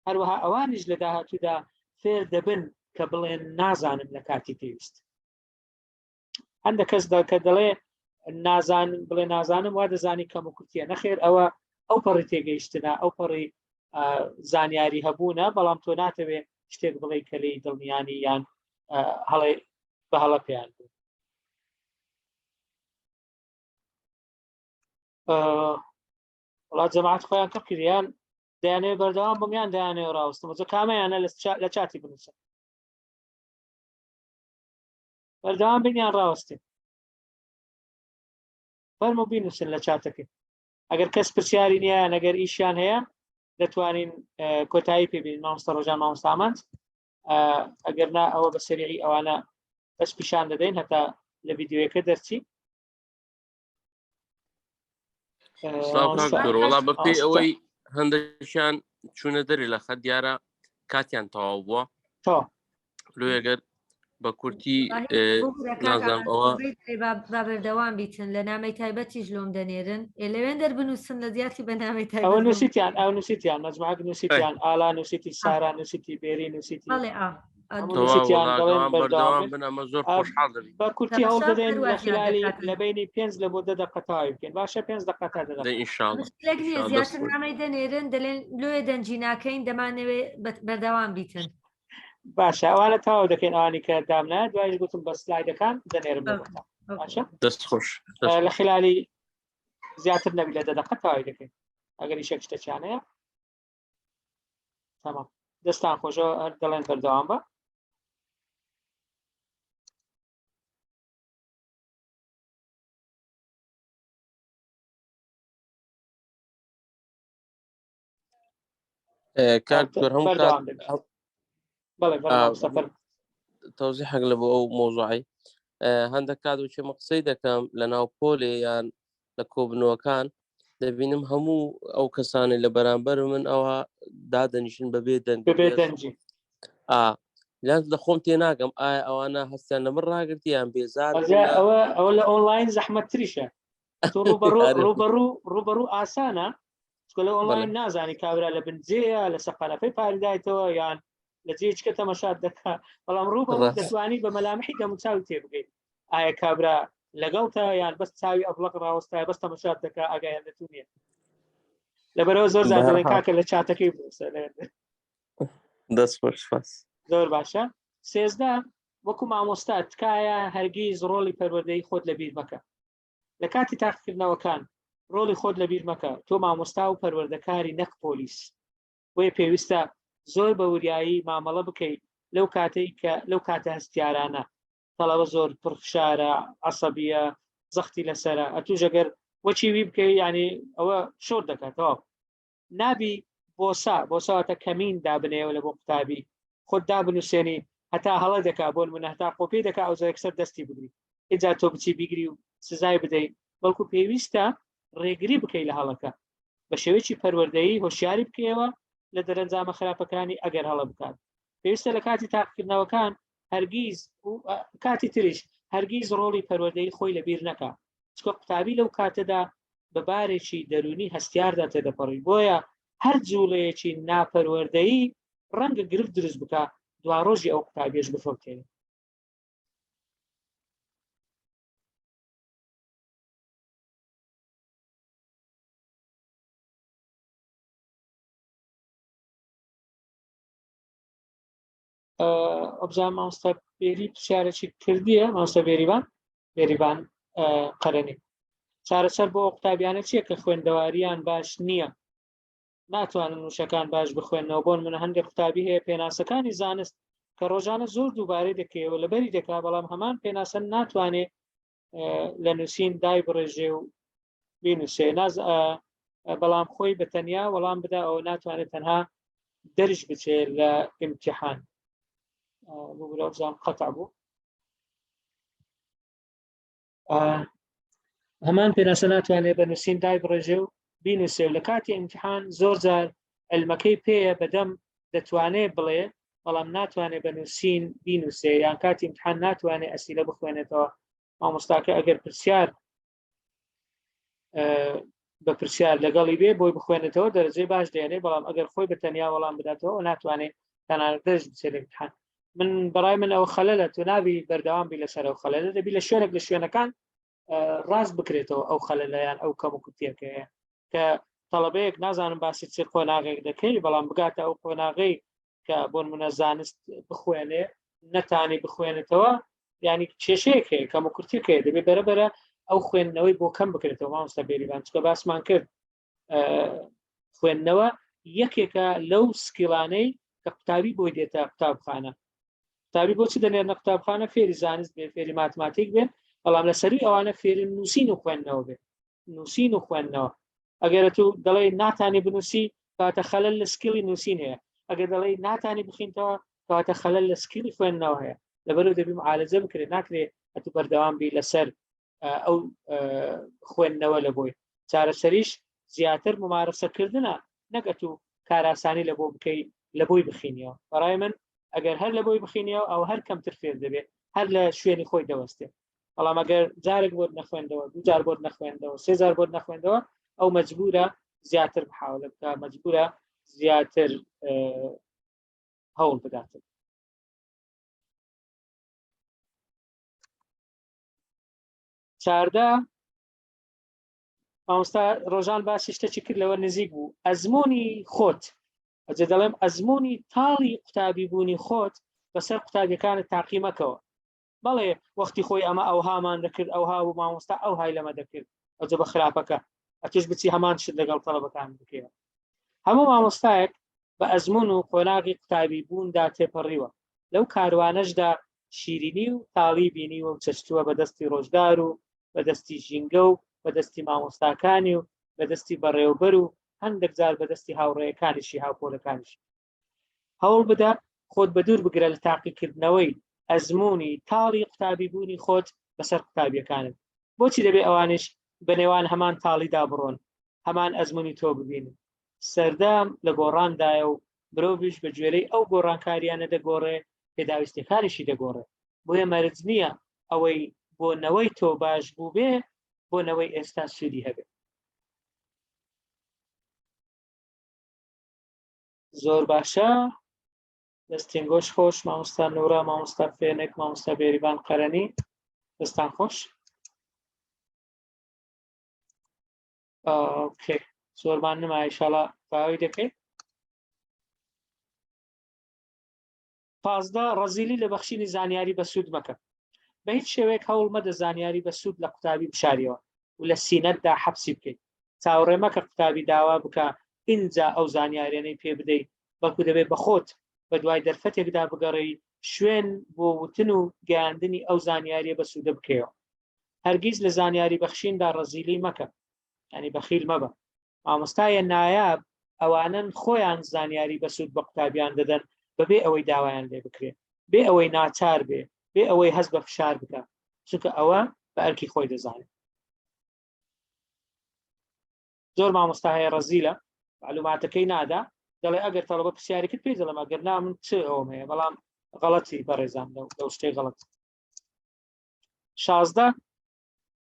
S1: هەروەها ئەوانیش لە داهاتوودا فێر دەبن کە بڵێن نازانم لە کاتی پێویست. هەندێک کەس کە دەڵێ نازان بڵێ نازانم وا دەزانی کەم و کورتیە نەخێر ئەوە ئەو پەڕی تێگەیشتنە ئەو پەڕی زانیاری هەبوونە بەڵام تۆ ناتەوێ شتێک بڵێ کە لێی دڵنیانی یان هەڵێ بە هەڵە پێیان بوو وڵات جەماعەت خۆیان کە کردیان دەیانەوێ بەردەوام بم یان دەیانەوێ ڕاوستم جا کامەیانە لە چاتی بنووسن بەردەوام بین یان ڕاوەستین فەرمو بینوسن لە چاتەکەی ئەگەر کەس پرسیاری نییە یان ئەگەر ئیشیان هەیە دەتوانین کۆتایی پێبین مامۆستا ڕۆژان مامۆستا ئامانج ئەگەر نا ئەوە بە سەریعی ئەوانە بەس پیشان دەدەین هەتا لە ڤیدیۆیەکە دەرچی
S3: وڵا بەپێی ئەوەی هەندێکیان چوونە دەری لە خەت دیارە کاتیان تەواو بووە لۆیەگەر بە کورتی نازانم ئەوە
S2: با بەردەوام بیتن لە نامەی تایبەتیش لۆم دەنێرن ئێ لەوێن دەر بنووسن لە زیاتی بە نامەی
S1: تایبەت ئەوە نووسیتیان ئەو نووسیتیان مەجموعەک نووسیتیان ئالا نووسیتی سارا نووسیتی بێری نووسیتی
S2: بەڵێ ئا
S1: بە کورتی هەوڵ دەدەین لە خلالی لە بینی پێنج لە بۆ دە دەقە تەواوی بکەین باشە پێنج دەقە تا دە
S2: زیاتر نامەی دەنێرن دەلێن لۆیە دەنجی ناکەین دەمانەوێ بەردەوام بیتن
S1: باشە ئەوانە تەواو دەکەین ئەوانی کە دامنا دوایش گوتم بە سلایدەکان دەنێرم باشە
S3: دەست خۆش
S1: لە خلالی زیاتر نەبی لە دە دەقە تەواوی دەکەین ئەگەر ئیشێک شتەچانەیە تەمام دەستان خۆشە هەر دەڵێن بەردەوام بە
S3: کاک دکتۆر هەموو کات
S1: بەڵێ بەڵێ سەفەر
S3: تەوزیحێک لە بۆ ئەو مۆزوعی هەندێک کات وچێ قسەی دەکەم لە ناو پۆلێ یان لە کۆبنەوەکان دەبینم هەموو ئەو کەسانی لە بەرامبەر من ئەوە دادەنیشن بەبێ دەنگ
S1: بەبێ دەنگی
S3: لەن لە خۆم تێناگەم ئایا ئەوانە هەستیان لە من ڕاگرتیان بێزار
S1: ئەوە ئەوە لە ئۆنلاین زەحمەتتریشە تۆ ڕوبەڕوو ڕوبەڕوو ڕوبەڕوو ئاسانە چکە لە ئۆنلاین نازانی کابرا لە بنجێیە لە سەقەلەکەی پاریدایتەوە یان لە جێچکە تەمەشات دەکا بەڵام ڕووبەڕوو دەتوانی بە مەلامحی دەموچاوی تێبگەیت ئایا کابرا لەگەڵ تا یان بەس چاوی ئەبڵق ڕاوەستای بەس تەمەشات دەکا ئاگایان لە تو نییە لەبەرەوە زۆر زار دەڵێن کاکە لە چاتەکەی بنووسە
S3: دەست خۆش سپاس
S1: زۆر باشە 13 وەکو مامۆستا تکایە هەرگیز ڕۆڵی پەروەردەی خۆت لەبیر مەکە لە کاتی تاقیکردنەوەکان ڕۆڵی خۆت لەبیر مەکە تۆ مامۆستا و پەروەردەکاری نەک پۆلیس بۆیە پێویستە زۆر بە وریایی مامەڵە بکەیت لەو کاتەی کە لەو کاتە هەستیارانە تەڵەبە زۆر پڕ فشارە عەسەبیە زەختی لەسەرە ئەتوش ئەگەر وەچی وی بکەی یعنی ئەوە شۆر دەکاتەوە نابی بۆسا بۆساواتە کەمین دابنێەوە لە بۆ قوتابی خۆت دابنووسێنی هەتا هەڵە دەکا بۆ نمونە هەتا قۆپی دەکا ئەو یەکسەر دەستی بگری ئینجا تۆ بچی بیگری و سزای بدەیت بەڵکو پێویستە ڕێگری بکەی لە هەڵەکە بە شێوەیەکی پەروەردەیی هۆشیاری بکەیەوە لە دەرەنجامە خراپەکانی ئەگەر هەڵە بکات پێویستە لە کاتی تاقیکردنەوەکان هەرگیز کاتی تریش هەرگیز ڕۆڵی پەروەردەی خۆی لەبیر نەکا چکە قوتابی لەو کاتەدا بە بارێکی دەروونی هەستیاردا تێدەپەڕی بۆیە هەر جوڵەیەکی ناپەروەردەیی ڕەنگە گرفت دروست بکە دوا ڕۆژی ئەو قوتابیش بفەوتێنێ ئەبزان مامۆستا بێری پرسیارێکی کردیە مامۆستا بێریبان بێریبان قەرەنی چارەسەر بۆ قوتابیانە چییە کە خوێندەواریان باش نییە ناتوانن وشەکان باش بخوێنەوە بۆن من هەندێک قوتابی هەیە پێناسەکانی زانست کە ڕۆژانە زۆر دووبارەی دەکەیەوە لەبەری دەکا بەڵام هەمان پێناسە ناتوانێ لە نووسین دای بڕێژێ و بینوسێ ناز بەڵام خۆی بە تەنیا وەڵام بدا ئەوە ناتوانێت تەنها دەرش بچێت لە ئیمتحان. ببورە بزانم قەتع بوو. هەمان پێناسە ناتوانێت بە نووسین دای بڕێژێ و بینوسێ و لە کاتی ئیمتحان زۆر جار علمەکەی پێیە بەدەم دەتوانێت بڵێ بەڵام ناتوانێت بە نووسین بینوسێ یان کاتی ئیمتحان ناتوانێت ئەسیلە بخوێنێتەوە مامۆستاکە ئەگەر پرسیار بە پرسیار لەگەڵی بێ بۆی بخوێنێتەوە دەرەجەی باش دێنێ بەڵام ئەگەر خۆی بە تەنیا وەڵام بداتەوە ناتوانێت تەنانەت دەست بچێت لە امتحان من بەڕای من ئەو خەلەلە تۆ نابی بەردەوام بی لەسەر ئەو خەلەلە دەبی لە شوێنێک لە شوێنەکان ڕاست بکرێتەوە ئەو خەلەلەیان ئەو کەم و کورتیەکەیە کە تەڵەبەیەک نازانم باسی چ قۆناغێک دەکەی بەڵام بگاتە ئەو قۆناغەی کە بۆ نمونە زانست بخوێنێ نەتانی بخوێنێتەوە ینی کێشەیەک هەیە کەم و کورتیەک هەیە دەبێ بەرەبەرە ئەو خوێندنەوەی بۆ کەم بکرێتەوە مامۆستا بێریبان چکە باسمان کرد خوێندنەوە یەکێکە لەو skill انەی کە قوتابی بۆی دێتە قوتابخانە قوتابی بۆچی دەنێرنە قوتابخانە فێری زانست بێ فێری ماتماتیک بێ بەڵام لە سەروی ئەوانە فێری نووسین و خوێندنەوە بێ نووسین و خوێندنەوە ئەگەر تو دەڵێ ناتانی بنووسی کاتە خەلەل لە skill ی نووسین هەیە ئەگەر دەڵێ ناتانی بخینتەوە کاتە خەلەل لە skill ی خوێندنەوە هەیە لەبەرو دەبی معالجە بکرێت ناکرێ ئەتو بەردەوام بی لەسەر ئەو خوێندنەوە لە بۆی چارەسەریش زیاتر ممارەسەکردنە نەگەت و کاراسانی لە بۆ بکەی لە بۆی بخینیەوە بەڕای من ئەگەر هەر لە بۆی بخینیەوە ئەو هەر کەمتر فێر دەبێت هەر لە شوێنی خۆی دەوەستێت بەڵام ئەگەر جارێک بۆت نەخوێندەوە دوو جار بۆت نەخوێندەوە سێ جار بۆت نەخوێندەوە ئەو مەجبورە زیاتر محاولە بکە مەجبورە زیاتر هەوڵ بداتن چاردە مامۆستا ڕۆژان باسی شتێکی کرد لەوە نزیک بوو ئەزمموی خۆت ئەجێ دەڵێم ئەزمموی تاڵی قوتابی بوونی خۆت بەسەر قوتابیەکانت تاقی مەکەوە بەڵێ وەختی خۆی ئەمە ئەوهامان دەکرد ئەوها و مامۆستا ئەو های لەمە دەکرد ئەجە بە خراپەکە ئەتوش بچی هەمان شت لەگەڵ تەڵەبەکان بکەیەوە هەموو مامۆستایەک بە ئەزمون و قۆناغی قوتابی بووندا تێپەڕیوە لەو کاروانەشدا شیرینی و تاڵی بینیوە و چەشتووە بە دەستی ڕۆژگار و بە دەستی ژینگە و بە دەستی مامۆستاکانی و بە دەستی بەڕێوبەر و هەندێک جار بە دەستی هاوڕێیەکانیشی هاوپۆلەکانیشی. هەوڵ بدە خۆت بەدوور بگرە لە تاقیکردنەوەی ئەزموونی تاڵی قوتابیبوونی خۆت بەسەر قوتابیەکانت. بۆچی دەبێ ئەوانیش بە نێوان هەمان تاڵیدا بڕۆن، هەمان ئەزموونی تۆ ببینن؟ سەردەم لە گۆڕاندایە و مرۆڤیش بە گوێرەی ئەو گۆڕانکارییانە دەگۆڕێ، پێداویستیەکانیشی دەگۆڕێ. بۆیە مەرج نییە ئەوەی بۆ نەوەی تۆ باش بووبێ، بۆ نەوەی ئێستا سوودی هەبێ. زۆر باشە دەستین گۆش خۆش مامۆستا نورا مامۆستا فێنک مامۆستا بێریبان قەرەنی دەستان خۆش okay زۆرمان نما ئیشاڵا باوی دەکەی 15 ڕەزیلی لە بەخشینی زانیاری بەسوود مەکە بە هیچ شێوەیەک هەوڵ مەدە زانیاری بەسوود لە قوتابی بشاریەوە و لە سینەتدا حەبسی بکەیت چاوەڕێ مەکە قوتابی داوا بکە ئینجا ئەو زانیاریانەی پێ بدەیت بەڵکو دەبێت بە خۆت بە دوای دەرفەتێکدا بگەڕێی شوێن بۆ وتن و گەیاندنی ئەو زانیاریە بەسوودە بکەیەوە هەرگیز لە زانیاری بەخشیندا ڕەزیلی مەکە ینی بەخیل مەبە مامۆستایە نایاب ئەوانەن خۆیان زانیاری بەسوود بە قوتابیان دەدەن بەبێ ئەوەی داوایان لێ بکرێ بێ ئەوەی ناچار بێ بێ ئەوەی هەست بە فشار بکە چونکە ئەوە بە ئەرکی خۆی دەزانێت زۆر مامۆستا هەیە ڕەزیلە معلوماتەکەی نادا دەڵێ ئەگەر تەڵەبە پرسیاری کرد پێی دەڵێم ئەگەر نا من چ ئەوم هەیە بەڵام غەڵەتی بەڕێزان لەو شتەی غەڵەت 16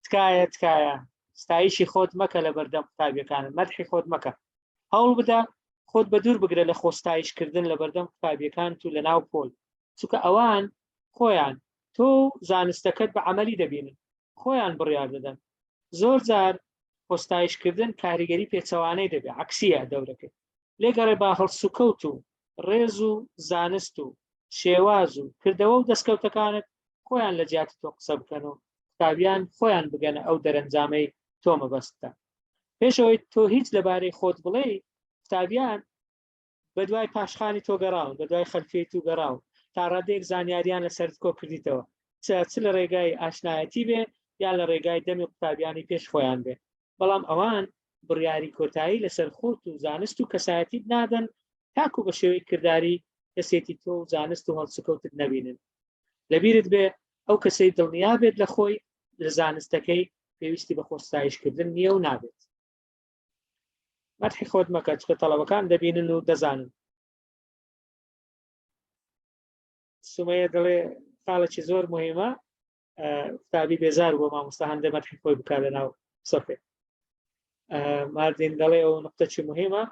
S1: تکایە تکایە ستایشی خۆت مەکە لە بەردەم قوتابیەکانت مەدحی خۆت مەکە هەوڵ بدە خۆت بە دوور بگرە لە خۆستایشکردن لە بەردەم قوتابیەکانت و لە ناو پۆل چونکە ئەوان خۆیان تۆ زانستەکەت بە عملی دەبینن خۆیان بڕیار دەدەن زۆر جار خۆستایشکردن کاریگەری پێچەوانەی دەبێت عکسیە دەورەکەی لێگەڕێ با هەڵسوکەوت و ڕێز و زانست و شێواز و کردەوە و دەستکەوتەکانت خۆیان لە جیاتی تۆ قسە بکەن و قوتابیان خۆیان بگەنە ئەو دەرەنجامەی تۆ مەبەستتە. پێش ئەوەی تۆ هیچ لەبارەی خۆت بڵێی، قوتابیان بەدوای پاشخانی تۆ گەڕاون، بەدوای خەلفیەی تو گەڕاون، تا ڕادەیەک زانیاریان لەسەرت کۆ کردیتەوە، چ چ لە ڕێگای ئاشنایەتی بێ یان لە ڕێگای دەمی قوتابیانی پێش خۆیان بێ. بەڵام ئەوان بڕیاری کۆتایی لەسەر خۆت و زانست و کەسایەتیت نادەن تاکو بە شێوەی کرداری. کەسێتی تۆ و زانست و هەڵسوکەوتت نەبینن. لەبیرت بێ ئەو کەسەی دڵنیا بێت لە خۆی، لە زانستەکەی، پێویستی بە خۆستایشکردن نییە و نابێت. مەدحی خۆت مەکە، چونکە تەڵەبەکان دەبینن و دەزانن. سومەیە دەڵێ خاڵێکی زۆر مهمە قوتابی بێزار بۆ مامۆستا هەندە مەدحی خۆی بکات لە ناو سەفێ. ماردین دەڵێ ئەو نقطەکی مهمە.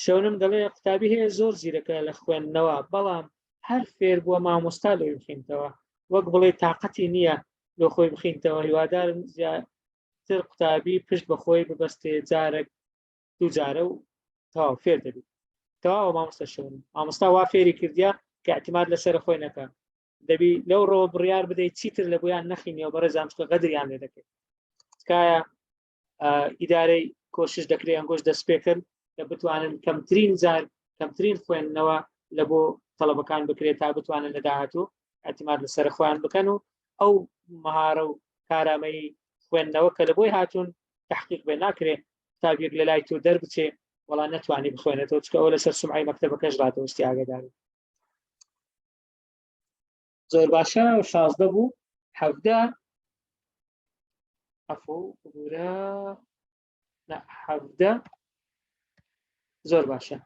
S1: شەونم دەڵێ قوتابی هەیە زۆر زیرەکە لە خوێندنەوە، بەڵام هەر فێر بووە مامۆستا لۆی بخینتەوە، وەک بڵێ تااقەتی نییە لۆ خۆی بخینتەوە. هیوادارم زیاتر قوتابی پشت بە خۆی ببەستێ، جارێک دوو جارە و تەواو فێر دەبی. تەواوە مامۆستا شەونم، مامۆستا وا فێری کردیا کە اعتماد لەسەر خۆی نەکا، دەبی لەو ڕۆوە بڕیار بدەیت چیتر لە بۆیان نەخینیەوە بەڕێزان، چونکە غەدریان لێ دەکەیت. تکایە ئیدارەی کۆشش دەکرێت ئەنگۆش دەست پێکرد کە بتوانن کەمترین جار کەمترین خوێندنەوە لە بۆ تەڵەبەکان بکرێت تا بتوانن لە داهاتوو اعتماد لەسەر خۆیان بکەن و ئەو مەهارە و کارامەیی خوێندنەوە کە لە بۆی هاتوون تحقیق بێ. ناکرێ قوتابیەک لە لای تۆ دەربچێ وەڵا نەتوانی بخوێنێتەوە، چکە ئەوە لەسەر سمعی مەکتەبەکەش ڕادەوەستی ئاگاداری. زۆر باشە، 16 بوو، 17 عفو ببورە نا 17. زۆر باشە.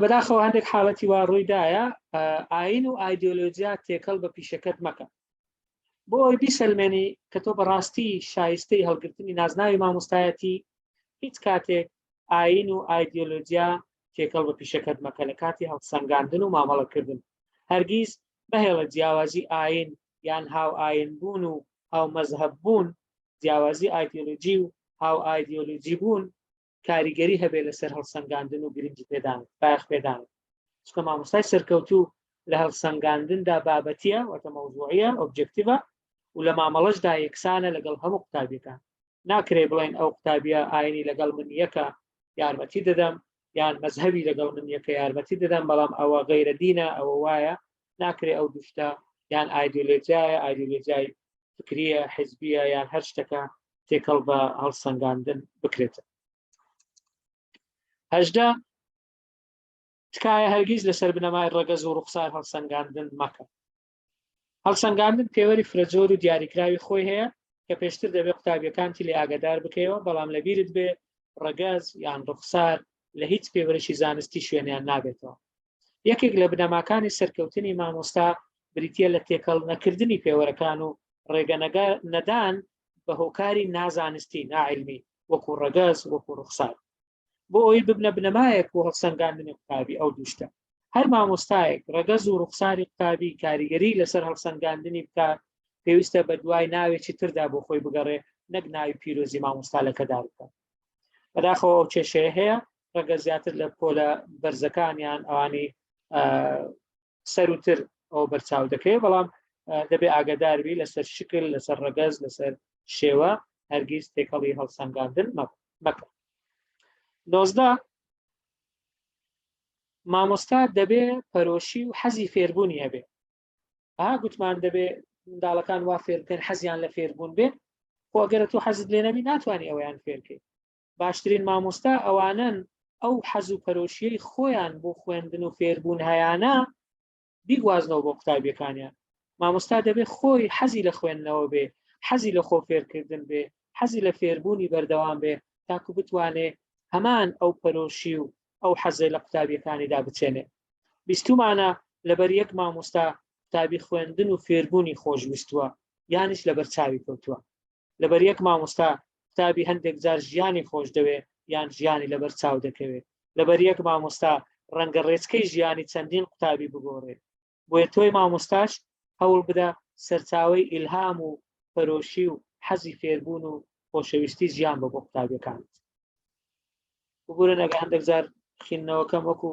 S1: بەداخەوە هەندێک حاڵەتی وا ڕوویدایە. ئاین و ئایدۆلۆجیا تێکەڵ بە پیشەکەت مەکە. بۆ ئەوەی بیسەلمێنی کە تۆ بەڕاستی شایستەی هەڵگرتنی نازناوی مامۆستایەتی، هیچ کاتێک ئاین و ئایدیۆلۆجیا تێکەڵ بە پیشەکەت مەکە لە کاتی هەڵسەنگاندن و مامەڵەکردن. هەرگیز مەهێڵە جیاوازی ئاین یان هاو ئاین بوون و هاو مەزهەب بوون، جیاوازی ئایدیۆلۆجی و هاو ئایدیۆلۆجی بوون کاریگەری هەبێت لەسەر هەڵسەنگاندن و گرنگی پێدان، بایەخ پێدان. چونکە مامۆستای سەرکەوتوو لە هەڵسەنگاندندا بابەتیە، واتە مەوزوعیە، objective ە، و لە مامەڵەشدا یەکسانە لەگەڵ هەموو قوتابیەکان. ناکرێ بڵێن ئەو قوتابیە ئاینی لەگەڵ من یەکە یارمەتی دەدەم، یان مەزهەبی لەگەڵ من یەکە یارمەتی دەدەم، بەڵام ئەوە غەیرە دینە، ئەوە وایە. ناکرێ ئەو دوشتە یان ئایدۆلۆجیایە، ئایدۆلۆجیای فکریە، حزبیە، یان هەر شتەکە تێکەڵ بە هەڵسەنگاندن بکرێتە. 18 تکایە هەرگیز لەسەر بنەمای ڕەگەز و ڕوخسار هەڵسەنگاندن مەکە. هەڵسەنگاندن پێوەری فرەجۆر و دیاریکراوی خۆی هەیە کە پێشتر دەبێت قوتابیەکانتی لێ ئاگادار بکەیەوە، بەڵام لەبیرت بێ ڕەگەز یان ڕوخسار لە هیچ پێوەرێکی زانستی شوێنیان نابێتەوە. یەکێک لە بنەماکانی سەرکەوتنی مامۆستا بریتییە لە تێکەڵ نەکردنی پێوەرەکان و ڕێگە نەدان بە هۆکاری نازانستی، ناعلمی، وەکو ڕەگەز، وەکو ڕوخسار، بۆ ئەوەی ببنە بنەمایەک بۆ هەڵسەنگاندنی قوتابی. ئەو دووشتە هەر مامۆستایەک ڕەگەز و ڕوخساری قوتابی کاریگەری لەسەر هەڵسەنگاندنی بکات، پێویستە بە دوای ناوێکی تردا بۆ خۆی بگەڕێ، نەک ناوی پیرۆزی مامۆستا لەکەدار بکات. بەداخەوە ئەو کێشەیە هەیە، ڕەنگە زیاتر لە پۆلە بەرزەکانیان ئەوانی سەروتر ئەوە بەرچاو دەکەوێت، بەڵام دەبێ ئاگادار بی لەسەر شکل، لەسەر ڕەگەز، لەسەر شێوە هەرگیز تێکەڵی هەڵسەنگاندن مەکە. 19 مامۆستا دەبێ پەرۆشی و حەزی فێربوونی هەبێ. ئا گوتمان دەبێ منداڵەکان وا فێر بکەن حەزیان لە فێربوون بێ، خۆ ئەگەر تۆ حەزت لێ نەبی ناتوانانی ئەویان فێرکەی. باشترین مامۆستا ئەوانەن ئەو حەز و پەرۆشیەی خۆیان بۆ خوێندن و فێربوون هەیانە بیگوازنەوە بۆ قوتابیەکانیان. مامۆستا دەبێت خۆی حەزی لە خوێندنەوە بێ، حەزی لە خۆ فێرکردن بێ، حەزی لە فێربوونی بەردەوام بێ، تاکو بتوانێ هەمان ئەو پەرۆشی و ئەو حەزەی لە قوتابیەکانیدا بچێنێ. بیستومانە لەبەر یەک مامۆستا قوتابی خوێندن و فێربوونی خۆشویستووە یانیش لەبەر چاوی کەوتووە. لەبەر یەک مامۆستا قوتابی هەندێک جار ژیانی خۆش دەوێ یان ژیانی لەبەر چاو دەکەوێ. لەبەر یەک مامۆستا ڕەنگە ڕێچکەی ژیانی چەندین قوتابی بگۆڕێ. بۆیە تۆی مامۆستاش هەوڵ بدە سەرچاوەی ئیلهام و پەرۆشی و حەزی فێربوون و خۆشەویستی ژیان بە بۆ قوتابیەکانت. ببورن ئەگەر هەندێک جار خوێندنەوەکەم وەکو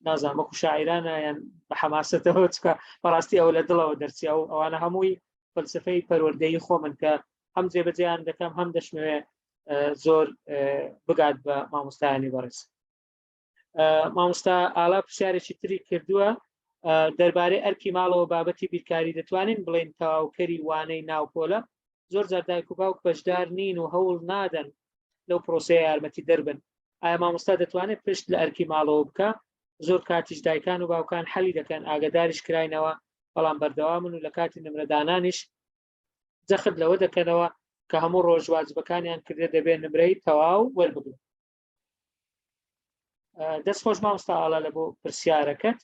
S1: نازانم وەکو شاعیرانە یان بە حەماسەتەوە، چکە بەڕاستی ئەوە لە دڵەوە دەرچی. ئەو ئەوانە هەمووی فەلسفەی پەروەردەیی خۆمن کە هەم جێبەجێیان دەکەم هەم دەشمەوێ زۆر بگات بە مامۆستایانی بەڕێز. مامۆستا ئالا پرسیارێکی تری کردووە دەربارەی ئەرکی ماڵەوە بابەتی بیرکاری، دەتوانین بڵێن تەواوکەری وانەی ناوپۆلە؟ زۆر جار دایک و باوک بەشدار نین و هەوڵ نادەن لەو پرۆسەیە یارمەتی دەربن. ئایا مامۆستا دەتوانێت پشت لە ئەرکی ماڵەوە بکە؟ زۆر کاتیش دایکان و باوکان حەلی دەکەن ئاگداریش کراینەوە بەڵام بەردەوامن و لە کاتی نمرەدانانیش جەخت لەوە دەکەنەوە کە هەموو ڕۆژ واجبەکانیان کردێ دەبێت نمرەی تەواو وەربگرن. دەست خۆش مامۆستا ئاڵا لە بۆ پرسیارەکەت.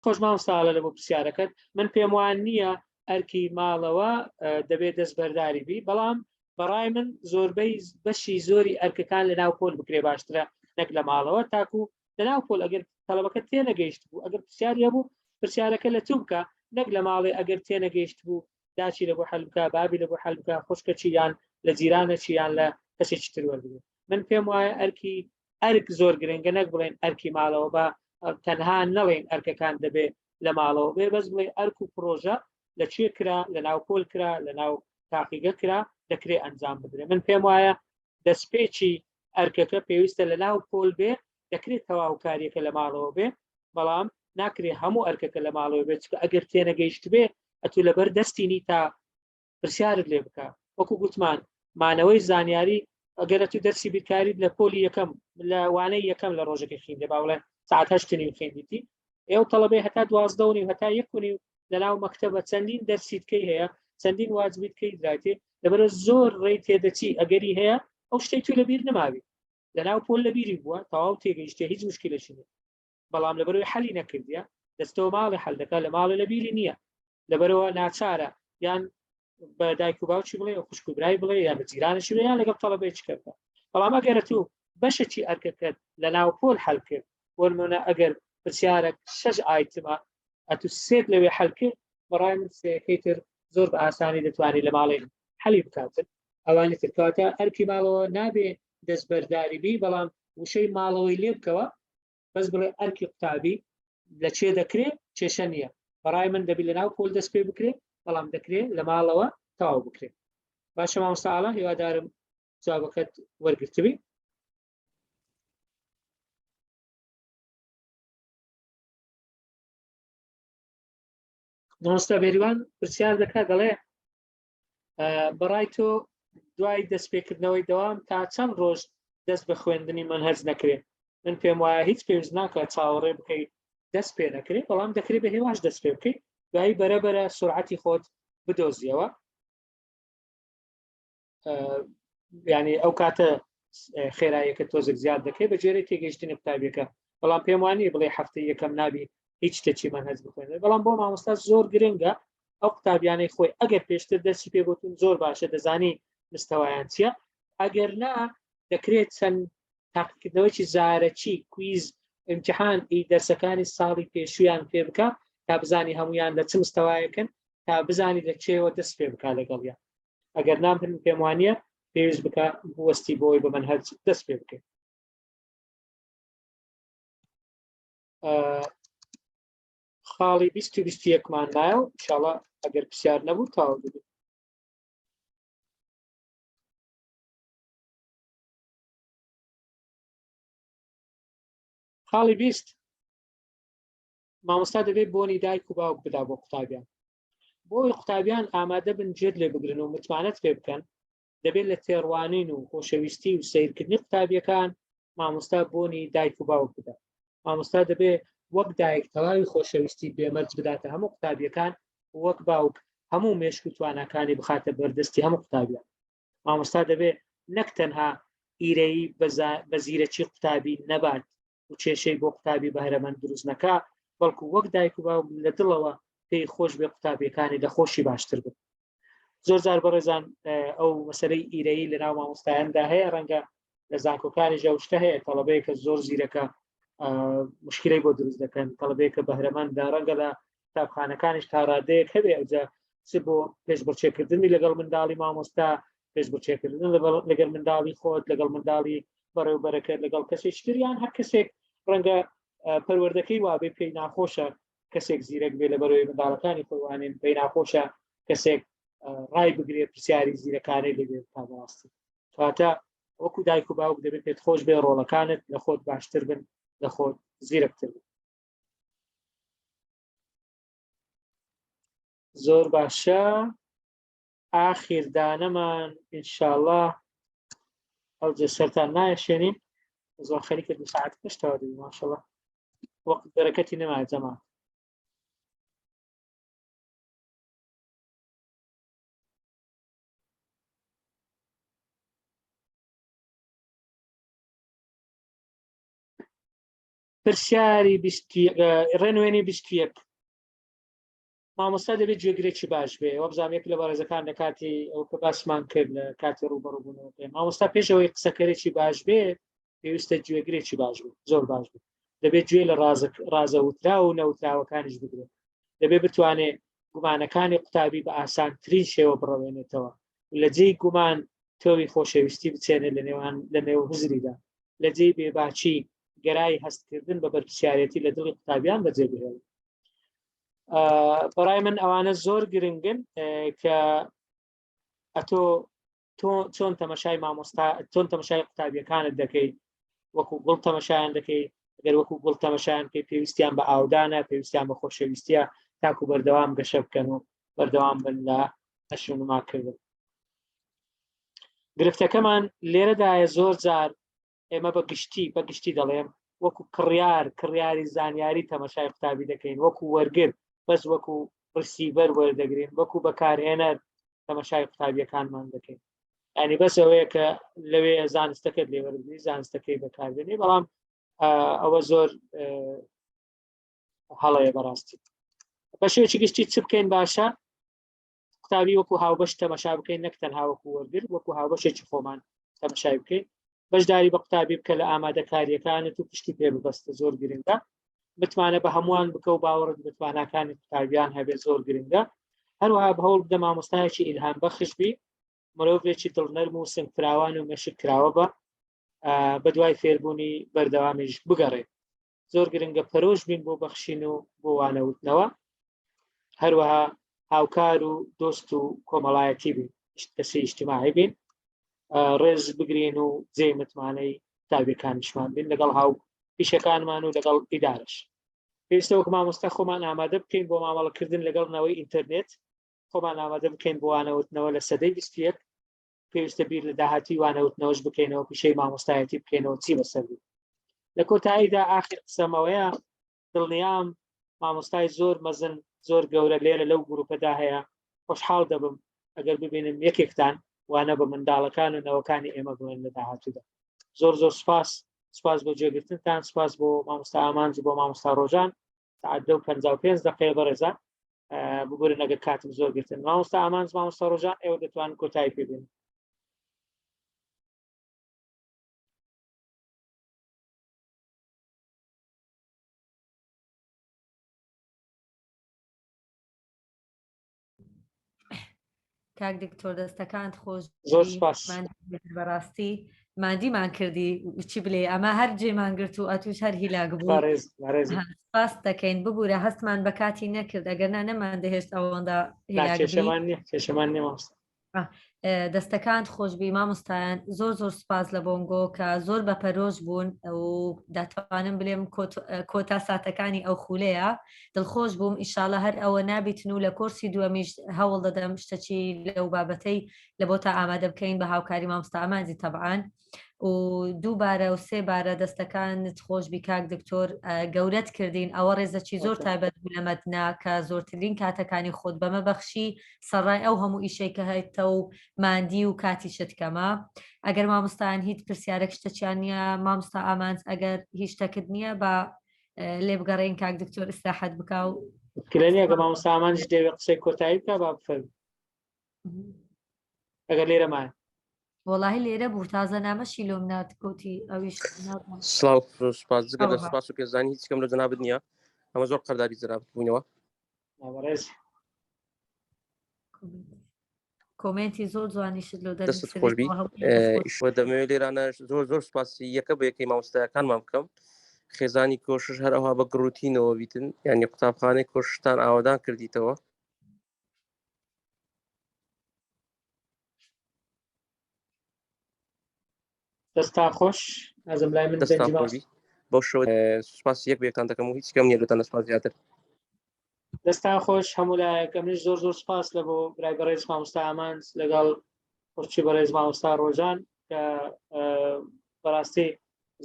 S1: خۆش مامۆستا ئاڵا لە بۆ پرسیارەکەت. من پێم وان نییە ئەرکی ماڵەوە دەبێت دەستبەرداری بی، بەڵام بەڕای من زۆربەی بەشی زۆری ئەرکەکان لە ناو پۆل بکرێ باشترە نەک لە ماڵەوە، تاکو لە ناو پۆل ئەگەر تەڵەبەکە تێنەگەیشت بوو ئەگەر پرسیاری هەبوو پرسیارەکە لە تو بکە، نەک لە ماڵێ ئەگەر تێنەگەیشت بوو داچی لە بۆ حەل بکە، بابی لە بۆ حەل بکە، خوشکەچی یان لە جیرانەچی یان لە کەسێکی تر وەربگرێ. من پێم وایە ئەرکی ئەرک زۆر گرنگە، نەک بڵێن ئەرکی ماڵەوە بە تەنها نەڵێن ئەرکەکان دەبێ لە ماڵەوە بێ، بەس بڵێ ئەرک و پرۆژە لە کوێ کرا، لە ناو پۆل کرا، لە ناو تاقیگە کرا، دەکرێ ئەنجام بدرێ. من پێم وایە دەستپێکی ئەرکەکە پێویستە لە ناو پۆل بێ، دەکرێت تەواوکاریەکە لە ماڵەوە بێ، بەڵام ناکرێ هەموو ئەرکەکە لە ماڵەوە بێت، چونکە ئەگەر تێنەگەیشت بێ ئەتوو لەبەر دەستی نی تا پرسیارت لێ بکە. وەکو گوتمان مانەوەی زانیاری ئەگەر ئەتوو دەرسی بیرکاریت لە پۆلی یەکەم لە وانەی یەکەم لە ڕۆژەکەی خوێندێ، با بڵێن ساعت هەشت نیو خوێندیتی، ئێوە تەڵەبەی هەتا دوازدە و نیو هەتا یەک و نیو لەناو مەکتەبە چەندین دەرسی تکەی هەیە، چەندین واجبی تکەی درایتێ، لەبەرە زۆر ڕێی تێدەچی ئەگەری هەیە ئەو شتەی تو لەبیر نەماوی، لەناو پۆل لەبیری بووە تەواو تێگەیشتێ هیچ مشکلێکی نییە، بەڵام لەبەرەوەی حەلی نەکردیە دەستەوە ماڵێ حەل دەکات، لە ماڵێ لەبیری نییە، لەبەرەوە ناچارە یان بە دایک و باوکی بڵێ خوشک و برای بڵێ یان بە جیرانشی بڵێ یان لەگەڵ تەڵەبەی چ کە. بەڵام ئەگەر تو بەشێکی ئەرکەکەت لە ناو پۆل حەل کرد، بۆ نمونە ئەگەر پرسیارێک شەش item ە ئەتو سێت لەوێ حەل کرد، بەڕای من سێیەکەی تر زۆر بە ئاسانی دەتوانانی لە ماڵێ حەلی بکاتن ئەوانی تر. کەواتە ئەرکی ماڵەوە نابێ دەستبەرداری بی، بەڵام وشەی ماڵەوەی لێ بکەوە، بەس بڵێ ئەرکی قوتابی لە چێ دەکرێ کێشە نییە. بەڕای من دەبی لە ناو پۆل دەست پێ بکرێ، بەڵام دەکرێ لە ماڵەوە تەواو بکرێ. باشە مامۆستا ئاڵا، هیوادارم جوابەکەت وەرگرتبی. مامۆستا بێریوان پرسیار دەکات، دەڵێ بەڕای تۆ دوای دەستپێکردنەوەی دەوام تا چەند ڕۆژ دەست بە خوێندنی مەنهەج نەکرێت؟ من پێم وایە هیچ پێویست ناکات چاوەڕێ بکەیت دەست پێ نەکرێت، بەڵام دەکرێت بە هێواش دەست پێ بکەیت، دوایی بەرەبەرە سرعەتی خۆت بدۆزیەوە. ینی ئەو کاتە خێراییەکە تۆزێک زیاد دەکەی بە جێرەی تێگەیشتنی قوتابیەکە. بەڵام پێم وانیە بڵێ هەفتەی یەکەم نابی هیچ شتێکی مەنهەج بخوێنێت، بەڵام بۆ مامۆستا زۆر گرنگە ئەو قوتابیانەی خۆی ئەگەر پێشتر دەرسی پێگوتون زۆر باشە دەزانی مستەوایان چییە، ئەگەر نا دەکرێت چەند تاقیکردنەوەی زارەکی quiz امتحان ئی دەرسەکانی ساڵی پێشویان پێ بکە تا بزانی هەمویان لە چ مستەوایەکن، تا بزانی لە چێوە دەست پێ بکە لەگەڵیان. ئەگەر نام من پێم وانە پێویست بکە بوەستی بۆی بە مەنهەج دەست پێ بکەیت. خاڵی 20 و 21مان مایە و ئینشاڵڵا ئەگەر پرسیار نەبوو تەواو دەبێت. خاڵی 20 مامۆستا دەبێت بۆنی دایک و باوک بدا بۆ قوتابیان، بۆی قوتابیان ئامادە بن گوێت لێ بگرن و متمانەت پێ بکەن. دەبێت لە تێڕوانین و خۆشەویستی و سیرکردنی قوتابیەکان مامۆستا بۆنی دایک و باوک بدا. مامۆستا دەبێت وەک دایک تەواوی خۆشەویستی بێمەرج بداتە هەموو قوتابیەکان، وەک باوک هەموو مێشک و تواناکانی بخاتە بەردەستی هەموو قوتابیان. مامۆستا دەبێت نەک تەنها ئیرەیی بە زیرەکی قوتابی نەبات و کێشەی بۆ قوتابی بەهرەمەند دروست نەکا، بەڵکو وەک دایک و باوک لە دڵەوە پێی خۆش بێ قوتابیەکانی لە خۆشی باشتر بن. زۆر جار بەڕێزان ئەو مەسەلەی ئیرەیی لە ناو مامۆستایاندا هەیە، ڕەنگە لە زانکۆکانی ژەوشتە هەیە تەڵەبەیەکە زۆر زیرەکە مشکلەی بۆ دروست دەکەن، تەڵەبەیەکە بەهرەمەندە، ڕەنگە لە قوتابخانەکانیش تا ڕادەیەک هەبێ، ئەوجا چ بۆ پێشبڕکێکردنی لەگەڵ منداڵی مامۆستا، پێشبڕکێکردن لەگەڵ منداڵی خۆت، لەگەڵ منداڵی بەڕێوبەرەکە، لەگەڵ کەسێکی تر، یان هەر کەسێک ڕەنگە پەروەردەکەی وابێ پێی ناخۆشە کەسێک زیرەک بێ لەبەرەوەی منداڵەکانی خۆی وانێن، پێی ناخۆشە کەسێک ڕای بگرێ پرسیاری زیرەکانەی لێ بێ تا بەڕاستی. کەواتە وەکو دایک و باوک دەبێت پێت خۆش بێ ڕۆڵەکانت لە خۆت باشتر بن، لە خۆت زیرەکتر بن. زۆر باشە، ئاخیر دانەمان ئینشاءاللە. ئەو جێ سەرتان نایشێنین زۆر خەریکە دو ساعت پێشتەوە دەبی ماشەڵە وەقت بەرەکەتی نەما جەما پرسیاری ڕێنوێنی 21 مامۆستا دەبێت گوێگرێکی باش بێ وەبزانام یەک لە بەڕێزەکان لە کاتی ئەو کە باسمان کرد لە کاتی ڕوبەڕوبوونەوە پێ مامۆستا پێشەوەی قسەکەرێکی باش بێ پێویستە گوێگرێکی باش بێ زۆر باش بێ دەبێت گوێ لە ڕازە وترا و نەوتراوەکانیش بگرێت دەبێت بتوانێت گومانەکانی قوتابی بە ئاسانترین شێوە بڕەوێنێتەوە لە جێی گومان تۆوی خۆشەویستی بچێنێت لە نێوان لە نێو هزریدا لە جێی بێباچی گەرای هەستکردن بە بەرپسیارەتی لە دڵی قوتابیان بەجێ بهێڵێت بەڕای من ئەوانە زۆر گرنگن کە ئەتۆ تۆ چۆن تەمەشای مامۆستا چۆن تەمەشای قوتابیەکانت دەکەی وەکو گوڵ تەمەشایان دەکەی ئەگەر وەکو گوڵ تەمەشایان بکەی پێویستیان بە ئاودانە پێویستیان بە خۆشەویستیە تاکو بەردەوام گەشە بکەن و بەردەوام بن لە نەشونماکردن گرفتەکەمان لێرەدایە زۆر جار ئێمە بە گشتی بە گشتی دەڵێم وەکو کڕیار کڕیاری زانیاری تەمەشای قوتابی دەکەین وەکو وەرگر بەس وەکو ڕسیڤەر وەردەگرین وەکو بەکارهێنەر تەمەشای قوتابیەکانمان دەکەین ینی بەس ئەوەیە کە لەوێ زانستەکەت لێوەرگری زانستەکەی بەکاربێنی بەڵام ئەوە زۆر هەڵەیە بەڕاستی بە شێوەیەکی گشتی چ بکەین باشە قوتابی وەکو هاوبەش تەمەشا بکەین نەک تەنها وەکو وەرگر وەکو هاوبەشێکی خۆمان تەمەشای بکەین بەشداری بە قوتابی بکە لە ئامادەکاریەکانت و پشتی پێ ببەستە زۆر گرنگە متمانە بە هەمووان بکە و باوەڕت بتواناکانی قوتابیان هەبێت زۆر گرنگە هەروەها بە هەوڵ بدە مامۆستایەکی ئیلهام بەخش بی مرۆڤێکی دڵنەرم و سنگ فراوان و مێشک کراوە بە بەدوای فێربوونی بەردەوامیش بگەڕێ زۆر گرنگە پەرۆش بین بۆ بەخشین و بۆ وانەوتنەوە هەروەها هاوکار و دۆست و کۆمەڵایەتی بین کەسی ئیجتماعی بین ڕێز بگرین و جێ متمانەی تاویەکانیشمان بین لەگەڵ هاو پیشەکانمان و لەگەڵ ئیدارش پێویستە وەک مامۆستا خۆمان ئامادە بکەین بۆ مامەڵەکردن لەگەڵ نەوەی ئینتەرنێت خۆمان ئامادە بکەین بۆ وانەوتنەوە لە سەدەی 21 پێویستە بیر لە داهاتوی وانەوتنەوەش بکەینەوە پیشەی مامۆستایەتی بکەینەوە چی بەسەر بوو لە کۆتاییدا ئاخر قسەمەوەیە دڵنیام مامۆستای زۆر مەزن زۆر گەورە لێرە لەو گروپەدا هەیە خۆشحاڵ دەبم ئەگەر ببینم یەکێکتان وانە بە منداڵەکان و نەوەکانی ئێمە بڵێن لە داهاتوودا زۆر زۆر سپاس سپاس بۆ جێگرتنتان سپاس بۆ مامۆستا ئامانج بۆ مامۆستا ڕۆژان ساعت دە و 55 دقەیە بەڕێزان ببورن ئەگەر کاتم زۆر گرتن مامۆستا ئامانج مامۆستا ڕۆژان ئێوە دەتوان کۆتایی پێ بێن
S2: کاک دکتۆر دەستەکانت خۆش
S1: زۆر سپاس
S2: بەڕاستی مادیمان کردی چی بلێ ئەمە هەر جێمان گرت و ئەتوش هەر هیلاک بوو سپاس دەکەین ببوورە هەستمان بە کاتی نەکرد ئەگەر نا نەمان دەهێشت ئەوەندە
S1: کێشەمان نیە
S2: دەستەکانت خۆشبی مامۆستایان زۆر زۆر سپاس لە بۆنگۆ کە زۆر بە پەرۆش بوون و دەتوانم بلێم کۆتا ساتەکانی ئەو خولەیە دڵخۆش بووم ئیشاڵە هەر ئەوە نابیتن و لە کۆرسی دووەمیش هەوڵ دەدەم شتەکی لەو بابەتەی لە بۆ تا ئامادە بکەین بە هاوکاری مامۆستا ئامانجی تەبعاان و دووبارە و سێ بارە دەستەکانت خۆشبی کاک دکتۆر گەورەت کردین ئەوە ڕێزەکی زۆر تایبەت بوو لە مەدنا کە زۆرترین کاتەکانی خۆت بەمە بەخشی سەڕای ئەو هەموو ئیشەی کە هەیتە و ماندی و کاتیشت کەمە ئەگەر مامۆستایان هیچ پرسیارێک شتەچیان نییە مامۆستا ئامانج ئەگەر هیچ شتەکت نییە بە لێ بگەڕێین کاک دکتۆر ئیسراحەت بکا و
S1: کرێنیە کە مامۆستا ئامانج دەوێت قسەی کۆتایی بکە با بفەرموو ئەگەر لێرە مایە
S2: وەڵاهی لێرە بوو تازە نامەشی لۆم نارد گوتی ئەویش
S3: سڵاو سپاس جگە لە سپاس و پێزانی هیچ کەم لە جەنابت نییە ئەمە زۆر قەرداری جەنابت بووینەوە
S1: بەڕێز
S2: کۆمێنتی زۆر جوانیشت لۆ
S3: دەست خۆشبی دەمەوێت لێرانە زۆر زۆر سپاسی یەکە بە یەکەی مامۆستایەکانمان بکەم خێزانی کۆشش هەر ئەوها بە گڕوتینەوە بیتن یعنی قوتابخانەی کۆششتان ئاوادان کردیتەوە
S1: دەستان خۆش ئازم لای من
S3: دەستان خۆشی بەو شەوە سوپاس یەک بەیەکتان دەکەم و هیچ کەم نییە لەتان سوپاس زیاتر
S1: دەستان خۆش هەموو لایەک ئەمنیش زۆر زۆر سپاس لە بۆ برای بەڕێز مامۆستا ئامانج لەگەڵ خۆشی بەڕێز مامۆستا ڕۆژان. کە بەڕاستی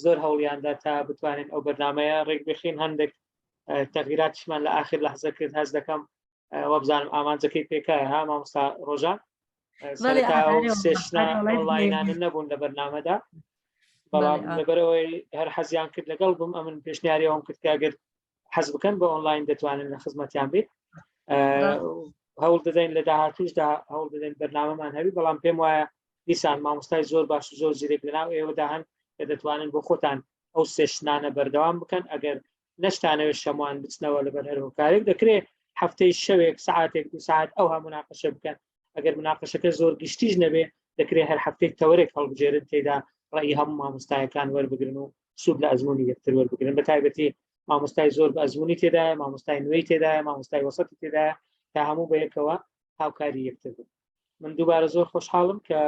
S1: زۆر هەوڵیاندا تا بتوانین ئەو بەرنمەیە ڕێک بخین هەندێک تەغیراتیشمان لە ئاخر لەحزە کرد هەز دەکەم وابزانم ئامانجەکەی پێکایە ها مامۆستا ڕۆژان session ە ئۆنلاینانە نەبوون لە بەرنامەدا بەڵام لەبەرەوەی هەر حەزیان کرد لەگەڵ بم ئەمن پێشنیاری ئەوم کرد کە ئەگەر حەز بکەن بە ئۆنلاین دەتوانن لە خزمەتیان بێت هەوڵ دەدەین لە داهاتوشدا هەوڵ دەدەین بەرنامەمان هەبی بەڵام پێم وایە دیسان مامۆستای زۆر باش و زۆر زیرەک لەناو ئێوەدا هەن کە دەتوانن بۆ خۆتان ئەو session انە بەردەوام بکەن ئەگەر نەشتانەوێت شەموان بچنەوە لەبەر هەر هۆکارێک دەکرێت هەفتەی شەوێک سعاتێک دو ساعت ئەو هەموو مناقەشە بکەن ئەگەر مناقەشەکە زۆر گشتیش نەبێ دەکرێت هەر هەفتەی تەوەرێک هەڵبژێرن تێدا ڕێی هەموو مامۆستایەکان وەربگرن و سوود لە ئەزمموی یەکتر وەربگرن بە تایبەتی مامۆستای زۆر بە ئەزمموی تێدایە مامۆستای نوێی تێدایە مامۆستای وەسەتی تێدایە تا هەموو بە یەکەوە هاوکاری یەکتر بن من دووبارە زۆر خۆشحاڵم کە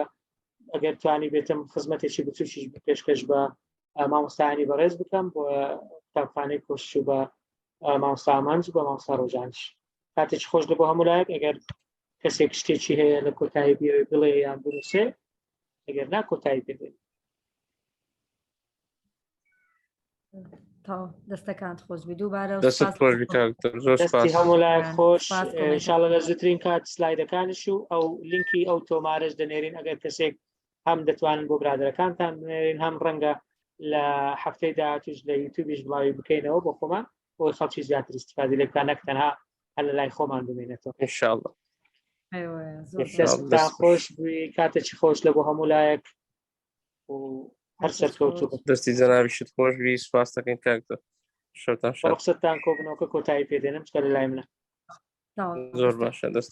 S1: ئەگەر توانی بێتم خزمەتێکی بچووکیش پێشکەش بە مامۆستایانی بەڕێز بکەم بۆ قوتابخانەی کۆشش و بە مامۆستا ئامانج بە مامۆستا ڕۆژانش کاتێکی خۆش لە بۆ هەموو لایەک ئەگەر کەسێک شتێکی هەیە لە کۆتایی بێ بڵێ یان بنووسێ ئەگەر نا کۆتایی پێ
S2: تەواو دەستەکانت خۆش بی دووبارە
S3: دەستت
S2: سپاس
S3: خۆش بی کاک دکتۆر زۆر
S1: دەستی
S3: سپاس
S1: هەموو لایەک خۆش
S2: سپاس کۆمێنتەکان.
S1: ئینشاءاللە لە زووترین کات سلایدەکانش و ئەو لینکی ئەو تۆمارەش دەنێرین ئەگەر کەسێک هەم دەتوانن بۆ برادەرەکانتان بنێرین هەم ڕەنگە لە هەفتەی داهاتوش لە یوتیوبیش بڵاوی بکەینەوە بۆ خۆمان بۆ خەڵکی زیاتر استفادە لێ بکات نەک تەنها هەر لە لای خۆمان بمێنێتەوە
S3: ان شاء الله
S2: ئەیوە زۆر
S3: ان شاء
S2: زۆر
S3: الله
S1: دەستتان
S3: دەست خۆش
S1: خۆش بووی کاتێکی خۆش لە بۆ هەموو لایەک و هەر سەرکەوتوو بن
S3: دەستی جەنابیشت خۆش بی سپاس دەکەین کاک دکتۆر شەوتان
S1: بە
S3: شاد
S1: ڕوخسەتتان کۆبنەوەکە کۆتایی پێدێنم چکە لە لای منە
S3: زۆر باشە دەست.